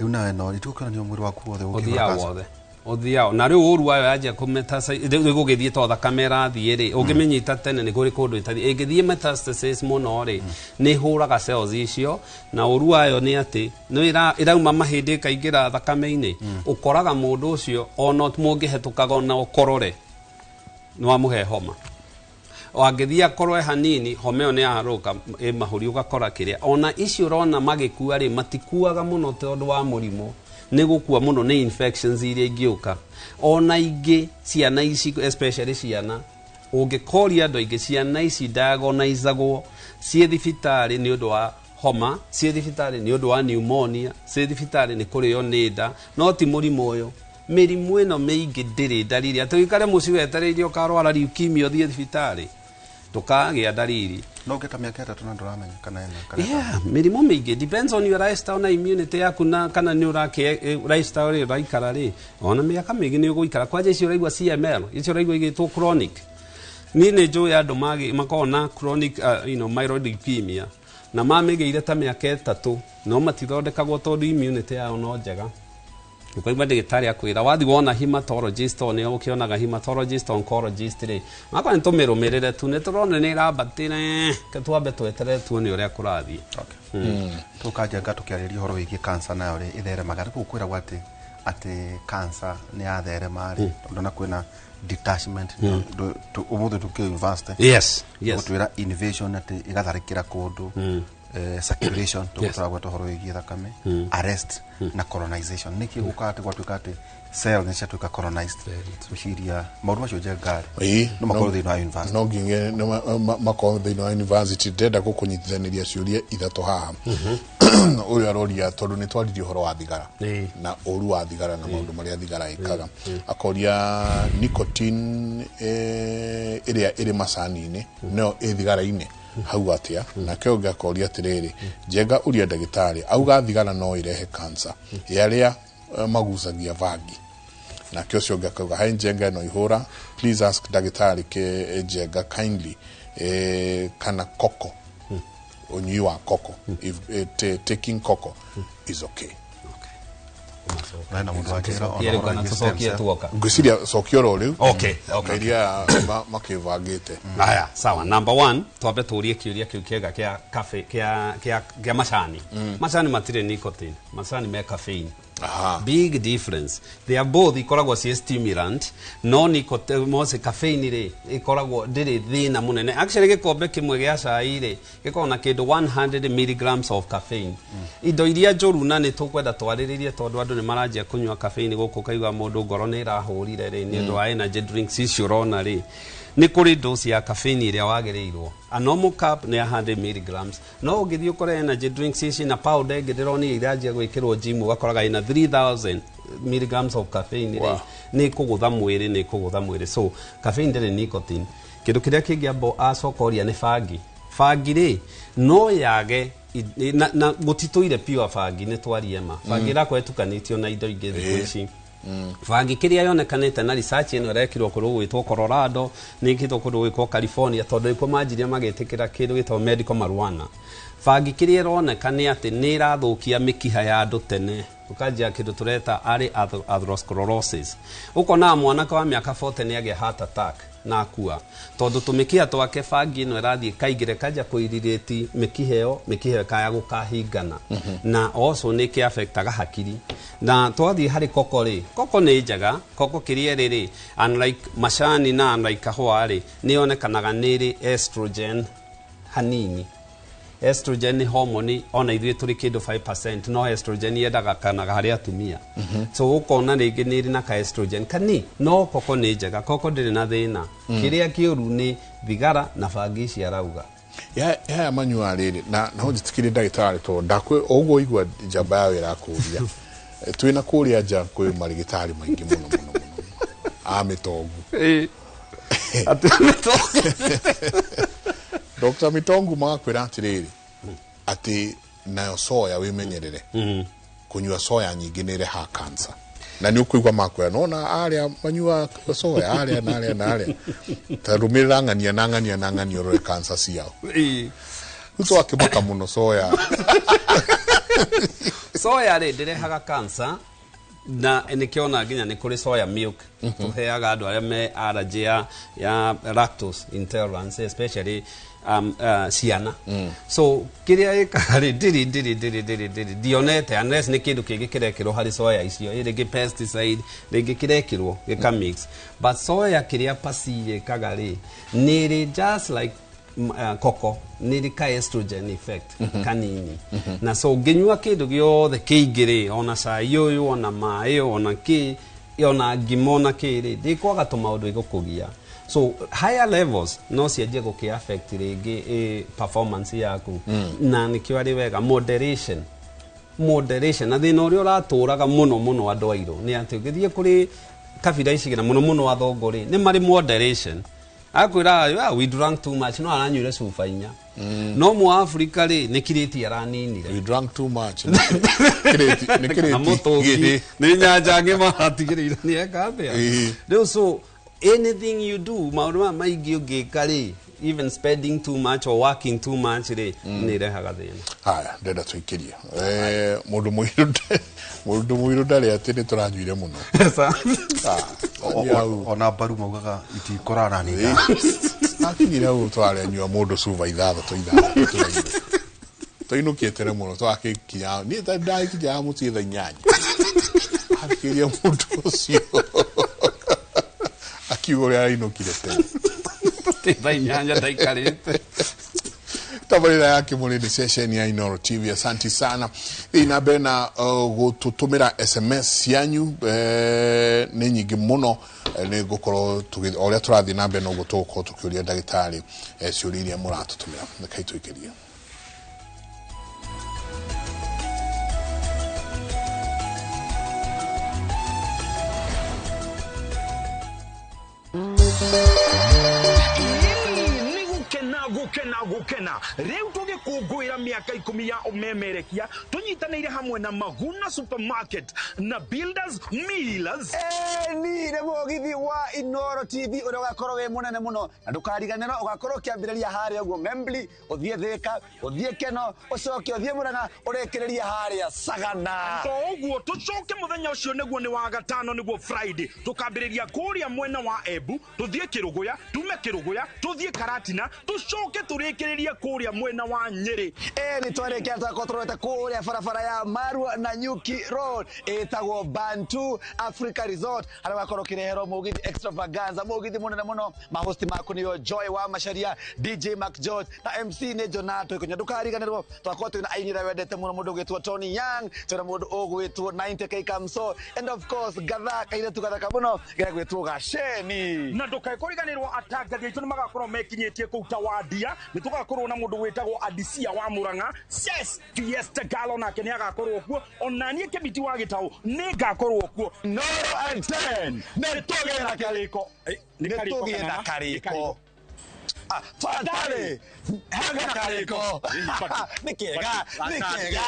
Rĩu nawe no ituĩka nĩ mwĩrĩ waku wothe ũkĩhũra Ũthiaga cancer. wothe. Ũthiaga. Na rĩu ũru wayo yanjia kũ metastasis, rĩu ĩgũgĩthiĩ to thakame ĩrathiĩ rĩ, ũngĩmĩnyita tene nĩ kũrĩ kũndũ ĩtathiĩ. Ĩngĩthiĩ metastasis mũno rĩ, nĩ ĩhũraga cells icio, na ũru wayo nĩ atĩ, nĩ ĩrauma mahĩndĩ ĩkaingĩra thakame-inĩ. Ũkoraga mũndũ ũcio ona mũngĩhetũkaga ona ũkorore, nĩ wamũhe homa. Wangĩthiĩ akorwo e hanini, homa ĩyo nĩ yaharũka ĩ mahũri ũgakora kĩrĩa. Ona icio ũrona magĩkua rĩ, matikuaga mũno tondũ wa mũrimũ. Nĩ gũkua mũno nĩ infections iria ingĩũka. Ona ingĩ ciana ici, especially ciana, ũngĩkoria andũ aingĩ, ciana ici diagnosagwo ciĩ thibitarĩ nĩ ũndũ wa homa, ciĩ thibitarĩ nĩ ũndũ wa pneumonia, ciĩ thibitarĩ nĩ kũrĩo nĩ nda, no ti mũrimũ ũyũ. Mĩrimũ ĩno mĩingĩ ndĩrĩ ndariri. Atĩ ũikare mũciĩ wetereire ũkarwara leukemia ũthiĩ thibitarĩ, ndũkagĩa ndariri. No ũngĩka mĩaka 3 na ndũramenya kana ĩna, kana ĩtano. Yeah, mĩrimũ mĩingĩ depends on your lifestyle na immunity yaku na kana nĩ ũrakĩ lifestyle rĩ ũraikara rĩ, ona mĩaka mĩingĩ nĩ ũgũikara. Kwanja icio ũraigua CML, icio ũraigua igĩtwo chronic. Niĩ nĩ njũĩ andũ makoragwo na chronic, you know, myeloid leukemia na mamĩgĩire ta mĩaka 3, no matithondekagwo tondũ immunity yao no njega. Ukaigua ndagĩtarĩ akwĩra wathi wona hematologist o nĩo ũkĩonaga hematologist oncologist rĩ makwa nĩ tũmĩrũmĩrĩre tu nĩ tũrona nĩ ĩrambatĩre ke twambe tweterere tuone ũrĩa kũrathiĩ. Tũkanjanga tũkĩarĩria ũhoro wĩgiĩ cancer nayo rĩ ĩtheremaga nĩ kũu kwĩragwo atĩ cancer nĩ yatherema rĩ tondũ na kwĩna detachment ũmũthĩ tũkĩ university gũtwĩra invasion atĩ ĩgatharĩkĩra kũndũ, circulation tũgũtũragweta ũhoro wĩgiĩ thakame, arrest na colonization. Nĩkĩ gũkaga atĩ gwatuĩka atĩ cell nĩ ciatuĩka colonized? Gwĩciria maũndũ macio njengarĩ no makorwo thĩinĩ wa university. No nginya makorwo thĩinĩ wa university. Ndĩrenda gũkũnyitithanĩria ciũria ithatũ haha. Ũyũ aroria tondũ nĩ twaririe ũhoro wa thigara na ũru wa thigara na maũndũ marĩa thigara ĩkaga, akoria nicotine ĩrĩa ĩrĩ macani-inĩ no ĩ thigara-inĩ hau atĩa? Nake ũngĩ akoria atĩrĩrĩ, Njenga ũria ndagĩtarĩ auga thigara no ĩrehe cancer ya arĩa magucagia bangi. Nake ũcio ũngĩ akauga, "Hi Njenga ĩno ihũra, please ask ndagĩtarĩ ke Njenga kindly kana koko, ũnyui wa koko, if taking cocoa is okay." Hena mũndũ wanjĩra ona Cokia rĩu ũhoro kana wĩgiĩ stem tũcokie cell. tuoka? Ngwĩciria cokia oro rĩu. Okay. Iria makĩbangĩte. Aya, sawa. Number one, twambe tũrie kĩũria kĩu kĩega kĩa cafe, kĩa macani. Macani matirĩ nicotine, macani me caffeine. Big difference. They are both ikoragwo ciĩ stimulant, no nicotine mose caffeine rĩ ikoragwo ndĩrĩ thĩna mũnene. Actually gĩkombe kĩmwe gĩa cai rĩ gĩkoragwo na kĩndũ 100 milligrams of caffeine. Indo iria njũru na nĩ tũkwenda twarĩrĩrie tondũ andũ nĩ maranjia kũnyua caffeine gũkũ ũkaigua mũndũ ngoro nĩ ĩrahũrire rĩ nĩ ũndũ wa energy drinks icio ũrona rĩ nĩ kũrĩ dose ya caffeine ĩrĩa wagĩrĩirwo. A normal cup nĩ 100 milligrams, no ũngĩthiĩ ũkore energy drinks ici na powder ĩngĩ ndĩronire iranjia gwĩkĩrwo gym ũgakoraga ĩna 3000 milligrams of caffeine rĩ nĩ kũgũtha mwĩrĩ, nĩ kũgũtha mwĩrĩ. So caffeine ndĩrĩ nicotine. Kĩndũ kĩrĩa kĩngĩ ambo acoka ũria nĩ bangi. Bangi rĩ no yage na gũtitũire pure bangi nĩ twarie ma bangi ĩrakorwo ĩtukanĩtio na indo ingĩ thikũ ici. Bangi kĩrĩa yonekanĩte na research ĩno ĩrekirwo kũndũ gwĩtwo Colorado, nĩ ĩkĩtwo kũndũ gwĩtwo California tondũ nĩkuo manjirie magĩtĩkĩra kĩndũ gĩtagwo medical marijuana. Bangi kĩrĩa ĩroneka nĩ atĩ nĩ ĩrathũkia mĩkiha ya andũ tene ũkanjia kĩndũ tũreta early atherosclerosis. Ũkonaga mwanake wa mĩaka 40 nĩ agĩa heart attack na akua tondũ tũmĩkiha twake bangi ĩno ĩrathiĩ ĩkaingĩra ĩkanjia kũirirĩti mĩkiha ĩyo, mĩkiha ĩyo ĩkaya gũkahingana na also nĩ ĩkĩ affectaga hakiri. Na twathiĩ harĩ koko rĩ, koko nĩ njega. Koko kĩrĩa ĩrĩ rĩ, unlike macani na unlike kahũa rĩ, nĩ yonekanaga nĩ ĩrĩ estrogen hanini. Estrogen nĩ hormone ona ithuĩ tũrĩ kĩndũ 5%, no estrogen yendaga kanaga harĩ atumia, so ũkona rĩngĩ nĩ ĩrĩ na ka estrogen kani no koko nĩ njega, koko ndĩrĩ na thĩna. Kĩrĩa kĩũru nĩ thigara na bangi ici arauga. Yaya manyua rĩrĩ na no njĩtĩkĩrie ndagĩtarĩ tondũ ndakwĩ ũguo igua njamba yayo ĩrakũria twĩna kũrĩa nja kwĩ marĩgĩtarĩ maingĩ mũno mũno mũno a mĩtongu. Atĩ Dr. Mitongu magakwĩra atĩrĩrĩ atĩ nayo soya wĩmenyerere kũnyua soya nyingĩ nĩ ĩrehaga cancer na nĩ ũkũigua makwĩra nona arĩa manyua soya arĩa na arĩa na arĩa ta rũmĩrĩra ng'ania na ng'ania na ng'ania ũrore cancer ciao. Rĩu twakĩmaka mũno soya. Soya rĩ ndĩrehaga cancer na nĩkĩona nginya nĩ kũrĩ soya milk tũheaga andũ arĩa me allergy ya lactose intolerance, especially ciana. So kĩrĩa ĩkaga rĩ ndĩrĩ ndionete unless nĩ kĩndũ kĩngĩ kĩrekĩrwo harĩ soya icio, ĩ rĩngĩ pesticide rĩngĩ kĩrekĩrwo gĩka mix. But soya kĩrĩa pasi ĩkaga rĩ nĩ ĩrĩ just like koko nĩ ĩrĩ ka estrogen effect kanini na so ũngĩnyua kĩndũ gĩothe kĩingĩ rĩ ona cai ũyũ ona maĩ ona kĩ ona ngima ona kĩ rĩ ndĩkwaga tũmaũndũ ĩgũkũgia. So higher levels no cianjie gũkĩ affect rĩngĩ performance yaku na nĩkĩo arĩ wega moderation, moderation. Na thĩna ũrĩa ũratũraga mũno mũno andũ airũ nĩ atĩ ũngĩthiĩ kũrĩ kabira ici na mũno mũno athongo rĩ nĩ marĩ moderation. Akwĩra, "Ah, we drank too much," no aranyuire cuba inya. No mu Afrika rĩ nĩ kirĩti araninire. We drank too much nĩ Kana kĩrĩti mũtũngi igĩrĩ. Nĩ nyanja ng'ima atigĩrĩire nĩ eka atĩa. Rĩu so anything you do maũndũ maya maingĩ ũngĩka rĩ Even spending too much or working too much rĩ, nĩ irehaga thĩna. Haya, ndenda tũikĩrie. Mũndũ mũirũ, mũndũ mũirũ ndarĩ atĩ nĩ tũranyuire mũno. Ona mbaru maugaga itikũrana nĩ. Akinyire hau twarenyua mũndũ cuba ithathatũ ithathatũ tũraire. Tũinũkie tene mũno twakĩkinya niĩ ndakinya mũciĩ thaa 8. Akĩria mũndũ ũcio akiuga ũrĩa arainũkire tene. Thaa 8 ndaikarĩte. Tabarĩra ya Kĩmũrĩ nĩ ceceni ya Inooro TV. Asanti sana. Thiĩ na mbere na gũtũtũmĩra SMS cianyu, nĩ nyingĩ mũno. Nĩ ngũkorwo o ũrĩa tũrathiĩ na mbere noguo tũgũkorwo tũkĩũria ndagĩtarĩ ciũria iria mũratũtũmĩra. Rekei tũikĩrie. Gukena gukena riu tugikungwira miaka 10 ya umemerekia tunyitanire hamwe na Maguna Supermarket na Builders Millers. Ni nĩ mũgithi wa Inooro TV ũrĩa ũgakorwo wĩ mũnene mũno na ndũkariganĩrwo, ũgakorwo ũkĩambĩrĩria harĩa ũguo Membli, ũthiĩ Thĩka, ũthiĩ Keno, ũcoke ũthiĩ Murang'a, ũrĩkĩrĩrie harĩa Sagana. To ũguo tũcoke mũthenya ũcio nĩguo nĩ wa gatano, nĩguo Friday, tũkambĩrĩria kũrĩa mwena wa Embu, tũthiĩ Kĩrũgũya, tume Kĩrũgũya tũthiĩ Karatina, tũcoke tũrĩkĩrĩrie kũrĩa mwena wa Nyĩrĩ. Nĩ twarĩkia twakorwo tũrorete kũrĩa barabara ya Marua na Nyuki Road ĩtagwo Bantu Africa Resort, harĩa ũgakorwo ũkĩreherwo mũgithi extravaganza, mũgithi mũnene mũno. Mahosti maku nĩo Joy wa Macharia, DJ Mark George na MC nĩ Jonato Ikunya. Ndũkariganĩrwo twakorwo twĩna aini arĩa wendete mũno, mũndũ ũgwĩtwo Tony Young, twĩna mũndũ ũgwĩtwo 90K Kamso, and of course gatha kairĩtu gathaka mũno gegwĩtwo Gaceni. Na ndũkae kũriganĩrwo atangathi aitũ nĩ magakorwo mekinyĩtie kũu Tawadia, nĩ tũgakorwo na mũndũ wĩtagwo Adisia wa Murang'a, Ses Fiesta Galo nake nĩ agakorwo kuo, ona niĩ Kĩmiti wa Gĩtaũ nĩ ngakorwo kuo. Inooro at 10 nĩ tũgĩe na karĩko, nĩ tũgĩe na karĩko. Twarĩ hena karĩko, nĩ kĩega, nĩ kĩega.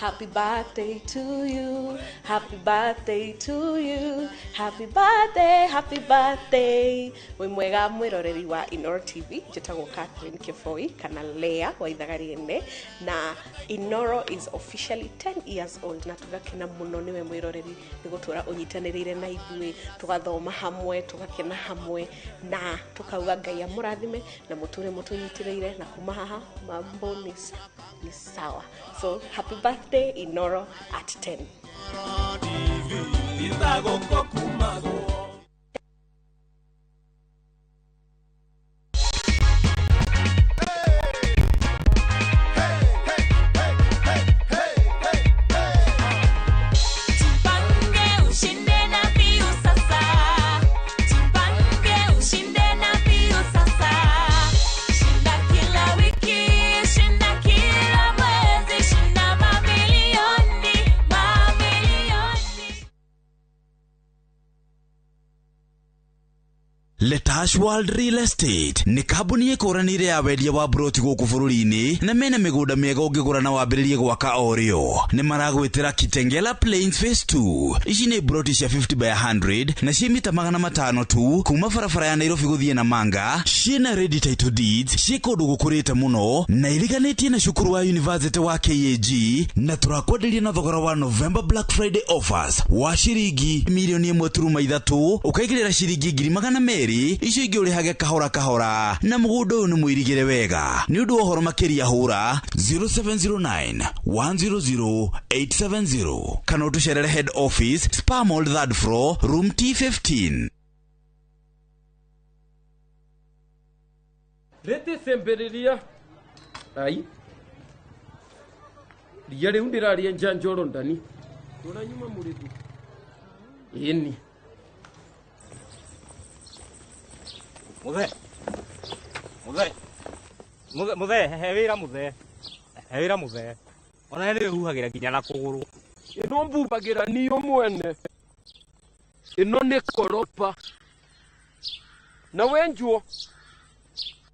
Happy birthday to you, happy birthday to you, happy birthday, happy birthday. Wĩ mwega mwĩroreri wa Inooro TV, njĩtagwo Catherine Kĩboi kana Lea wa Ithagariene, na Inooro is officially 10 years old, na tũgakena mũno nĩwe mwĩroreri nĩ gũtũra ũnyitanĩrĩire na ithuĩ, tũgathoma hamwe, tũgakena hamwe, na tũkauga Ngai amũrathime na mũtũre mũtũnyitĩrĩire, na kuma haha mambo ni sawa. So happy birthday Inooro at 10. Letash World Real Estate nĩ kambuni ĩkũranĩire ya wendia wa broti gũkũ bũrũri-inĩ na mena mĩgũnda mĩega ũngĩgũra na wambĩrĩrie gwaka o rĩo. Nĩ maragwĩtĩra Kitengela Plains Phase 2. Ici nĩ broti cia 50 by 100 na ciĩ mita 500 tu kuma barabara ya Nairobi gũthiĩ Namanga, ciĩna ready title deeds, ciĩ kũndũ gũkũrĩte mũno na iriganĩtie na cukuru wa University wa KAG, na tũrakwenderia na thogora wa November Black Friday offers wa ciringi milioni 1.3 ũkaigĩrĩra ciringi 200,000, icio ingĩ ũrĩhage kahora kahora, na mũgũnda ũyũ nĩ mũirigĩre wega. Nĩ ũndũ wa ũhoro makĩria hũra 0709 100 870 kana ũtũcerere head office, Spa Mall 3rd floor, room T15. Rete sembereria ai ria riu ndiraria njanjoro ndani turanyuma murithi ĩni. Muthe. Muthe. Muthe, muthe, he wira muthe. He wira muthe. Ona nĩ huhagira nginya na kũgũrũ. Ĩno mbumbagira niyo mwene. Ĩno nĩ koropa. Na wenjuo.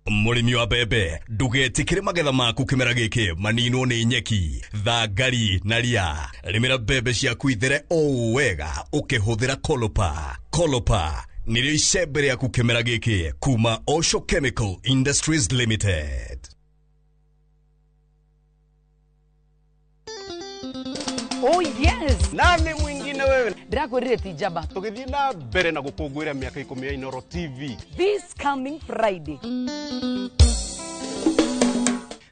Mũrĩmi wa mbembe, ndũgetĩkĩre magetha maku kĩmera gĩkĩ maninwo nĩ nyeki, thangari na ria. Rĩmĩra mbembe ciaku ithere o wega ũkĩhũthĩra Kolopa. Kolopa nĩrĩo icembe rĩaku kĩmera gĩkĩ kuma Osho Chemical Industries Limited. Oh yes. Nani mwingine wewe? Ndĩrakwĩrire ti njamba. Tũgĩthiĩ na mbere na gũkũngũĩra mĩaka 10 ya Inooro TV. This coming Friday.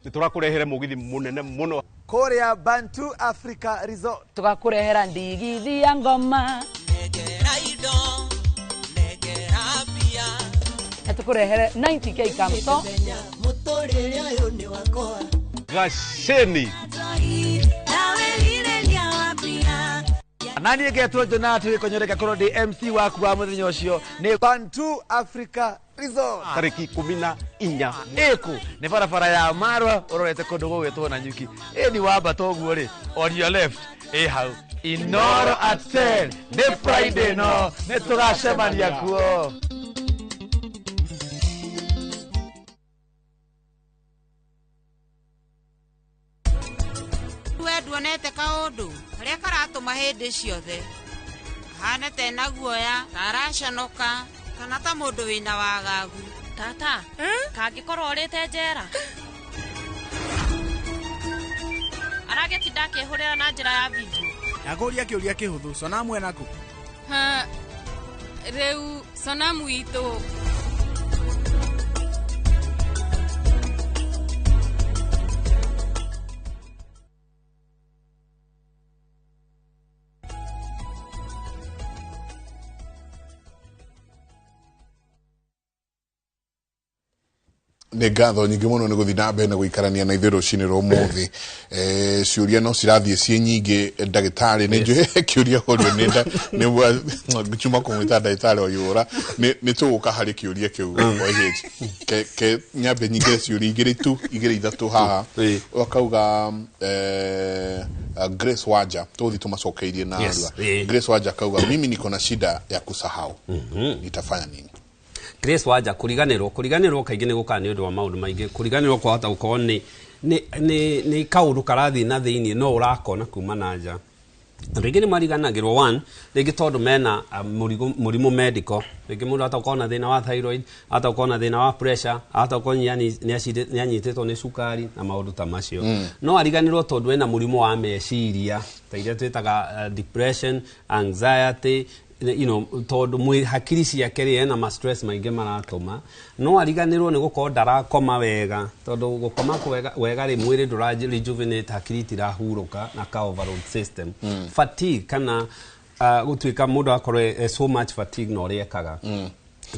Nĩ tũrakũrehere mũgithi mũnene mũno kũrĩa Bantu Africa Resort. Tũgakũrehera ndigithi ya ngoma. Na tũkũrehere 90K kamso. Gaceni. Nani ngetwo Jonathan Gĩkonyoreka korwo ndĩ MC waku wa mũthenya ũcio nĩ Bantu Africa Resort. Tarĩki 14 ĩkũ nĩ barabara ya Marwa ũrorete kũndũ gũgwĩtwo Nanyuki. Ĩni wambata ũguo rĩ, on your left ĩ hau Inooro at 10 nĩ Friday, no nĩ tũgacemania kuo. We nduonete kaũndũ karĩa karatũma hĩndĩ ciothe ahane tena guoya, ta araconoka kana ta mũndũ wĩna wagagu. Tata, kangĩkorwo ũrĩte njera aragĩtinda akĩhũrĩra na njĩra ya video. Ndakũria kĩũria kĩhũthũ, Sonamu enakũ? Ha, rĩu Sonamu itũ. Nĩ ngatho nyingĩ mũno nĩ gũthiĩ na mbere na gũikarania na ithuĩ rũcinĩ rwa ũmũthĩ. Ciũria no cirathiĩ ciĩ nyingĩ ndagĩtarĩ. Nĩ njũĩ kĩũria ũrio nĩ chuma kũmwĩta ndagĩtarĩ Oyũra. Nĩ tũgũka harĩ kĩũria kĩu OH. Ke nyambe nyingĩre ciũria igĩrĩ tu, igĩrĩ ithatũ haha. Wakauga Grace Waja, tũgũthiĩ tũmacokeirie na Yes. narua. Grace Waja akauga mimi niko na shida ya kusahau. Nitafanya nini? Grace Waja, kũriganĩrwo kaingĩ nĩ gũkaga nĩ ũndũ wa maũndũ maingĩ. Kũriganĩrwo kwahota gũkorwo nĩ kaũndũ karathiĩ na thĩinĩ no ũrakona kuma na nja. Andũ aingĩ nĩ mariganagĩrwo one, rĩngĩ tondũ mena mũrimũ medical, rĩngĩ mũndũ ahota gũkorwo na thĩna wa thyroid, ahota gũkorwo na thĩna wa pressure, ahota gũkorwo nĩ anyitĩtwo nĩ cukari na maũndũ ta macio. No ariganĩrwo tondũ ena mũrimũ wa meciria ta iria twĩtaga depression, anxiety, you know, tondũ hakiri ciake rĩ ena ma stress maingĩ maratũma. No ariganĩrwo nĩ gũkorwo ndarakoma wega, tondũ gũkoma wega rĩ mwĩrĩ ndũra rejuvenate, hakiri itirahurũka na ka overload system. Fatigue kana gũtuĩka mũndũ akorwo so much fatigue na ũrĩa ekaga.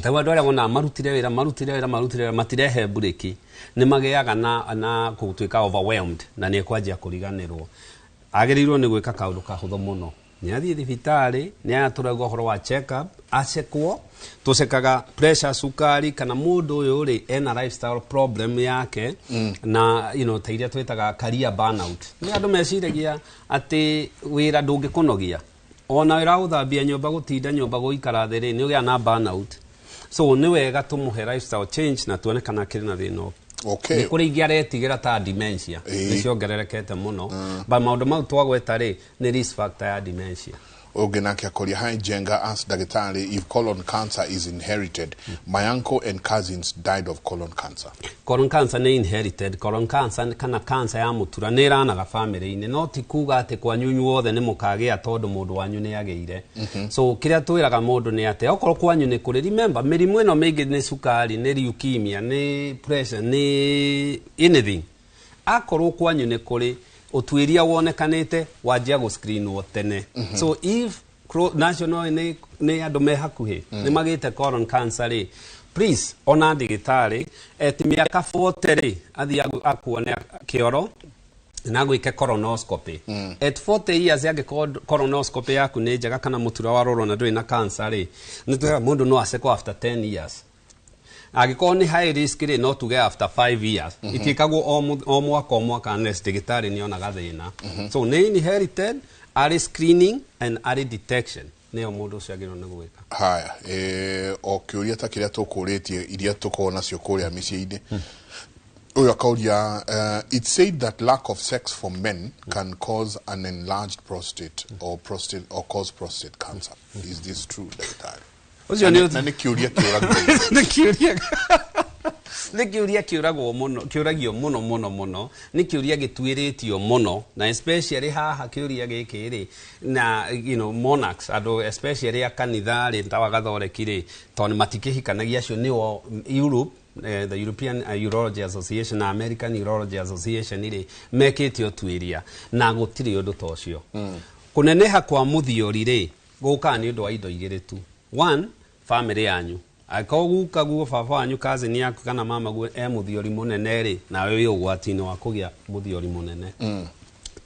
Ta andũ arĩa wonaga marutire wĩra matirehe mburĩki, nĩ magĩaga na gũtuĩka overwhelmed na nĩ ekwanjia kũriganĩrwo. Agĩrĩirwo nĩ gwĩka kaũndũ kahũthũ mũno. Nĩ athiĩ thibitarĩ, nĩ atũragwo ũhoro wa check up, acekwo, tũcekaga pressure, cukari, kana mũndũ ũyũ rĩ ena lifestyle problem yake, na you know, ta iria twĩtaga career burnout. Nĩ andũ meciragia atĩ wĩra ndũngĩkũnogia. Ona wĩra wa gũthambia nyũmba, gũtinda nyũmba, gũikara thĩ rĩ, nĩ ũgĩaga na burnout. So nĩ wega tũmũhe lifestyle change na tuone kana akĩrĩ na thĩna ũngĩ. Okay. Nĩ kũrĩ ingĩ aretigĩra ta dementia, nĩ ciongererekete mũno. But maũndũ mau twagweta rĩ, nĩ risk factor ya dementia. Ũngĩ nake akoria, hi Jenga, ask ndagĩtarĩ if colon cancer is inherited. My uncle and cousins died of colon cancer. Colon cancer nĩ inherited. Colon cancer kana cancer ya mũtura nĩ ĩranaga family-inĩ, no ti kuga atĩ kwanyu inyuothe nĩ mũkagĩa tondũ mũndũ wanyu nĩ agĩire. So kĩrĩa twĩraga mũndũ nĩ atĩ okorwo kwanyu nĩ kũrĩ, remember mĩrimũ ĩno mĩingĩ nĩ cukari, nĩ leukemia, nĩ pressure, nĩ anything. Akorwo kwanyu nĩ kũrĩ ũtuĩria wonekanĩte, wanjia gũ-screenwo tene. So if national nĩ andũ me hakuhĩ nĩ magĩte colon cancer rĩ, please ona ndagĩtarĩ eti mĩaka 40 rĩ athiĩ akuone kĩoro na gwĩke colonoscopy. At 40 years angĩkorwo colonoscopy yaku nĩ njega kana mũtura warorwo na ndũrĩ na cancer rĩ, nĩ twĩraga mũndũ no acekwo after 10 years. Angĩkorwo nĩ high risk rĩ, no tuge after 5 years. Itiĩkagwo o mwaka o mwaka unless ndagĩtarĩ nĩonaga thĩna. So nĩ inherited, early screening and early detection. Nĩyo mũndũ ũcio agĩrĩirwo nĩ gwĩka. Haya, o kĩũria ta kĩrĩa tũkũrĩtie iria tũkoragwo nacio kũrĩa mĩciĩ-inĩ. Ũyũ akauria, it's said that lack of sex for men can cause an enlarged prostate or prostate or cause prostate cancer. Is this true, ndagĩtarĩ? Ũcio Na nĩ kĩũria kĩũragio. Nĩ kĩũria kĩũragwo mũno, kĩũragio mũno mũno mũno. Nĩ kĩũria gĩtuĩrĩtio mũno, na especially haha kĩũria gĩkĩ rĩ na monarchs, andũ especially a kanitha rĩ, ta wa gathoreki rĩ, tondũ matikĩhikanagia, acio nĩo Europe, the European Urology Association na American Urology Association rĩ, mekĩte ũtuĩria na gũtirĩ ũndũ ta ũcio. Kũneneha kwa mũthiori rĩ, gũkaga nĩ ũndũ wa indo igĩrĩ tu. One, family yanyu, angĩkorwo guka guo, baba wanyu, cousin yaku kana mama guo e mũthiori mũnene rĩ, nawe wĩ ũgwati-inĩ wa kũgĩa mũthiori mũnene.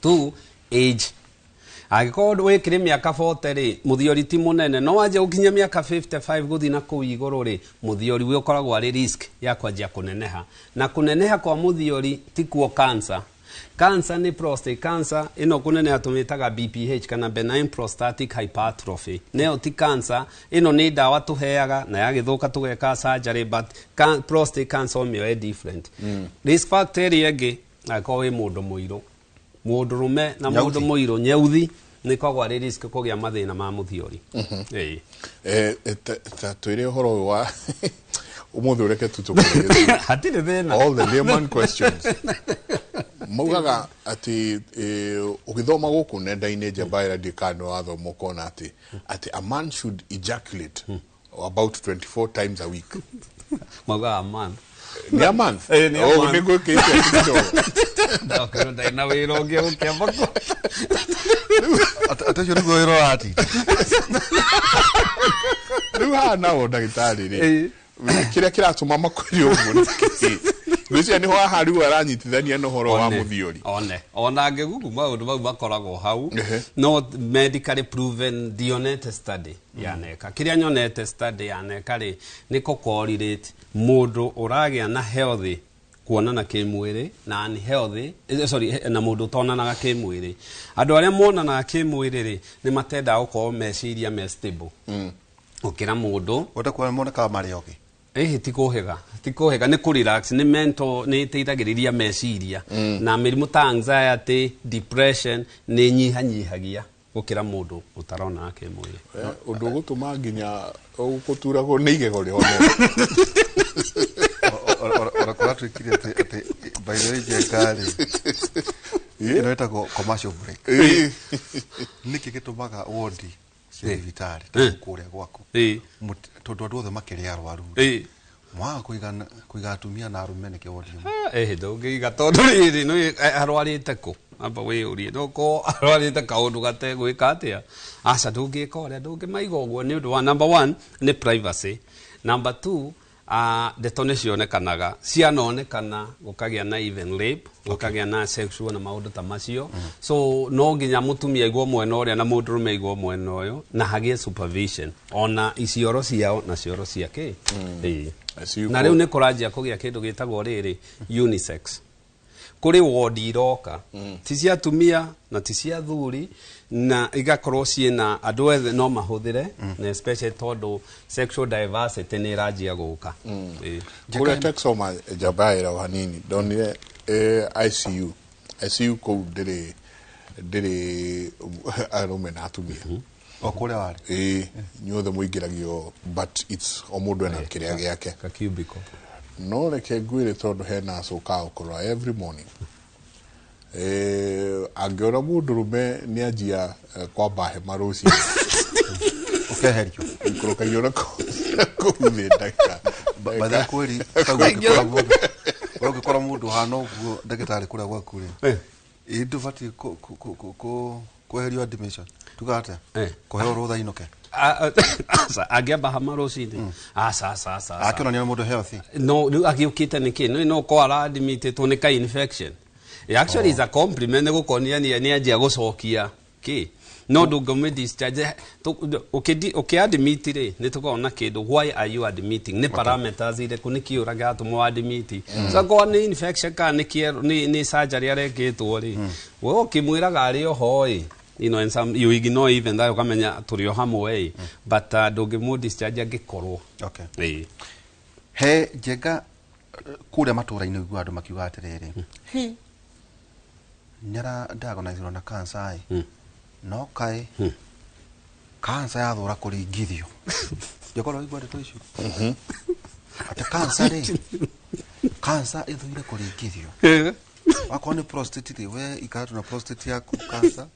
Two, age. Angĩkorwo wĩkĩrĩ mĩaka 40 rĩ, mũthiori ti mũnene, no wanjia gũkinya mĩaka 55 gũthiĩ na kũu igũrũ rĩ, mũthiori wĩ ũkoragwo arĩ risk ya kwanjia kũneneha. Na kũneneha kwa mũthiori ti kuo cancer. Cancer nĩ prostate cancer ĩno kũneneha tũmĩtaga BPH kana benign prostatic hypertrophy, nĩyo ti cancer. Ĩno nĩ ndawa tũheaga na yagĩthũka tũgeka surgery, but prostate cancer ũmĩoe different. Risk factor ĩrĩa ĩngĩ, angĩkorwo wĩ mũndũ mũirũ, mũndũrũme na Nyeuthi. mũndũ mũirũ nyeuthi, nĩ koragwo arĩ risk kũgĩa mathĩna ma mũthiori. Ĩĩ. Ta twĩre ũhoro ũyũ wa ũmũthĩ, ũreke tu tũkũrĩrie. Hatirĩ thĩna. All the layman questions maugaga atĩ ũgĩthoma gũkũ nenda-inĩ njamba ĩrĩa ndikana nĩ wathoma, ũkona atĩ a man should ejaculate about 24 times a week. Maugaga a month. Nĩ a month? Ĩĩ, nĩ a Oh, month. nĩ gwĩkĩte kidogo. Ndakorwo ndarĩ na wĩra ũngĩ gũkĩamba. Atĩ ũcio nĩguo wĩra ũratinda. Rĩu haha nao ndagĩtarĩ rĩ, kĩrĩa kĩratũma makwĩre ũguo nĩ kĩĩ? Ngwĩciria nĩho haha rĩu aranyitithania na ũhoro wa One, mũthiori. One ona ngĩgugu maũndũ mau makoragwo hau, no medically proven ndionete study yaneka. Kĩrĩa nyonete study yaneka rĩ, nĩ kũ correlate mũndũ ũragĩa na healthy kuonana kĩmwĩrĩ na unhealthy, sorry, na mũndũ ũtonanaga kĩmwĩrĩ. Andũ arĩa monanaga kĩmwĩrĩ rĩ, nĩ matendaga gũkorwo meciria me stable gũkĩra mũndũ. Ũtakuona monekaga marĩ ogĩ. Ĩhĩ, ti kũhĩga, ti kũhĩga, nĩ kũ relax, nĩ mental, nĩ ĩteithagĩrĩria meciria na mĩrimũ ta anxiety, depression nĩ nyihanyihagia gũkĩra mũndũ ũtaronaga kĩmwĩrĩ. Ũndũ ũgũtũma nginya ũgũturagwo nĩ igego rĩhone. Ona kũratuĩkire atĩ by the way, Njenga rĩ, ĩno ĩtagwo commercial break. Nĩkĩ gĩtũmaga wondi cia thibitarĩ ta kũrĩa gwaku, tondũ andũ othe makĩrĩ arwaru, mwaga kũiga atumia na arũme nĩkĩ wondi ĩmwe? Ĩhĩ, ndũngĩiga tondũ rĩrĩ nĩ arwarĩte kũ, amba wĩyũrie, no arwarĩte kaũndũ gategwĩka atĩa? Aca, ndũngĩka ũrĩa, ndũngĩmaiga ũguo nĩ ũndũ wa number one nĩ privacy, number two, ndeto nĩ cionekanaga, cianonekana gũkagĩa na even rape, gũkagĩa na sexual na maũndũ ta macio. So no nginya mũtumia aigwo mwena ũrĩa na mũndũrũme aigwo mwena ũyũ na hagĩe supervision ona icioro ciao na cioro cia kĩ. Ĩĩ. Na rĩu nĩ kũranjia kũgĩa kĩndũ gĩtagwo rĩrĩ unisex. Kũrĩ wodi iroka ti cia atumia na ti cia thuri, na igakorwo ciĩna andũ ethe no mahũthĩre, na especially tondũ sexual diversity nĩ ĩranjia gũka. Ĩĩ. Kũrĩa Texoma, njamba ĩra o hanini, ndonire ICU, ICU kũu ndĩrĩ arũme na atumia. O kũrĩa warĩ? Ĩĩ, inyuothe mũingĩragio, but it's o mũndũ ena kĩrĩa gĩake. Ka cubicle. No reke ngwĩre, tondũ hena acoka ũkũrora every morning, angĩona mũndũrũme nĩ anjia kwamba hema rũcinĩ, ũkeherio. Ikũrũkagio na kũu thĩ ndagĩka Bathe kweri ũngĩkora mũndũ hana ũguo, ndagĩtarĩ, kũrĩa gwaku rĩ, ĩ ndũbatiĩ kweherio admission, tuga atĩa, kũheo rũtha inũke? Aca, angĩamba hama rũcinĩ, aca, aca, aca, aca. Akĩonania nĩ mũndũ healthy. No rĩu agĩũkĩte nĩkĩ? No korwo aradmitĩtwo nĩ ka infection. Actually is a compliment, nĩ gũkonia nĩ anjia gũcokia kĩ, no ndũngĩmĩ discharge. Ũkĩ-admit rĩ, nĩ tũkoragwo na kĩndũ, why are you admitting, nĩ parameters irĩkũ, nĩ kĩ ũragatũma admit. So akorwo nĩ infection kana nĩ surgery arekĩtwo rĩ, we ũkĩmwĩraga arĩ oho ĩ. And some you ignore even that ukamenya tũrĩ o hamwe ĩ, but ndũngĩmũ discharge angĩkorwo. Okay. Ĩĩ. He Njenga, kũrĩa matũra-inĩ ũiguaga andũ makiuga atĩrĩrĩ, hi nĩara diagnosirwo na cancer ĩ, no kaĩ cancer yathũra kũringithio. Njokorwo ũigua ndeto icio atĩ cancer rĩ, cancer ĩthũire kũringithio. Wakorwo nĩ prostate rĩ, we ikara tu na prostate yaku, cancer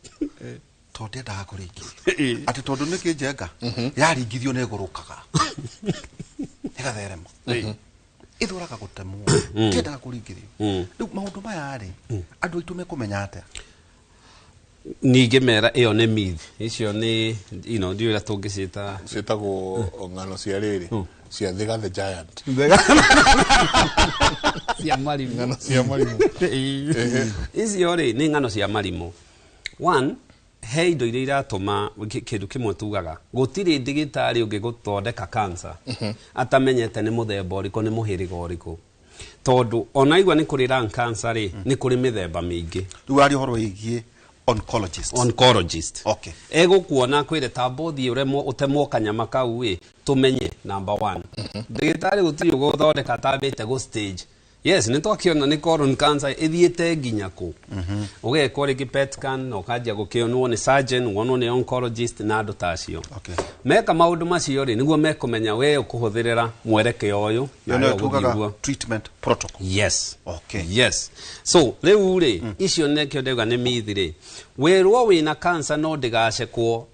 tondũ ndĩendaga kũringithio. Atĩ tondũ nĩkĩ, Njenga, yaringithio nĩ ĩgũrũkaga ĩgatherema, ĩthũraga gũtemwo, ndĩendaga kũringithio. Rĩu maũndũ maya rĩ, andũ aitũ mekũmenya atĩa? Ningĩ mera ĩyo nĩ myth, icio nĩ ndiũĩ ũrĩa tũngĩciĩta. Ciĩtagwo ng'ano cia rĩrĩ, cia Thiga the Giant. Cia marimũ. Ng'ano cia marimũ. Icio rĩ nĩ ng'ano cia marimũ. One, he indo iria iratũma kĩndũ kĩmwe tugaga gũtirĩ ndĩgĩtarĩ ũngĩgũthondeka cancer atamenyete nĩ mũthemba ũrĩkũ, nĩ mũhĩrĩga ũrĩkũ, tondũ ona igua nĩ kũrĩ lung cancer rĩ, nĩ kũrĩ mĩthemba mĩingĩ. Rĩu aria ũhoro wĩgiĩ oncologist. Oncologist. Okay. Egũkuona kwĩre tamba ũthiĩ ũremwo ũtemwo kanyama kau ĩ, tũmenye number one. Ndagĩtarĩ gũtirĩ ũgũthondeka atambĩte gũ stage. Yes, nĩ twakĩona nĩ colon cancer ĩthiĩte nginya kũ, ũgekwo rĩngĩ PET scan na ũkanjia gũkĩonwo nĩ surgeon, wonwo nĩ oncologist na andũ ta acio. Meka maũndũ macio rĩ, nĩguo mekũmenya we ũkũhũthĩrĩra mwerekeo ũyũ ĩyo nawe nĩyo ũgũthiĩ tugaga ũguo. Treatment protocol. Yes. Okay. Yes, so rĩu rĩ, icio nĩkĩo ndauga nĩ myth rĩ, wĩrwo wĩna cancer no ndĩgacekwo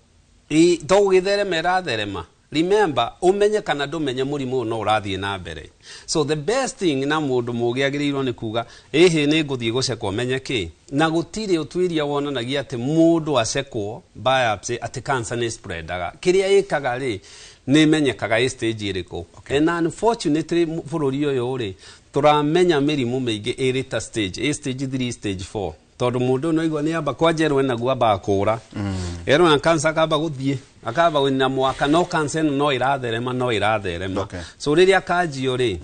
to gũgĩtherema ĩratherema. Remember, ũmenye kana ndũmenye, mũrimũ ũyũ no ũrathiĩ na mbere. So the best thing na mũndũ mũgĩ agĩrĩirwo nĩ kuga ĩhĩ nĩ ngũthiĩ gũcekwo menye kĩ, na gũtirĩ ũtuĩria wonanagia atĩ mũndũ acekwo biopsy atĩ cancer nĩ spreadaga. Kĩrĩa ĩkaga rĩ, nĩ ĩmenyekaga ĩ stage ĩrĩkũ. And unfortunately bũrũri ũyũ rĩ, tũramenya mĩrimũ mĩingĩ ĩrĩ ta stage ĩ stage 3, stage 4, tondũ mũndũ ũyũ noigua nĩ amba kwanjerwo enaguo, ambaga kũra erwo na cancer, akamba gũthiĩ akamba na mwaka, no cancer ĩno no ĩratherema, no ĩratherema. So rĩrĩa kanjio rĩ,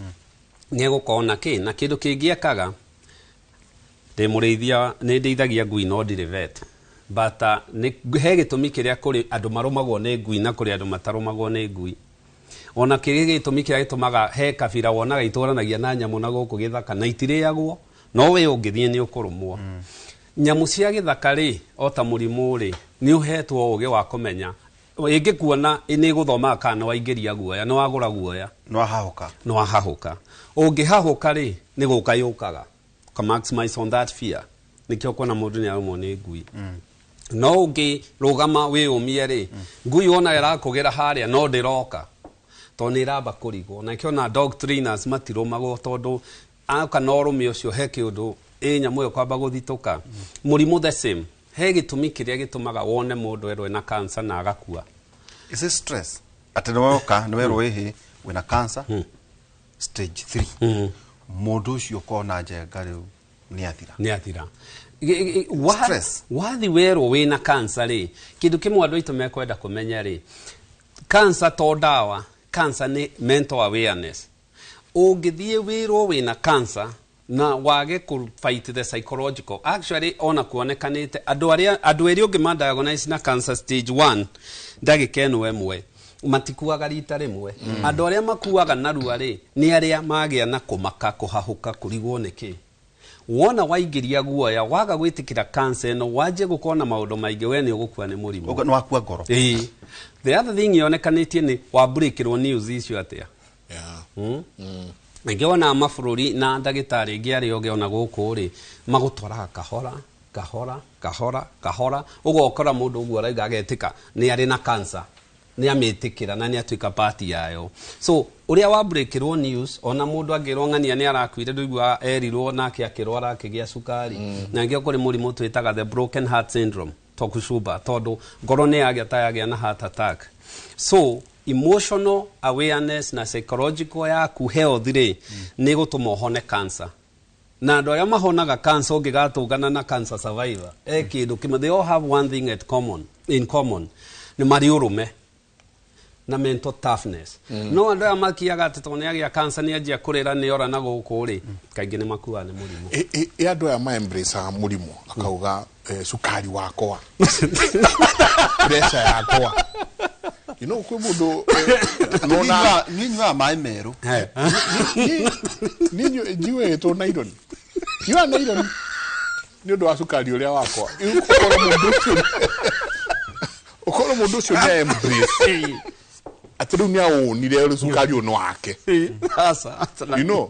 nĩ egũkorwo na kĩ na kĩndũ kĩngĩ ekaga. Ndĩ mũrĩithia, nĩ ndĩithagia ngui, no ndirĩ vet, but nĩ he gĩtũmi kĩrĩa kũrĩ andũ marũmagwo nĩ ngui na kũrĩ andũ matarũmagwo nĩ ngui. Ona kĩrĩ gĩtũmi kĩrĩa gĩtũmaga he kabira wonaga itũranagia na nyamũ na gũkũ gĩthaka na itirĩagwo, no we ũngĩthiĩ nĩ ũkũrũmwo. Nyamũ cia gĩthaka rĩ, o ta mũrimũ rĩ, nĩ ũhetwo ũgĩ wa kũmenya ĩngĩkuona nĩ ĩgũthomaga kana nĩ waingĩria guoya, nĩ wagũra guoya, nĩ wahahũka. Nĩ wahahũka. Ũngĩhahũka rĩ, nĩ gũka yũkaga ka maximize on that fear. Nĩkĩo kuona mũndũ nĩ arũmwo nĩ ngui. No ũngĩrũgama wĩyũmie rĩ, ngui wonaga ĩrakũgĩra harĩa no ndĩroka tondũ nĩ ĩramba kũrigwo. Na kĩo na dog trainers matirũmagwo, tondũ aka na ũrũme ũcio he kĩũndũ ĩ nyamũ ĩyo kwamba gũthitũka. Mũrimũ the same, he gĩtũmi kĩrĩa gĩtũmaga wone mũndũ erwo ena cancer na agakua. Is it stress atĩ nĩ woka nĩ werwo ĩhĩ wĩna cancer stage 3, mũndũ ũcio ũkona, Njenga, rĩu nĩ athira? Nĩ athira. Wathi werwo wĩna cancer rĩ, kĩndũ kĩmwe andũ aitũ mekwenda kũmenya rĩ, cancer to ndawa, cancer nĩ mental awareness. Ũngĩthiĩ wĩrwo wĩna cancer na wage kũ fight the psychological, actually ona kuonekanĩte andũ arĩa andũ erĩ ũngĩ diagnose na cancer stage 1 ndagĩka ĩno ĩmwe matikuaga rita rĩmwe. Andũ arĩa makuaga narua rĩ, nĩ arĩa magĩa na kũmaka, kũhahũka, kũrigwo nĩkĩ. Wona waingĩria guoya, waga gwĩtĩkĩra cancer ĩno, wanjie gũkorwo na maũndũ maingĩ, we nĩ ũgũkua nĩ mũrimũ. Nĩ wakua ngoro. Ĩĩ. The other thing yonekanĩtie nĩ wambũrĩkĩrwo news icio atĩa. Rĩngĩ wonaga mabũrũri na ndagĩtarĩ ĩngĩ arĩa ũngĩona gũkũ rĩ, magũtwaraga kahora kahora kahora kahora, ũgokora mũndũ ũguo arauga agetĩka nĩ arĩ na cancer, nĩ amĩtĩkĩra na nĩ atuĩka part yayo. So ũrĩa wambũrĩkĩrwo news, ona mũndũ angĩrwo ng'ania nĩ arakuire, ndũigua erirwo nake akĩrwara akĩgĩa cukari. Na nĩkĩo kũrĩ mũrimũ twĩtaga the broken heart syndrome, Takotsubo, tondũ ngoro nĩ yagĩa ta yagĩa na heart attack. So emotional awareness na psychological yaku health rĩ, nĩ gũtũma ũhone cancer. Na andũ arĩa mahonaga cancer, ũngĩgatũngana na cancer survivor e kĩndũ kĩmwe, they all have one thing in common, nĩ marĩ ũrũme. Na mental toughness. No andũ aya makiaga atĩ tondũ nĩ agĩa cancer nĩ anjia kũrĩra nĩ ora na gũkũ rĩ, kaingĩ nĩ makuaga nĩ mũrimũ. Ĩ andũ aya ma-embrace mũrimũ akauga cukari wakwa, pressure yakwa, you know, kwĩ mũndũ nona Niĩ nyuaga maĩ merũ. Niĩ njiũĩtwo naironi, njiũaga naironi nĩ ũndũ wa cukari ũrĩa wakwa. Ũkorwo mũndũ ũcio nĩ embrace atĩ rĩu nĩ aũnire rĩu cukari ũyũ nĩ wake, you know,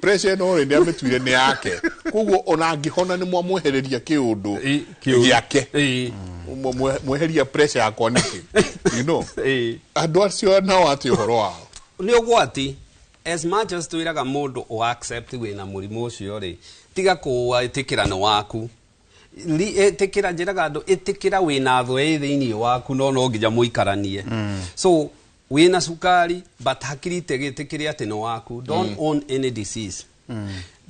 pressure ĩno rĩ nĩ amĩtuire nĩ yake, koguo ona angĩhona nĩ mwamwehereria kĩũndũ gĩake, mweheria pressure yakwa nĩkĩ, you know. Andũ acio nao atĩ ũhoro wao Nĩ ũgwati. As much as twĩraga mũndũ o accept wĩna mũrimũ ũcio rĩ, tiga kũwĩtĩkĩra nĩ waku. Ĩtĩkĩra, njĩraga andũ, ĩtĩkĩra wĩna thũ ĩ thĩinĩ waku, no no nginya mũikaranie. So wĩna cukari, but hakiri itegĩtĩkĩre atĩ nĩ waku. Don't own any disease.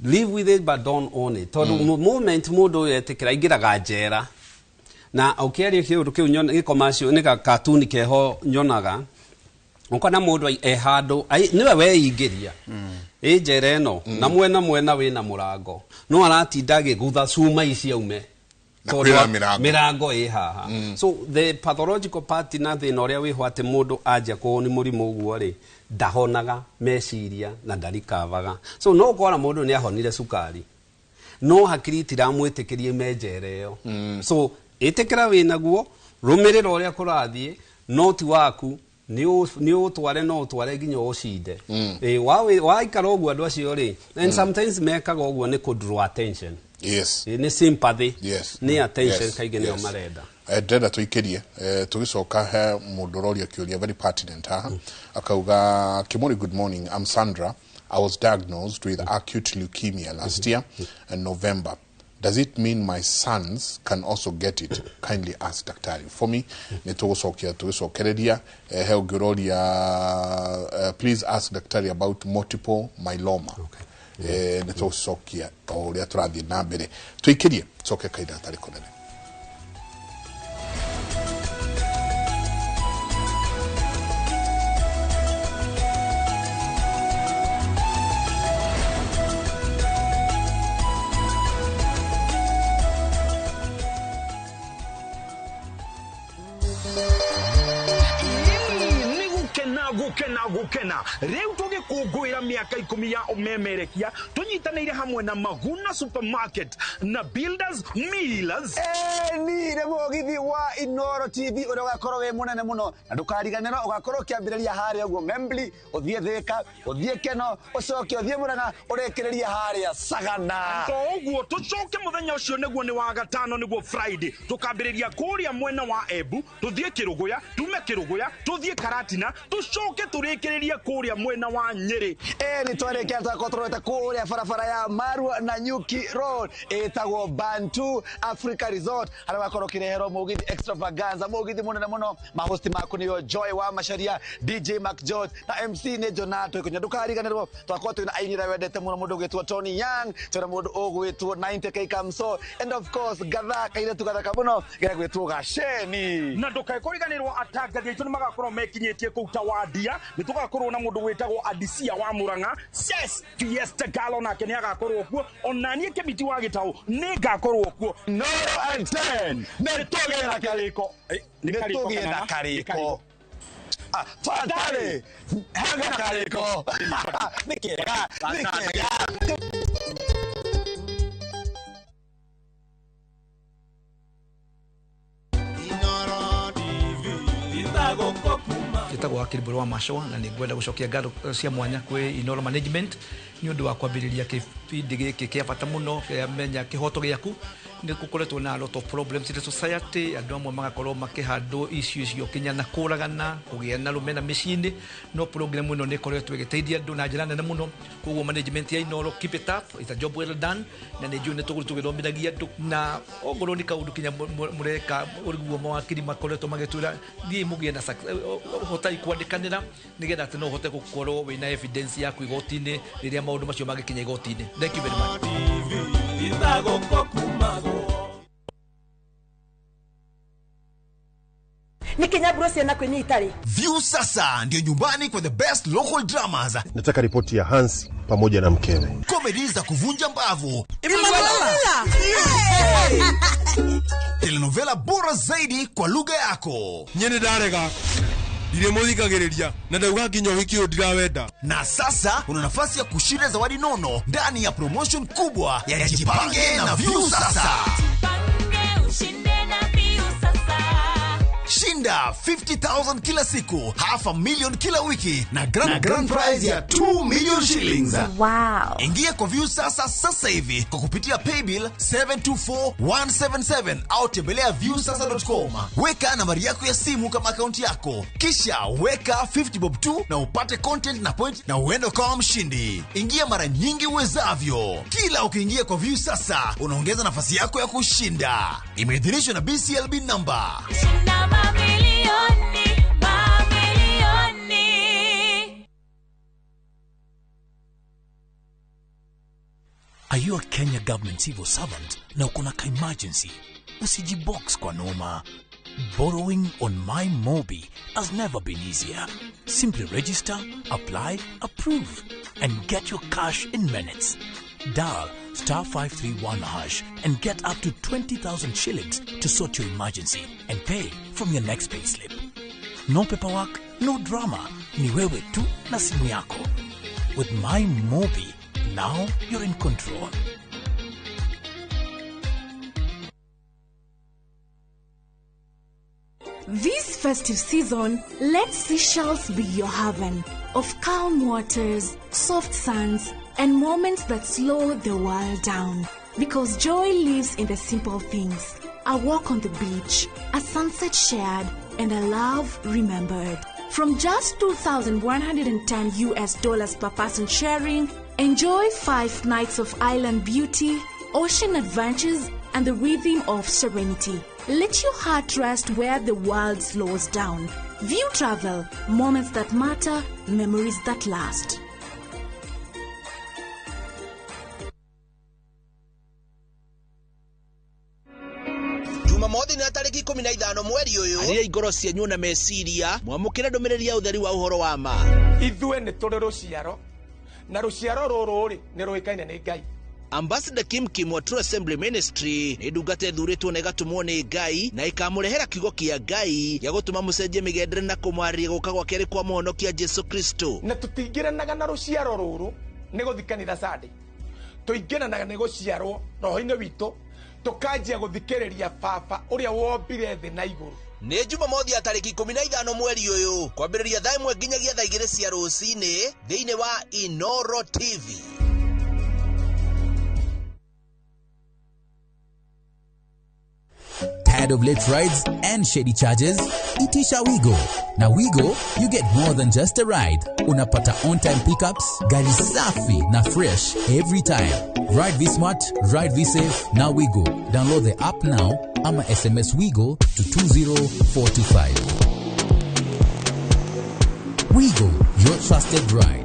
Live with it but don't own it, tondũ moment mũndũ ũyũ etĩkĩra aingĩraga njera. Na ũkĩaria kĩũndũ kĩu gĩ commercial nĩ cartoon keho nyonaga ũkona mũndũ e handũ nĩwe weingĩria ĩ njera ĩno, na mwena mwena wĩna mũrango, no aratinda agĩgutha cuma ici aume. Na Tondũ kwĩna mĩrango. Mĩrango ĩ haha. So the pathological part na thĩna ũrĩa wĩho atĩ mũndũ anjia kũũ nĩ mũrimũ ũguo rĩ, ndahonaga meciria na ndarikavaga. So no ũkora mũndũ nĩ ahonire cukari, no hakiri itiramwĩtĩkĩria me njera ĩyo. So ĩtĩkĩra wĩnaguo, rũmĩrĩra ũrĩa kũrathiĩ, no ti waku, nĩ ũtware, no ũtware nginya ũcinde. Ĩ, waikara ũguo andũ acio rĩ, and sometimes mekaga ũguo nĩ kũ draw attention. Ĩ, nĩ sympathy. Nĩ attention kaingĩ nĩyo marenda. Ndĩrenda tũikĩrie, tũgĩcoka he mũndũ ũroria kĩũria very pertinent haha, akauga, "Kimori, good morning. I'm Sandra. I was diagnosed with acute leukemia last year in November. Does it mean my sons can also get it? Kindly ask daktari for me." Nĩ tũgũcokia tũgĩcokereria. He ũngĩ ũroria, "Please ask daktari about multiple myeloma." Nĩ tũgũcokia o ũrĩa tũrathiĩ na mbere. Tũikĩrie, coke kahinda gatarĩ kũnene. Nĩ gũkena gũkena gũkena rĩu tũgĩkũngũĩra mĩaka 10 ya ũmemerekia tũnyitanĩire hamwe na Maguna Supermarket na Builders Millers. Eni nĩ mũgithi wa Inoro TV ũrĩa ũgakorwo wĩ mũnene mũno, na ndũkariganĩrwo ũgakorwo ũkĩambĩrĩria harĩa ũguo Membli, ũthiĩ Thĩka, ũthiĩ Keno, ũcoke ũthiĩ Mũrang'a, ũrĩkĩrĩrie harĩa Sagana. To ũguo, tũcoke mũthenya ũcio nĩguo nĩ wa gatano, nĩguo Friday, tũkambĩrĩria kũrĩa mwena wa Embu, tũthiĩ Kĩrũgũya, tume Kĩrũgũya tũthiĩ Karatina, tũcoke tũrĩkĩrĩrie kũrĩa mwena wa Nyĩrĩ. Eni twarĩkia twakorwo tũrorete kũrĩa barabara ya Marua na Nyuki Road ĩtagwo Bantu Africa Resort, harĩa ũgakorwo ũkĩreherwo mũgithi extravaganza, mũgithi mũnene mũno. Mahosti maku nĩyo Joy wa Macharia, DJ Mark George, na MC nĩ Jonato Ikunya. Ndũkariganĩrwo twakorwo twĩna aini arĩa wendete mũno, mũndũ ũgwĩtwo Tony Young, twĩna mũndũ ũgwĩtwo 90K Kamso, and of course gatha kairĩtu gathaka mũno gegwĩtwo Gaceni. Na ndũkae kũriganĩrwo atangathi aitũ nĩ magakorwo mekinyĩtie kũu Tawandia. Nĩ tũgakorwo na mũndũ wĩtagwo Adisia wa Mũrang'a, Ses Fiesta Galo, nake nĩ agakorwo kuo. Ona niĩ Kĩmiti wa Gĩtaũ nĩ ngakorwo kuo. Noro and 10 nĩ tũgĩe na karĩko. Nĩ Nĩ karĩko tũgĩe na kana? Nĩ karĩko. Ah, twatarĩ hega karĩko nĩ kega, nĩ kega. Njĩtagwo Wakiri Mbũrũ wa Macũa, na nĩ ngwenda gũcokia ngatho cia mwanya kwĩ Inoro Management nĩ ũndũ wa kwambĩrĩria kĩbindi gĩkĩ kĩa bata mũno kĩa Menya Kĩhoto Gĩaku. Nĩ gũkoretwo na a lot of problems in the society, andũ amwe magakorwo makĩhandwo icio icio kinya na kũragana, kũgĩa na rũmena mĩciĩ-inĩ, no program ĩno nĩ ĩkoretwo ĩgĩteithia andũ na njĩra nene mũno. Koguo management ya Inoro, keep it up, it's a job well done, na nĩ njũĩ nĩ tũgũrũ tũgĩthomithagia andũ, na ongorwo nĩ kaũndũ kinya mũreka ũguo mawakiri makoretwo magĩtwĩra thiĩ mũgĩe na hotai kwandĩkanĩra nĩgetha atĩ no ũhote gũkorwo wĩna evidence yaku igoti-inĩ rĩrĩa maũndũ macio mangĩkinya igoti-inĩ. Thank you very much. Nä kä nginya mburu ciana kwĩnyita rĩ. View sasa ndio nyumbani kwa the best local dramas. Nataka ripoti ya Hans pamoja na mkewe. Comedy za kuvunja mbavu. Emanuela. Telenovela bora zaidi kwa lugha yako. Nyene ndarega. Ndiremuthikagiriria na ndauga nginya uhiki uyu ndirawenda. Na sasa una nafasi ya kushinda zawadi nono ndani ya promotion kubwa ya Jipange na View Sasa. Jipange ushinde na View Sasa. Shinda 50,000 kila siku, 500,000 kila wiki na grand prize ya 2 million shillings. Wow. Ingia kwa View Sasa sasa hivi kwa kupitia paybill 724177 au tembelea viewsasa.com. Weka nambari yako ya simu kama akaunti yako. Kisha weka 50 bob 2 na upate content na point na uende kama mshindi. Ingia mara nyingi uwezavyo. Kila ukiingia kwa View Sasa unaongeza nafasi yako ya kushinda. Imeidhinishwa na BCLB number. Shinda mamilioni, mamilioni. Are you a Kenya government civil servant na uko na ka-emergency? Usijibox kwa noma. Borrowing on My Mobi has never been easier. Simply register, apply, approve, and get your cash in minutes. Dial *531# and get up to 20,000 shillings to sort your emergency and pay from your next payslip. No paperwork, no drama. Ni wewe tu na simu yako. With My Mobi, now you're in control. This festive season, let Seychelles be your haven of calm waters, soft sands, and moments that slow the world down. Because joy lives in the simple things. A walk on the beach, a sunset shared, and a love remembered. From just $2,110 per person sharing, enjoy 5 nights of island beauty, ocean adventures, and the rhythm of serenity. Let your heart rest where the world slows down. View Travel, moments that matter, memories that last. Jumamothi na tariki 15 mweri uyu arĩa ingoro cianyu na meciria mwamũkĩre ndũmĩrĩri ya ũtheri wa ũhoro wa ma. Ithuĩ nĩ tũrĩ rũciaro na rũciaro rũrũ rĩ nĩ rũĩkaine nĩ Ngai. Ambassador Kim Kim wa True Assembly Ministry nĩ ndungata ĩthurĩtwo na ĩgatũmwo nĩ Ngai na ĩkamũrehera kiugo kĩa Ngai gĩa gũtũma mũcenjie mĩgendere na kũmwarĩria gũka gwa kerĩ kwa mũhonokia Jesu Kristo. Na tũtingĩranaga na rũciaro rũrũ nĩ gũthiĩ kanitha Sunday, tũingĩranaga nĩ gũciarwo roho-inĩ witũ tũkanjia gũthikĩrĩria baba ũrĩa wombire thĩ na igũrũ. Nĩ Jumamothi ya tarĩki 15 mweri ũyũ kwambĩrĩria thaa 1 nginyagia thaa 2 cia rũcinĩ thĩinĩ wa Inoro TV. Tired of late rides and shady charges? Itisha Wigo. Na Wigo, you get more than just a ride. Unapata on-time pickups, gari safi na fresh every time. Ride V-Smart, ride V-Safe, na Wigo. Download the app now ama SMS Wigo to 20425. Wigo, your trusted ride.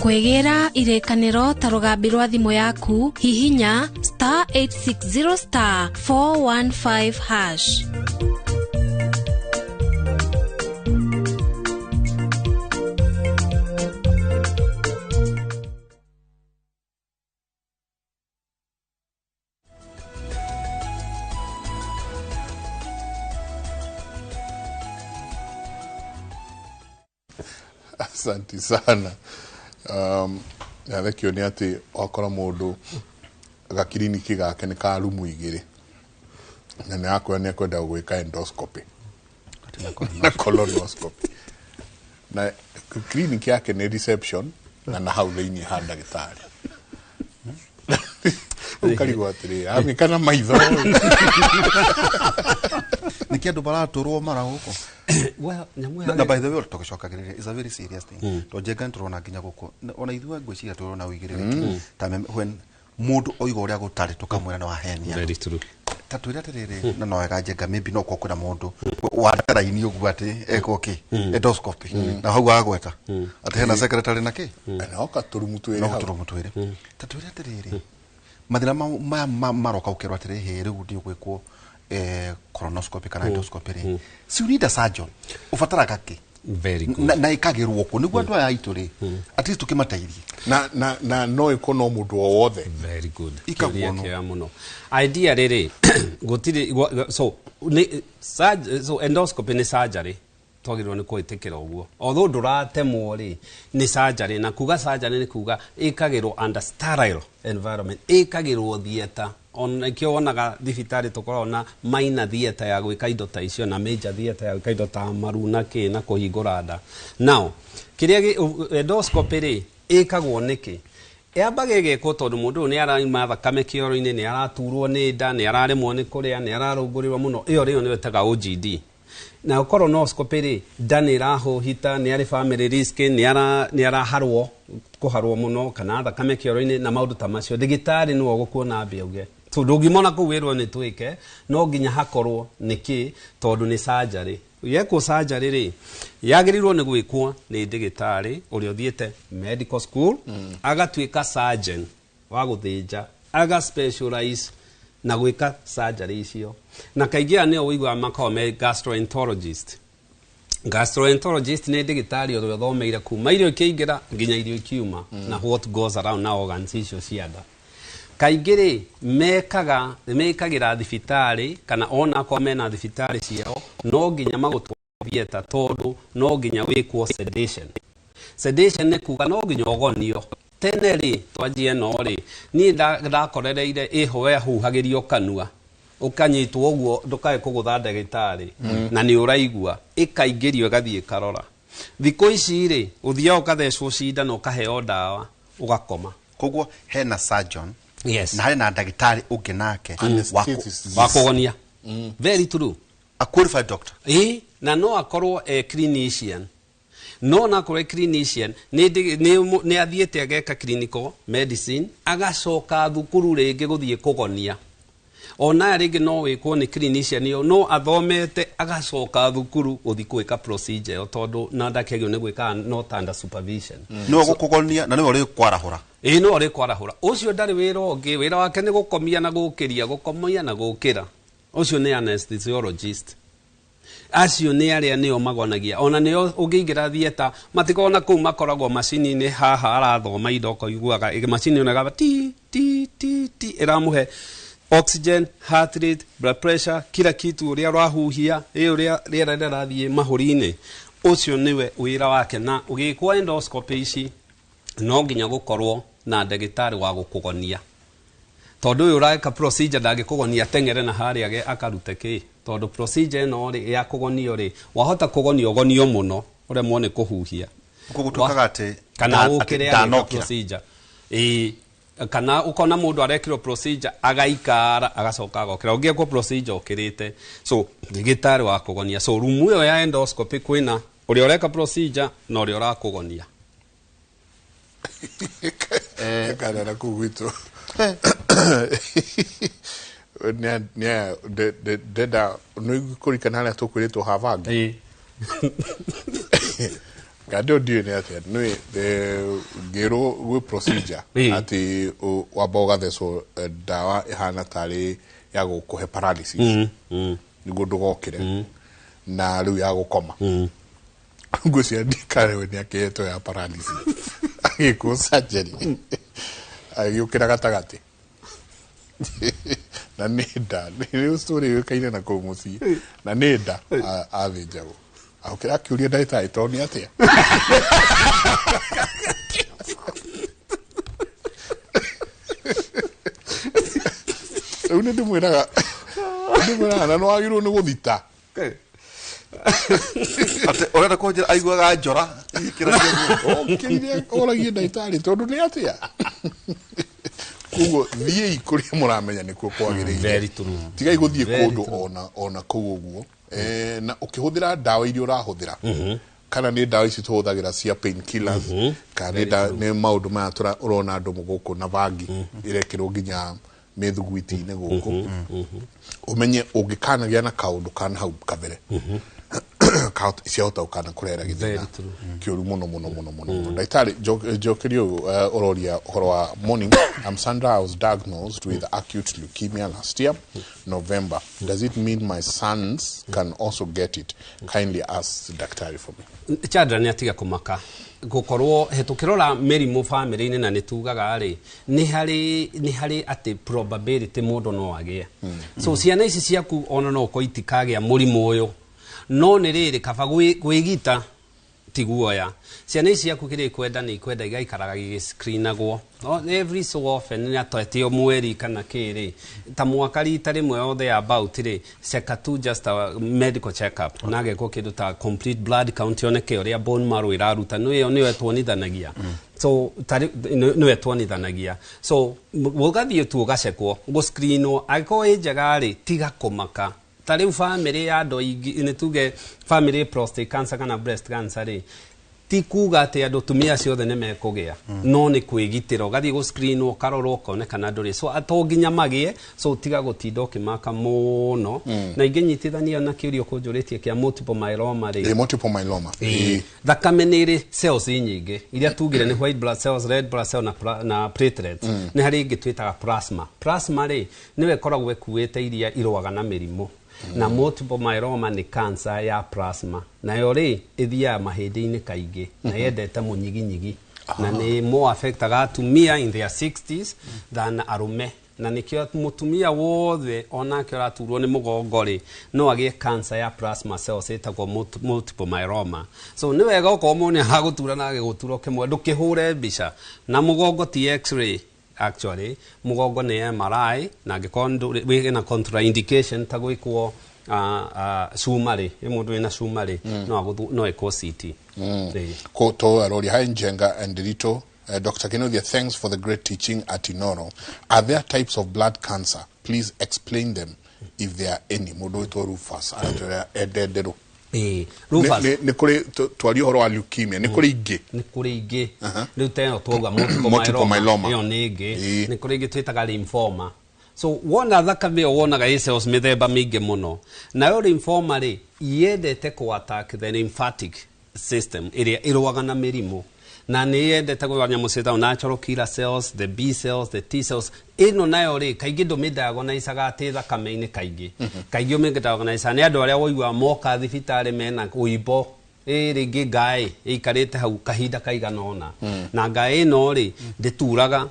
Kwĩgĩra irĩkanĩro ta rũgambi rwa thimũ yaku hihinya *860*415#. Asante sana. Thekio nĩ atĩ wakora mũndũ gakiriniki gake nĩ ka rumu igĩrĩ na nĩ akwĩra nĩ ekwenda gwĩka endoscopy na colonoscopy na kiriniki yake nĩ reception na hau thĩinĩ ha ndagĩtarĩ. Ũkarigwo atĩrĩ amĩka na maitho. Nĩkĩ andũ maratũrwo mara gũkũ? Well, nyamũ Na by the way, tũgĩcokagĩrĩria is a very serious thing, to njenga nĩtũrona nginya gũkũ ona ithuĩ ngwĩciria tũrona ũigĩrĩrĩki ta when mũndũ oiga ũrĩa gũtarĩ, tũkamwĩra nĩ wahenia. Very true. Ta twĩre atĩrĩrĩ, na no wega njenga, maybe no korwo kwĩna mũndũ wandaraini ũguo atĩ ekwo kĩ endoscopy na hau agweta atĩ hena secretary na kĩ no katũrumu twĩrĩ no hau. Tũrumu twĩrĩ. Ta twĩre atĩrĩrĩ, mathĩna maya maroka ũkerwo atĩrĩ, hĩ, rĩu nĩ ũgwĩkwo colonoscopy kana endoscopy rĩ, so you need a surgeon, ũbataraga kĩ? Very good. Na ĩkagĩrwo kũ nĩguo andũ aya aitũ rĩ, at least tũkĩmateithie? Na no ĩkwo no mũndũ o wothe? Very good. Ikagwo Kĩũria no. kĩega mũno. Idea rĩrĩ, gũtirĩ so nĩ so endoscopy nĩ surgery, twagĩrĩirwo nĩ kwĩtĩkĩra ũguo, although ndũratemwo rĩ, nĩ surgery. Na kuga surgery nĩ kuga ĩkagĩrwo under sterile environment, ĩkagĩrwo theatre. Ona ikĩo wonaga thibitarĩ tũkoragwo na minor theatre ya gwĩka indo ta icio na major theatre ya gwĩka indo ta maru na kĩ na kũhingũra nda. Now kĩrĩa endoscopy rĩ, ĩkagwo nĩkĩ? Yambaga ĩgekwo tondũ mũndũ ũyũ nĩ araima thakame kĩoro-inĩ, nĩ araturwo nĩ nda, nĩ araremwo nĩ kũrĩa, nĩ ararũngũrĩrwo mũno. Ĩyo rĩo nĩyo ĩtaga OGD. Na colonoscopy rĩ, nda nĩ ĩrahũhita, nĩ arĩ family risk, nĩ araharwo, kũharwo mũno kana thakame kĩoro-inĩ na maũndũ ta macio, ndagĩtarĩ nĩwe ũgũkuona ambe auge. So ndũngĩmona kũu wĩrwo nĩ twĩke, no nginya hakorwo nĩkĩ, tondũ nĩ surgery. Yekwo surgery rĩ, yagĩrĩirwo nĩ gwĩkwo nĩ ndagĩtarĩ ũrĩa ũthiĩte medical school, agatuĩka surgeon wa gũthĩnja, aga specialize na gwĩka surgery icio. Na kaingĩ aya nĩo ũiguaga makoragwo me gastroenterologist. Gastroenterologist nĩ ndagĩtarĩ ũrĩa ũthomeire kuma irio ikĩingĩra nginya irio ikiuma na what goes around na organs icio cia nda. Kaingĩ rĩ, mekaga mekagĩra thibitarĩ kana ona akorwo mena thibitarĩ ciao, no nginya magũtware theatre, tondũ no nginya wĩkwo sedation. Sedation nĩ kuga no nginya ũgonio. Tene rĩ, twanjie no rĩ, niĩ ndakorereire ĩho yahuhagĩrio kanua, ũkanyitwo ũguo ndũkae kũgũtha ndagĩtarĩ na nĩ ũraigua ĩkaingĩrio ĩgathiĩ ĩkarora. Thikũ ici rĩ, ũthiaga ũkathecwo cindano, ũkaheo ndawa, ũgakoma. Koguo hena surgeon Yes. na harĩ na ndagĩtarĩ ũngĩ nake wa kũgonia. Very true. A qualified doctor. Ĩ, na no akorwo e clinician, no na akorwo e clinician nĩ athiĩte ageka clinical medicine, agacoka thukuru rĩngĩ gũthiĩ kũgonia. Ona rĩngĩ no wĩkwo nĩ clinician ĩyo, no athomete agacoka thukuru gũthiĩ gwĩka procedure ĩyo, tondũ na ndakĩagĩrĩirwo nĩ gwĩka not under supervision. Nĩwe gũkũgonia na nĩwe ũrĩ kwarahũra. Ĩ, no ũrĩ kwarahũra. Ũcio ndarĩ wĩra ũngĩ, wĩra wake nĩ gũkomia na gũkĩria, gũkomia na gũkĩra. Ũcio nĩ anesthesiologist. Acio nĩ arĩa nĩo magonagia. Ona nĩo ũngĩingĩra theatre matikoragwo na kũu, makoragwo macini-inĩ haha arathoma indo, ũkaiguaga macini ĩno ĩgamba ti ti ti ti, ĩramũhe oxygen, heart rate, blood pressure, kila kitu, ũrĩa ũrahuhia, ĩ ũrĩa rĩera rĩrathiĩ mahũri-inĩ. Ũcio nĩwe wĩra wake. Na ũgĩkwo endoscopy ici, no nginya gũkorwo na ndagĩtarĩ wa gũkũgonia, tondũ ũyũ ũreka procedure ndangĩkũgonia teng'ere na harĩa akarute kĩ, tondũ procedure ĩno rĩ, ya kũgonio rĩ, wahota kũgonio ũgonio mũno ũremwo nĩ kũhuhia. Koguo gũtuĩkaga atĩ kana atĩ ũkĩre agĩka ndanokĩra. procedure, ĩĩ, kana ũkona mũndũ arekirwo procedure agaikara, agacoka agokĩra. Ũngĩekwo procedure ũkĩrĩte, so ndagĩtarĩ wa kũgonia. So rumu ĩyo ya endoscopy kwĩna ũrĩa ũreka procedure na ũrĩa ũrakũgonia. Kana na kũu gwitũ ndenda nĩ kũrikana harĩa tũkwĩrĩtwo habangi ngandĩ ndiũĩ nĩ atĩa nĩ ngĩrwo gwĩ procedure atĩ wamba ũgathecwo ndawa ĩhana tarĩ ya gũkũhe paralysis nĩguo ndũgokĩre, na rĩu ya gũkoma. Ngwĩciria ndikarewe nĩ akĩhetwo ya paralysis, agĩkwo surgery, agĩũkĩra gatagatĩ na nĩ nda. Nĩ story yũĩkaine na kũu mũciĩ, na nĩ nda athĩnjagwo, akĩra akĩũria ndagĩtarĩ, tondũ nĩ atĩa? Rĩu nĩ ndĩmwĩraga na nĩ wagĩrĩirwo nĩ gũthita. Atĩ ũrenda kũnjĩra aiguaga njora okĩrire oragie ndagĩtarĩ, tondũ nĩ atĩa? Koguo thiĩi kũrĩa mũramenya nĩkuo kwagĩrĩire. Very true. Tigai gũthiĩ Very kũndũ true. ona kũu ũguo. Na ũkĩhũthĩra ndawa iria ũrahũthĩra, kana nĩ ndawa ici tũhũthagĩra cia painkillers, kana nĩ maũndũ maya ũrona andũ gũkũ na bangi ĩrekĩrwo nginya mĩthuguiti-inĩ gũkũ, ũmenye ũngĩkanagĩa na kaũndũ kana hau kabere, ciahota gũkana kũrehera gĩthĩna kĩũru mũno mũno mũno mũno mũno. Ndagĩtarĩ, njokerie ũyũ, ũroria ũhoro wa morning. I'm Sandra. I was diagnosed with acute leukemia last year November. Does it mean my sons can also get it? Kindly ask the daktari for me. Chandra nĩ atiga kũmaka gũkorwo tũkĩrora mĩrimũ bamĩrĩ-inĩ, na nĩ tugaga rĩ nĩ harĩ atĩ probability mũndũ no agĩe. So ciana ici ciaku ona no ũkorwo itikagĩa mũrimũ ũyũ, no nĩ rĩrĩ kaba gwĩgita ti guoya. Ciana ici ciaku kĩrĩa ikwenda nĩ ikwenda igaikaraga igĩscreenagwo. No, every so often, nĩ atĩ o mweri kana kĩrĩ ta mwaka rita rĩmwe o there about rĩ, ceka tu just a medical check up na agekwo kĩndũ ta complete blood count, yoneke ũrĩa bone marrow ĩraruta, nĩyo ĩtuonithanagia. So nĩyo ĩtuonithanagia. So ũgathiĩ tu ũgacekwo, gũscreenwo, angĩkorwo ĩ njega rĩ, tiga kũmaka. Ta rĩu bamĩrĩ ya andũ aingĩ, nĩ tuge bamĩrĩ prostate cancer kana breast cancer rĩ, ti kuga atĩ andũ tumia ciothe nĩ mekũgĩa, no nĩ kwĩgitĩra, ũgathiĩ gũscreenwo, ũkarorwo, ũkonekana ndũrĩ. So to nginya magĩe, so tiga gũtinda ũkĩmaka mũno. Na ingĩnyitithania na kĩũria ũkũnjũrĩtie kĩa multiple myeloma rĩ, Multiple myeloma. Thakame nĩ ĩrĩ cells nyingĩ iria tugire nĩ white blood cells, red blood cell na platelets. Nĩ harĩ ĩngĩ twĩtaga plasma. Plasma rĩ, nĩyo ĩkoragwo ĩkuĩte iria irũaga na mĩrimũ, na multiple myeloma nĩ cancer ya plasma. Nayo rĩ, ĩthiaga mahĩndĩ-inĩ kaingĩ na yendete mũnyiginyigi, na nĩ more affectaga atumia in their 60s than arũme, na nĩkĩo mũtumia wothe onake ũraturwo nĩ mũgongo rĩ, no agĩe cancer ya plasma cells ĩtagwo multiple myeloma. So nĩ wega okorwo mũndũ nĩ agũtura na agĩgũtura ũkĩmwe, ndũkĩhũre mbica na mũgongo ti X-ray, actually mũgongo nĩ MRI, na angĩkorwo wĩna contraindication ta gwĩkwo cuma rĩ, ĩ mũndũ wĩna cuma rĩ, no ĩkwo CT. Ĩĩ. Koto Arori, hi Njenga and Rito. Dr. Kinuthia, thanks for the great teaching at Inoro. Are there types of blood cancer? Please explain them if there are any. Mũndũ wĩtwo Rufus aratwĩra endenderũ. Ĩĩ, Rufus. Nĩ kũrĩ twarie ũhoro wa leukemia, nĩ kũrĩ ingĩ? Nĩ kũrĩ ingĩ. Rĩu ta ĩno twauga multiple Multiple myeloma. Ĩyo nĩ ĩngĩ. Nĩ kũrĩ ingĩ twĩtaga lymphoma. So wona thakame ĩyo wonaga ĩ cells mĩthemba mĩingĩ mũno. Nayo lymphoma rĩ, yendete kũ attack the lymphatic system ĩrĩa ĩrũaga na mĩrimũ, na nĩ yendete kũrũa nyamũ ciĩtagwo natural killer cells, the B cells, the T cells. Ĩno nayo rĩ, kaingĩ ndũmĩdiagonicaga atĩ thakame-inĩ. Kaingĩ kaingĩ ũmĩdiagonicaga nĩ andũ arĩa woigua moka thibitarĩ mena ũimbo, ĩ rĩngĩ ngaĩ ĩikarĩte hau kahinda kaigana ũna, na ngaĩ ĩno rĩ, ndĩturaga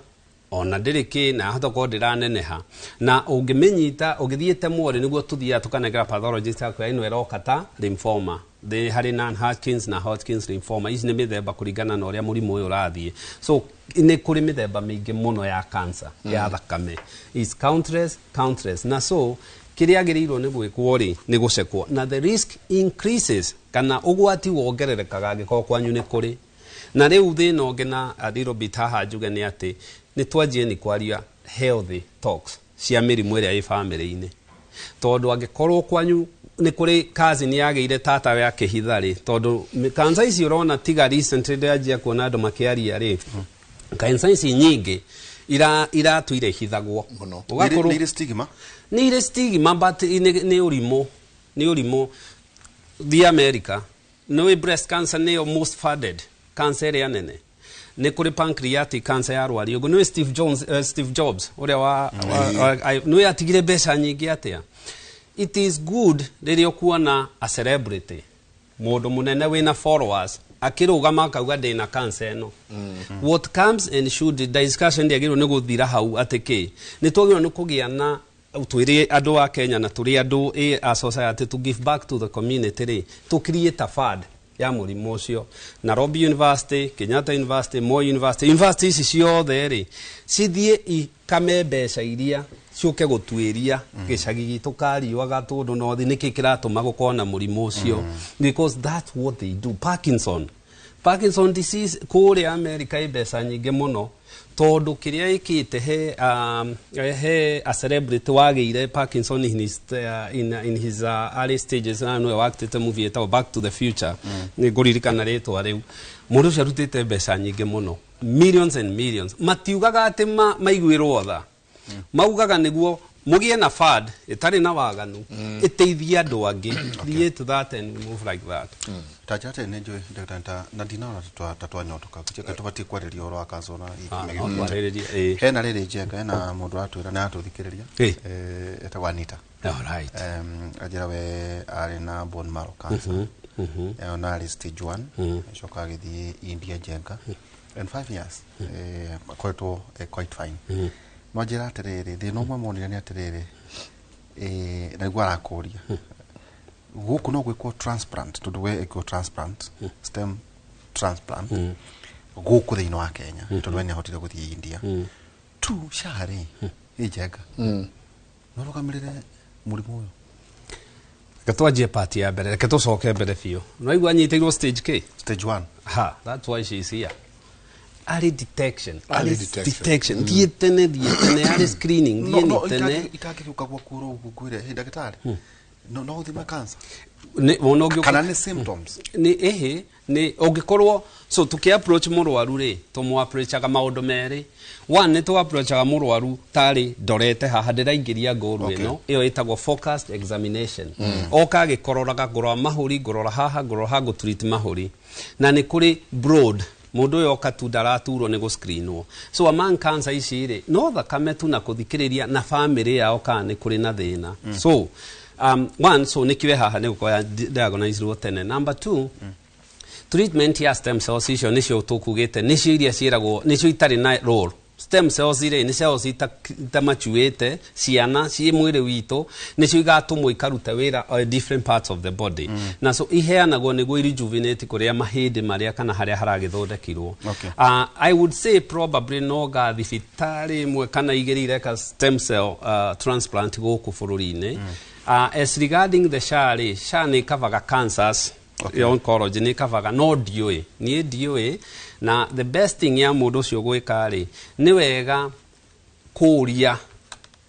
ona ndĩrĩ kĩ, na yahota gũkorwo ndĩraneneha, na ũngĩmĩnyita ũgĩthiĩte mwori nĩguo tũthiaga tũkanengera pathologist akwĩra ĩno ĩroka ta lymphoma. Thĩ harĩ non Hodgkins na Hodgkins lymphoma. Ici nĩ mĩthemba kũringana na ũrĩa mũrimũ ũyũ ũrathiĩ. So nĩ kũrĩ mĩthemba mĩingĩ mũno ya cancer ya thakame, is countless, countless. Na so kĩrĩa agĩrĩirwo nĩ gwĩkwo rĩ, nĩ gũcekwo, na the risk increases kana ũgwati wongererekaga angĩkorwo kwanyu nĩ kũrĩ. Na rĩu thĩna ũngĩ na a little bit haha njuge nĩ atĩ nĩ twanjie nĩ kwaria healthy talks cia mĩrimũ ĩrĩa ĩ bamĩrĩ-inĩ, tondũ angĩkorwo kwanyu nĩ kũrĩ cousin yagĩire tata we akĩhitha rĩ, tondũ cancer ici ũrona tiga recently ndĩranjia kuona andũ makĩaria rĩ, cancer ici nyingĩ iratũire ihithagwo. Ũgakorwo- Nĩ irĩ stigma? Nĩ irĩ stigma, but nĩ ũrimũ, nĩ ũrimũ. Thiĩ America, nĩ breast cancer nĩyo most funded cancer ĩrĩa nene. Nĩ kũrĩ pancreatic cancer ya rwari ũguo. Nĩwe Steve Jones, Steve Jobs ũrĩa wa nĩwe atigire mbeca nyingĩ atĩa. It is good rĩrĩa ũkuona a celebrity, mũndũ mũnene wĩna followers, akĩrũgama akauga ndĩna cancer ĩno. What comes and should discussion ndĩagĩrĩirwo nĩ gũthira hau, atĩ kĩ nĩ twagĩrĩirwo nĩ kũgĩa na twĩrĩ andũ a Kenya na tũrĩ andũ a society to give back to the community rĩ, tũ create a fund ya mũrimũ ũcio. Nairobi University, Kenyatta University, Moi University, university ici ciothe rĩ, cithiĩ ikame mbeca iria ciũke gũtuĩria gĩcagi gitũ kariũa gatũndũ nothi nĩkĩ kĩratũma gũkorwo na mũrimũ ũcio, because that's what they do. Parkinson. Parkinson disease kũrĩa America ĩ mbeca nyingĩ mũno, tondũ kĩrĩa ĩkĩte he a celebrity wagĩire Parkinson in his early stages, na nĩwe waktĩte movie ĩtagwo Back to the Future. Nĩ ngũririkana rĩtwa rĩu. Mũndũ ũcio arutĩte mbeca nyingĩ mũno, millions and millions. Matiugaga atĩ maiguĩrwo tha, maugaga nĩguo mũgĩe na fund ĩtarĩ na waganu ĩteithie andũ angĩ. Create that and we move like that. Ta njĩra atĩ nĩ njũĩ ndagĩtarĩ ta na ndinaona ta twanyotoka gũtuĩka tũbatiĩ kwarĩria ũhoro wa cancer na Ah, no twarĩrĩrie, ĩĩ. Hena rĩrĩ njenga, hena mũndũ ũratwĩra nĩ aratũthikĩrĩria. Etagwo Anita. All right. Anjĩra we arĩ na bone marrow cancer. Ona arĩ stage 1. Acoka agĩthiĩ India, njenga, and 5 years akoretwo quite fine. No njĩra atĩrĩrĩ, thĩna ũmwe monire nĩ atĩrĩrĩ, na nĩguo arakũria gũkũ no gwĩkwo transplant, tondũ we ĩkwo transplant, stem transplant gũkũ thĩinĩ wa Kenya, tondũ we nĩ ahotire gũthiĩ India tu SHA rĩ ĩ njenga no rũgamĩrĩre mũrimũ ũyũ. Reke twanjie part ya mbere, reke tũcoke mbere biũ. Naigua anyitĩirwo stage k? Stage 1. Ha, that's why she is here. Early detection. Early detection. Detection. Thiĩ tene, thiĩ tene, early screening. No thiĩ no nĩ tene. Itangĩgĩũka gwaku oro ũguo ngwĩre, "Hey, ndagĩtarĩ, no ũthime cancer?" Wona ũngĩũka- Kana nĩ symptoms? Nĩ ĩhĩ, nĩ ũngĩkorwo so tũkĩ approach mũrwaru rĩ, tũmũ approachaga maũndũ merĩ. One, nĩ tũ approachaga mũrwaru tarĩ ndorete haha ndĩraingĩria ngũru. Ĩno ĩyo ĩtagwo focused examination. Oka agĩkororaga, ngũrora mahũri, ngũrora haha, ngũrora haha, ngũtreat mahũri. Na nĩ kũrĩ broad, mũndũ ũyũ oka tu ndaraturwo nĩ gũscreenwo. So among cancer ici rĩ, no thakame tu na kũthikĩrĩria na famĩlĩ yao kana nĩ kũrĩ na thĩna. So one, so nĩkĩo haha nĩ gũkorwo diagnosed tene. Number two, treatment ya stem cells icio nĩcio tũkugĩte, nĩcio iria ciĩragwo nĩcio itarĩ na role. Stem cells rĩ, nĩ cells itamachuĩte ciana ciĩ mwĩrĩ witũ, nĩcio igatũmwo ikarute wĩra different parts of the body. Na so iheanagwo nĩguo irejuvenate kũrĩa mahĩndĩ marĩa kana harĩa haragĩthondekirwo. I would say probably no ga thibitarĩ ĩmwe kana igĩrĩ ireka stem cell transplant gũkũ bũrũri-inĩ. As regarding the SHA rĩ, SHA nĩ ĩkavaga cancers. Okay. Oncology nĩ ĩkavaga, no ndiũĩ, niĩ ndiũĩ. Na the best thing ya mũndũ ũcio gwĩka rĩ, nĩ wega kũũria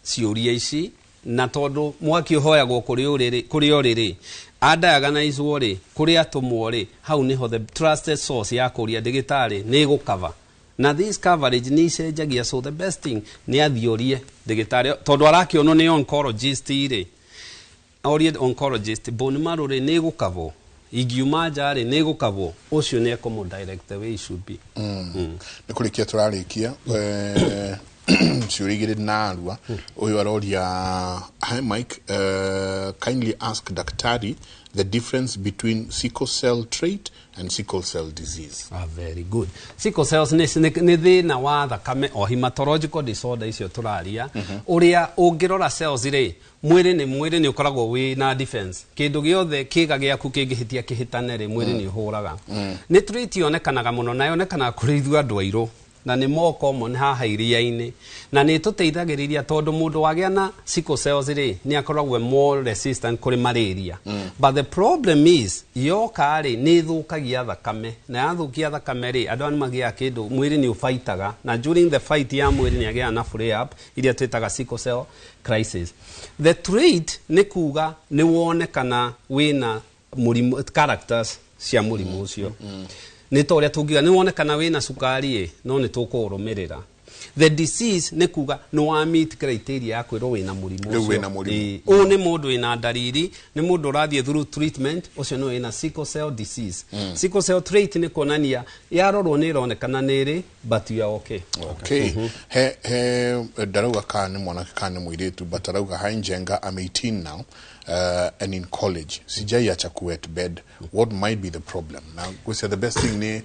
ciũria ici, na tondũ mwaki ũhoyagwo kũrĩ ũrĩrĩ adiagnosewo rĩ, kũrĩ atũmwo rĩ, hau nĩho the trusted source ya kũria ndĩgĩtarĩ nĩ ĩgũkava. Na this coverage nĩ icenjagia, so the best thing nĩ athiũrie ndĩgĩtarĩ, tondũ arakĩonwo nĩ oncologist rĩ, orie oncologist, bone marrow rĩ, nĩ ĩgũkavwo? Ingiuma nja rĩ, nĩ ĩgũkavwo? Ũcio nĩ ekũmũ direct the way it should be. Nĩ kũrĩkia tũrarĩkia, ciũria igĩrĩ na arua. Ũyũ aroria, "Hi Mike, kindly ask daktari the difference between sickle cell trait and sickle cell disease." Ah, very good. Sickle cells nĩ thĩna wa thakame o hematological disorder icio tũraria. Ũrĩa ũngĩrora cells rĩ, mwĩrĩ nĩ ũkoragwo wĩ na defense. Kĩndũ gĩothe kĩga gĩaku kĩngĩhĩtia kĩhĩtane rĩ, mwĩrĩ nĩ ũhũraga. Nĩ trait yonekanaga mũno na yonekanaga kũrĩ ithuĩ andũ airũ, na nĩ more common haha iria-inĩ, na nĩ tũteithagĩrĩria tondũ mũndũ wagĩa na sickle cells rĩ, nĩ akoragwo more resistant kũrĩ malaria. But the problem is yoka rĩ, nĩ ĩthũkagia thakame, na yathũkia thakame rĩ, andũ aya nĩ magĩaga kĩndũ mwĩrĩ nĩ ũbaitaga, na during the fight ya mwĩrĩ nĩ agĩaga na flare up iria twĩtaga sickle cell crisis. The trait nĩ kuga nĩ wonekana wĩna mũrimũ, characters cia mũrimũ ũcio. Nĩ ta ũrĩa tũngiuga nĩ wonekana wĩna cukari ĩ, no nĩ tũkũũrũmĩrĩra. The disease nĩ kuga nĩ wa meet criteria ya kwĩrwo wĩna mũrimũ Rĩu ũcio. wĩna mũrimũ. Ĩĩ. Ũyũ nĩ mũndũ wĩna ndariri, nĩ mũndũ ũrathiĩ through treatment, ũcio nĩ wĩna sickle cell disease. Sickle cell trait nĩ kuonania yarorwo nĩ ĩronekana nĩ ĩrĩ, but you are okay. Okay. He ndarauga kana nĩ mwanake kana nĩ mũirĩtu, but arauga, "Hi Njenga, I'm 18 now and in college. Sijaiacha kuwet bed. What might be the problem?" Na gwĩcia the best thing nĩ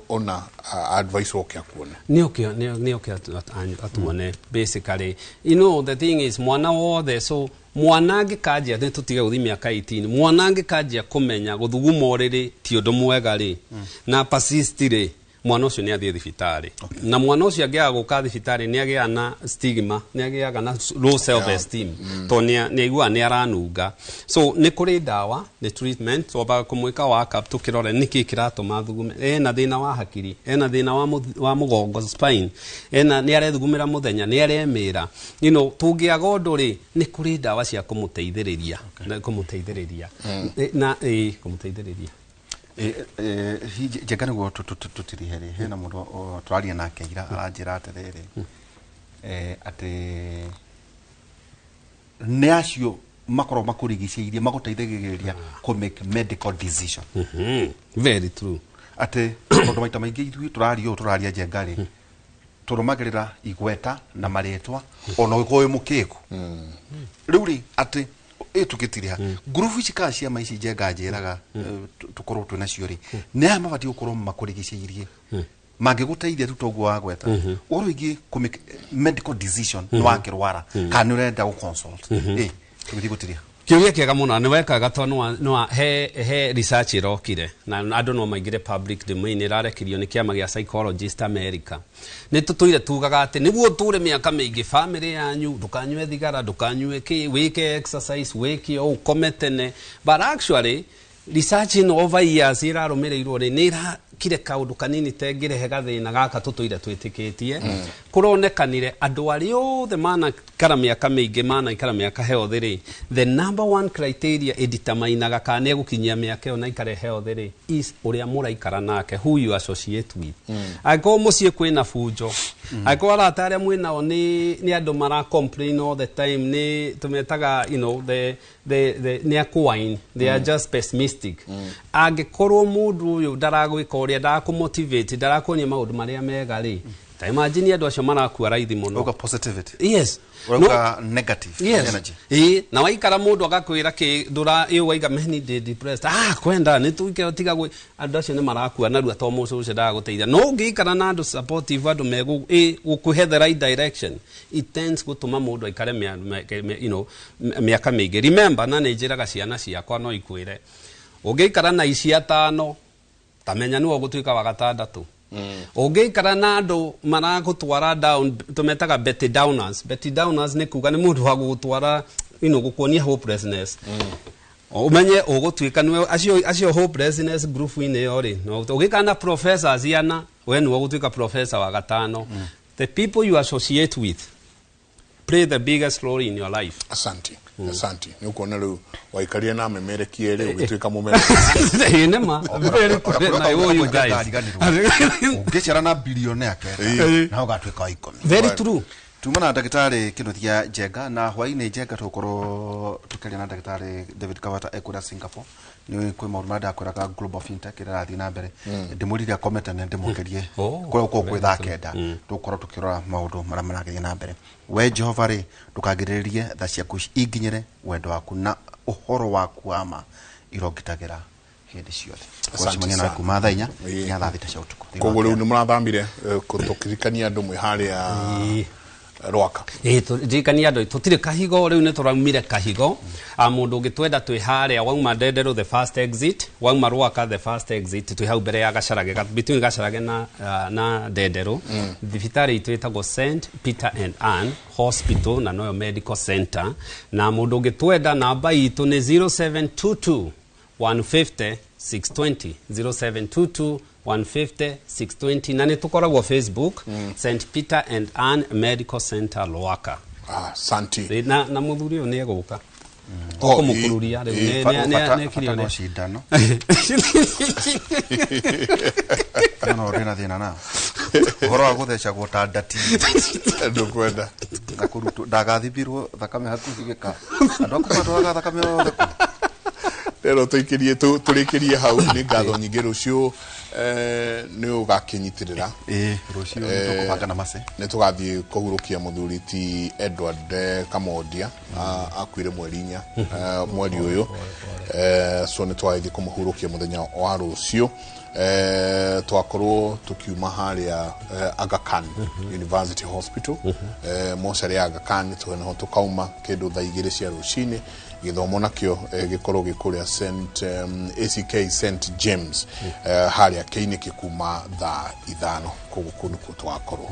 ona advice woke akuone. Nĩ oke atuone. Basically, you know, the thing is mwana wothe, so mwana angĩkanjia, nĩ tũtige gũthiĩ mĩaka 18, mwana angĩkanjia kũmenya gũthuguma ũrĩrĩ ti ũndũ mwega rĩ, na persist rĩ, Mwana ũcio nĩ athiĩ thibitarĩ, na mwana ũcio angĩaga gũka thibitarĩ nĩ agĩaga na stigma, nĩ agĩaga na low self esteem, tondũ nĩ aiguaga nĩ aranunga. So nĩ kũrĩ ndawa, nĩ treatment, twambaga kũmwĩka workup tũkĩrore nĩkĩ kĩratũma thugume. Ena thĩna wa hakiri, ena thĩna wa mũgongo, spine, ena nĩ arethugumĩra mũthenya, nĩ aremĩra, tũngĩaga ũndũ rĩ, nĩ kũrĩ ndawa cia kũmũteithĩrĩria, kũmũteithĩrĩria na kũmũteithĩrĩria. Njenga nĩguo tũtirihe rĩ, hena mũndũ tũraria nake ira aranjĩra atĩrĩrĩ, atĩ nĩ acio makorwo makũrigicĩirie magũteithagĩrĩria kũ make medical decision. Very true. Atĩ tondũ maita maingĩ ithuĩ tũraria ũũ, tũraria Njenga rĩ, tũrũmagĩrĩra igweta na marĩtwa ona ũgĩkorwo wĩ mũkĩgu. Rĩu rĩ, atĩ tũgĩtiriha ngurubu ici kana ciama ici Njenga njĩraga tũkorwo twĩ nacio rĩ, nĩ aya mabatiĩ gũkorwo makũrigicĩirie mangĩgũteithia tu toguo wagweta ũhoro wĩgiĩ kũ make medical decision nĩ wakĩrwara kana nĩ ũrenda gũ consult. Tũgĩthiĩ gũtiriha. Kĩũria kĩega mũno nĩ wekaga tondũ nĩ he research ĩrokire na andũ no maingĩre public domain, ĩrarekirio nĩ kĩama gĩa psychologist America. Nĩ tũtũire tugaga atĩ nĩguo ũtũre mĩaka mĩingĩ, family yanyu ndũkanyue thigara, ndũkanyue kĩ, wĩke exercise, wĩke ũũ, ũkome tene, but actually research in over years ĩrarũmĩrĩirwo rĩ, nĩ ĩrakire kaũndũ kanini tengĩrehe gathĩna gaka tũtũire twĩtĩkĩtie. Kũronekanire andũ arĩa othe manaikara mĩaka mĩingĩ, manaikara mĩaka healthy rĩ, the number one criteria ĩdeterminaga kana nĩ egũkinyia mĩaka ĩyo na aikare healthy rĩ, is ũrĩa mũraikara nake, who you associate with. Angĩkorwo mũciĩ kwĩna bunjo, angĩkorwo arata arĩa mwĩnao nĩ andũ mara complain all the time, nĩ tũmetaga the nĩ a they are just pessimistic. Angĩkorwo mũndũ ũyũ ndaragwĩka ũrĩa, ndarakũmotivate, ndarakuonia maũndũ marĩa mega rĩ, ta imagine andũ acio marakua raithi mũno. Ũga positivity. Yes. Ũrauga negative Yes. energy. Na waikara mũndũ agakwĩra kĩ ndũra ĩ waiga meni ndĩ depressed, kwenda nĩ tuike tiga gwĩ andũ acio nĩ marakua narua to mũndũ ũcio ndagagũteithia. No ũngĩikara na andũ supportive, andũ megũ gũkũhe the right direction, it tends gũtũma mũndũ aikare mĩaka mĩingĩ. Remember, na nĩ njĩraga ciana ciakwa no ikwĩre, ũngĩikara na ici atano, tamenya nĩwe ũgũtuĩka wa gatandatũ. Ũngĩikara na andũ maragũtwara down, tũmetaga Betty Downers. Betty Downers nĩ kuga nĩ mũndũ wa gũgũtwara, gũkuonia hopelessness. Ũmenye ũgũtuĩka nĩwe acio hopelessness group-inĩ ĩyo rĩ, no ũngĩikara na professors ana, we nĩwe ũgũtuĩka professor wa gatano. The people you associate with play the biggest role in your life. Asante. Asante. Nĩ ũkuona rĩu waikarire na memerekie rĩu ũgĩtuĩka mũmerekia. Nĩ ma. Very true. Na you guys. Ũngĩciara na bilionea kenda na ũgatuĩka wa ikũmi. Very true. Tuma na ndagĩtarĩ Kĩnuthia Njenga, na hwaĩ-inĩ Njenga tũgũkorwo tũkĩaria na ndagĩtarĩ David Kavata ekũrĩa Singapore. Nĩ kwĩ maũndũ marĩa ndakwĩraga Global Fintech ĩrĩa ĩrathiĩ na mbere. Ndĩmũririe akomete na ndĩmũkerie kũrĩa gũkorwo kwĩ thaa 9, tũgũkorwo tũkĩrora maũndũ marĩa maragĩthiĩ na mbere. We Jehova rĩ, ndũkagirĩrĩrie tha ciaku inginyĩre, wendo waku na ũhoro waku wa ma irongitagĩra hĩndĩ ciothe. Gũcemania nawe kuma thaa 4 nginya thaa 6 cia ũtukũ. Koguo rĩu nĩ mũrathambire tũkĩririkania andũ mwĩ harĩa Rwaka. Ndirikania andũ tũtirĩ kahigo rĩu nĩ tũraumire kahigo. Mũndũ ũngĩtwenda twĩ harĩa wauma Ndenderũ the first exit, wauma Rwaka the first exit, twĩ hau mbere ya Gacarage, between Gacarage na Ndenderũ. Thibitarĩ itũ ĩtagwo St Peter and Ann Hospital na noyo Medical Center. Na mũndũ ũngĩtwenda namba itũ nĩ 0722 150 620, 0722 150 620, na nĩ tũkoragwo Facebook, St Peter and Ann Medical Center Rwaka. Asante. Na mũthuri ũyũ nĩ egũka. Kũmũkururia rĩu nĩ ekire no cindano. No ndĩna thĩna nao. Ũhoro wa gũthecagwo ta ndati. Ndũkwenda. Na kũrutwo ndagathibirwo thakame hakuhĩ gĩka. Andũ aku matwaraga thakame yothe kũ. Rero tũikĩrie tũrĩkĩrie hau nĩ ngatho nyingĩ rũciũ nĩ ũgakĩnyitĩrĩra. Rũciũ nĩ tũkũbanga na mace. Nĩ tũgathiĩ kũhurũkia mũthuri ti Edward Kamondia, akuire mweri 4 mweri ũyũ. So nĩ tũgathiĩ kũmũhurũkia mũthenya wa rũciũ. Twakorwo tukiuma harĩa Aga Khan University Hospital, mocarĩ ya Aga Khan tũhenaho tũkauma kĩndũ thaa 2 cia rũcinĩ. Gĩthomo nakĩo gĩkorwo gĩkũrĩa St ACK St James harĩa Harĩa Kĩinĩkĩ kuma thaa 5 koguo kũu nĩkuo tũgakorwo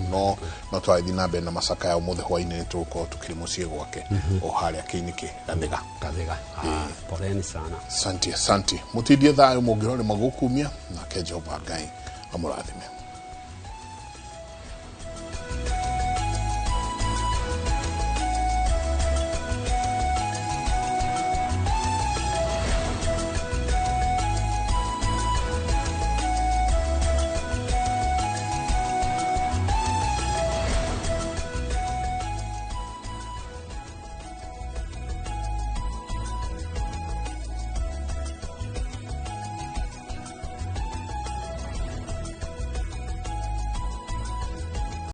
no twathiĩ na mbere na macakaya ũmũthĩ hwainĩ nĩ tũgũkorwo tũkĩrĩ mũciĩ gwake o harĩa Kĩinĩkĩ Gathiga. Gathiga. Poleni sana. Asante, asante. Mũtindie thayũ mũngĩrore magũkumia nake Jehova Ngai amũrathime.